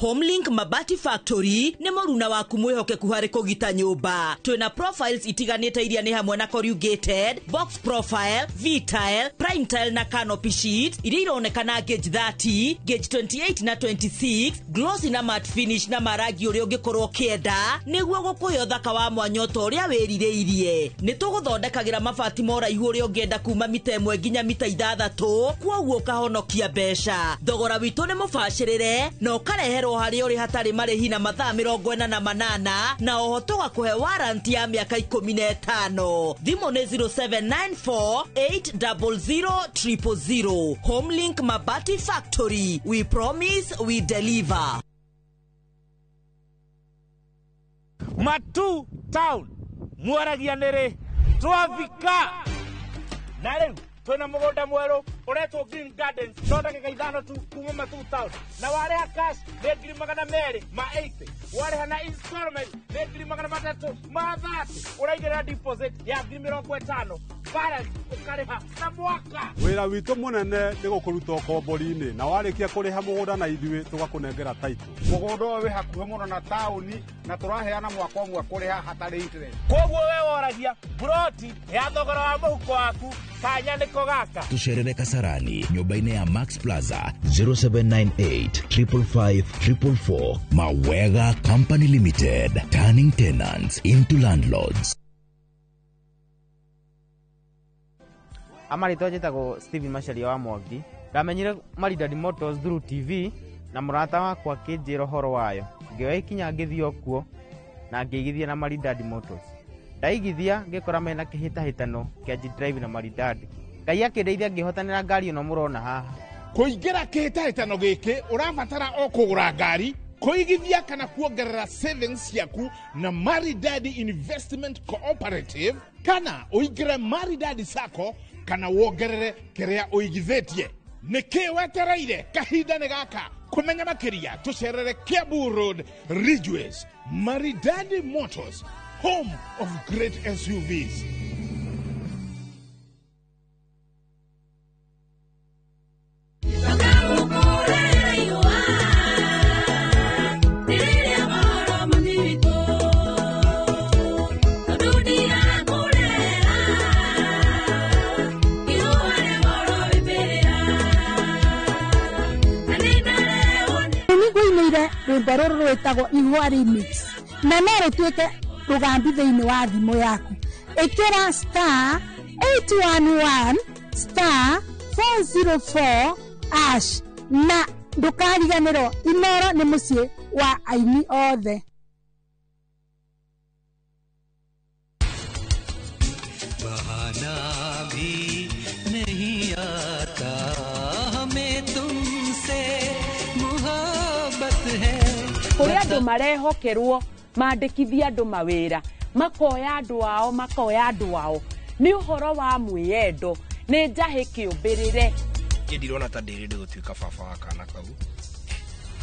Homelink Mabati Factory nĩ mũruna waku mwĩhokeku harĩ kũgita nyũmba. Twĩna profiles itiganĩte iria nĩ hamwe na corrugated, box profile, V-tile, prime tile na canopy sheet iria ironekana gauge 30, gauge 28 na 26, glossy na matte finish na marangi ũrĩa ũngĩkorwo ũkĩenda nĩguo gũkũhe ũthaka wa mwanya ta ũrĩa wĩrirĩirie. Nĩ tũgũthondekagĩra mabati ma ũraihu ũrĩa ũngĩenda kuma mita 1 nginya mita 6, kwoguo ũkahonokia mbeca. Thogora witũ nĩ mũbacĩrĩre na ũkarehe harĩ ũrĩ hatarĩ marĩhi na mathaa 48 na oho tũgakũhe warranty ya mĩaka 15. Thimũ nĩ 0794 800 000. Homelink Mabati Factory, we promise we deliver. Matu Town mwaragia nĩrĩ twafika na rĩu Twina mugunda mweru uretwo Green Gardens no ndagika 5 tu kuma Matuu Town na wareha cash nĩ ngiri 280, wareha na installment nĩ ngiri 330, ũraigĩrĩra deposit ya ngiri 50, balance ũkarĩha na mwaka. Wĩra witũ mũnene nĩ gũkũruta ũkombori-inĩ na warĩkia kũrĩha mũgũnda na ithuĩ tũgakũnengera title. Mũgũnda ũyũ wĩ hakuhĩ mũno na taũni na tũraheana mwaka ũmwe kũrĩha hatarĩ interest. Koguo we woragia buroti ya thogora wa mũhuko waku kanya nĩko gaka. Tucerere Kasarani nyũmba-inĩ ya Max Plaza 0798 555 444. Mawega Company Limited, turning tenants into landlords. Amarĩtwa njĩtagwo Steven Macharia wa Mwangi. Ndamenyire Maridadi Motors through TV na mũrata wakwa akĩnjĩra ũhoro wayo. Ngĩoya ikinya ngĩthiĩ o kuo na ngĩigithia na Maridadi Motors. Ndaigithia ngĩkora mena kĩhĩtahĩtano kĩa G-Drive na Maridadi. Ngai akĩndeithia ngĩhotanĩra ngari ĩno mũrona haha. Kũingĩra kĩhĩtahĩtano gĩkĩ ũrabatara o kũgũra ngari, kũigithia kana kuongerera savings ciaku na Maridadi Investment Cooperative, kana ũingĩre Maridadi Sacco kana wongerere kĩrĩa ũigithĩtie. Nĩkĩ wetereire? Kahinda nĩ gaka. Kũmenya makĩria tũcerere Kiambu Road, Ridgeways. Maridadi Motors, home of great SUVs. Rwĩmbo rũrũ rwĩtagwo Ihũa Remix na no rũtuĩke rũgambi thĩinĩ wa thimũ yaku. Ĩkĩra star 811 star 404 hash na ndũkariganĩrwo Inoro nĩ mũciĩ wa aini othe. बहाना भी नहीं आता हमें तुमसे मोहब्बत है. Kũrĩ andũ marehokerwo mandĩkithie andũ mawĩra, makoya andũ ao, makoya andũ ao, nĩ ũhoro wa mwĩyendo, nĩ njahĩ kĩũmbĩrĩre. Niĩ ndirona ta ndĩ ready gũtuĩka baba wa kana kau,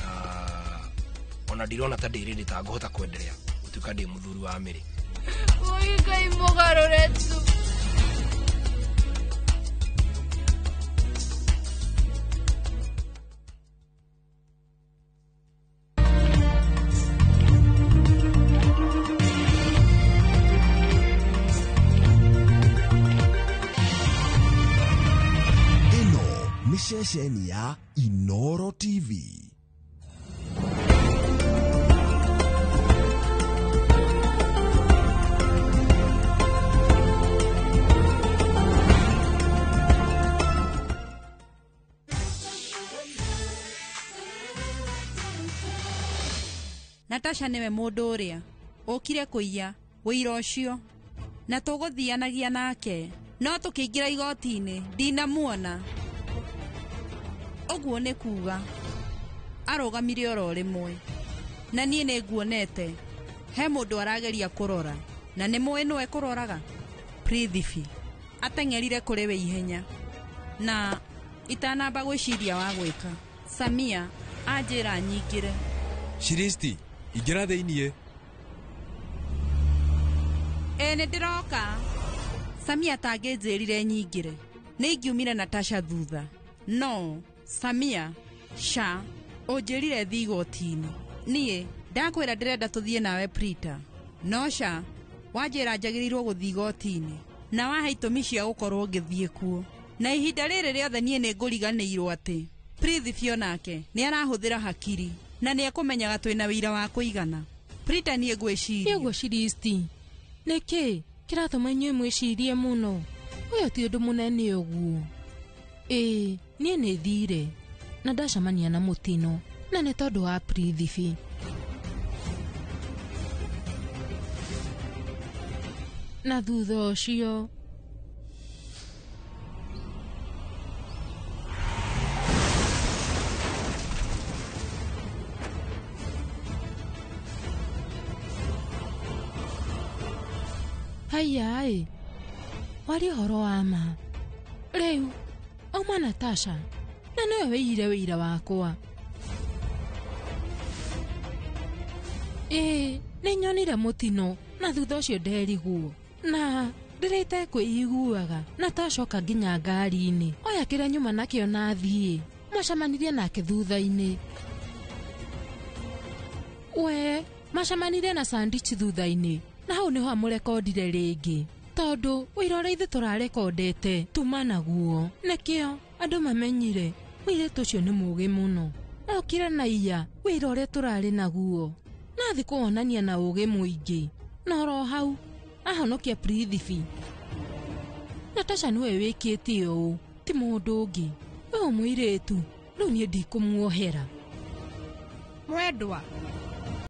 na ona ndirona ta ndĩ ready ta ngũhota kwenderea gũtuĩka ndĩ mũthuri wa Mĩrĩ. Oi Ngai mũgarũre tu. Ceceni ya Inoro TV. Natasha nĩwe mũndũ ũrĩa ũkire kũiya wĩira ũcio na tũgũthianagia nake no tũkĩingĩra igoti-inĩ ndinamuona. Ũguo nĩ kuga arũgamire oro rĩmwe na niĩ nĩ nguonete he mũndũ arageria kũrora na nĩ mũĩ nĩwe kũroraga. Prithvi ateng'erire kũrĩ we ihenya na itanamba gwĩciria wa gwĩka Samia anjĩra nyingĩre. Shiristi, ingĩra thĩiniĩ. Ĩ nĩ ndĩroka. Samia tangĩnjĩrire nyingĩre nĩ ingiumire Natasha thutha, no Samia sha ũnjĩrire thiĩ igoti-inĩ. Niĩ ndakwĩra ndĩrenda tũthiĩ nawe Prita, no sha wanjĩra njagĩrĩirwo gũthiĩ igoti-inĩ na wahe itũmi cia gũkorwo ngĩthiĩ kuo, na ihinda rĩrĩ rĩothe niĩ nĩ ngũriganĩirwo atĩ Prithvi onake nĩ arahũthĩra hakiri na nĩ ekũmenyaga twĩna wĩira wa kũigana. Prita niĩ ngwĩciria nĩguo. Shiristi, nĩkĩ kĩratũma inyuĩ mwĩcirie mũno? Ũyũ ti ũndũ mũnene ũguo. Ĩĩ niĩ nĩ thire na ndacemania na mũtino na nĩ tondũ wa Prithvi. Na thutha ũcio haiya ĩ, waria ũhoro wa ma. Rĩu auma Natasha na nĩwe wĩire wĩira wakwa. Ĩĩ, nĩ nyonire mũtino na thutha ũcio nderigwo na ndĩrĩte kwĩiguaga. Natasha oka nginya ngari-inĩ, oya kĩrĩa nyuma nakĩo na thiĩ. Macemanirie nake thutha-inĩ. We macemanirie na Sandich thutha-inĩ, na hau nĩho amũrekondire rĩngĩ, tondũ ũira ũrĩa ithuĩ tũrarekondete tuma naguo. Nĩkĩo andũ mamenyire mũirĩtu ũcio nĩ mũũgĩ mũno. Okire na iya wĩra ũrĩa tũrarĩ naguo, na athi kũwonania na ũũgĩ mũingĩ, na oro hau ahonokia Prithvi. Natasha nĩwe wĩkĩte ũũ, ti mũndũ ũngĩ. Ũyũ mũirĩtu rĩu niĩ ndikũmuohera. Mwendwa.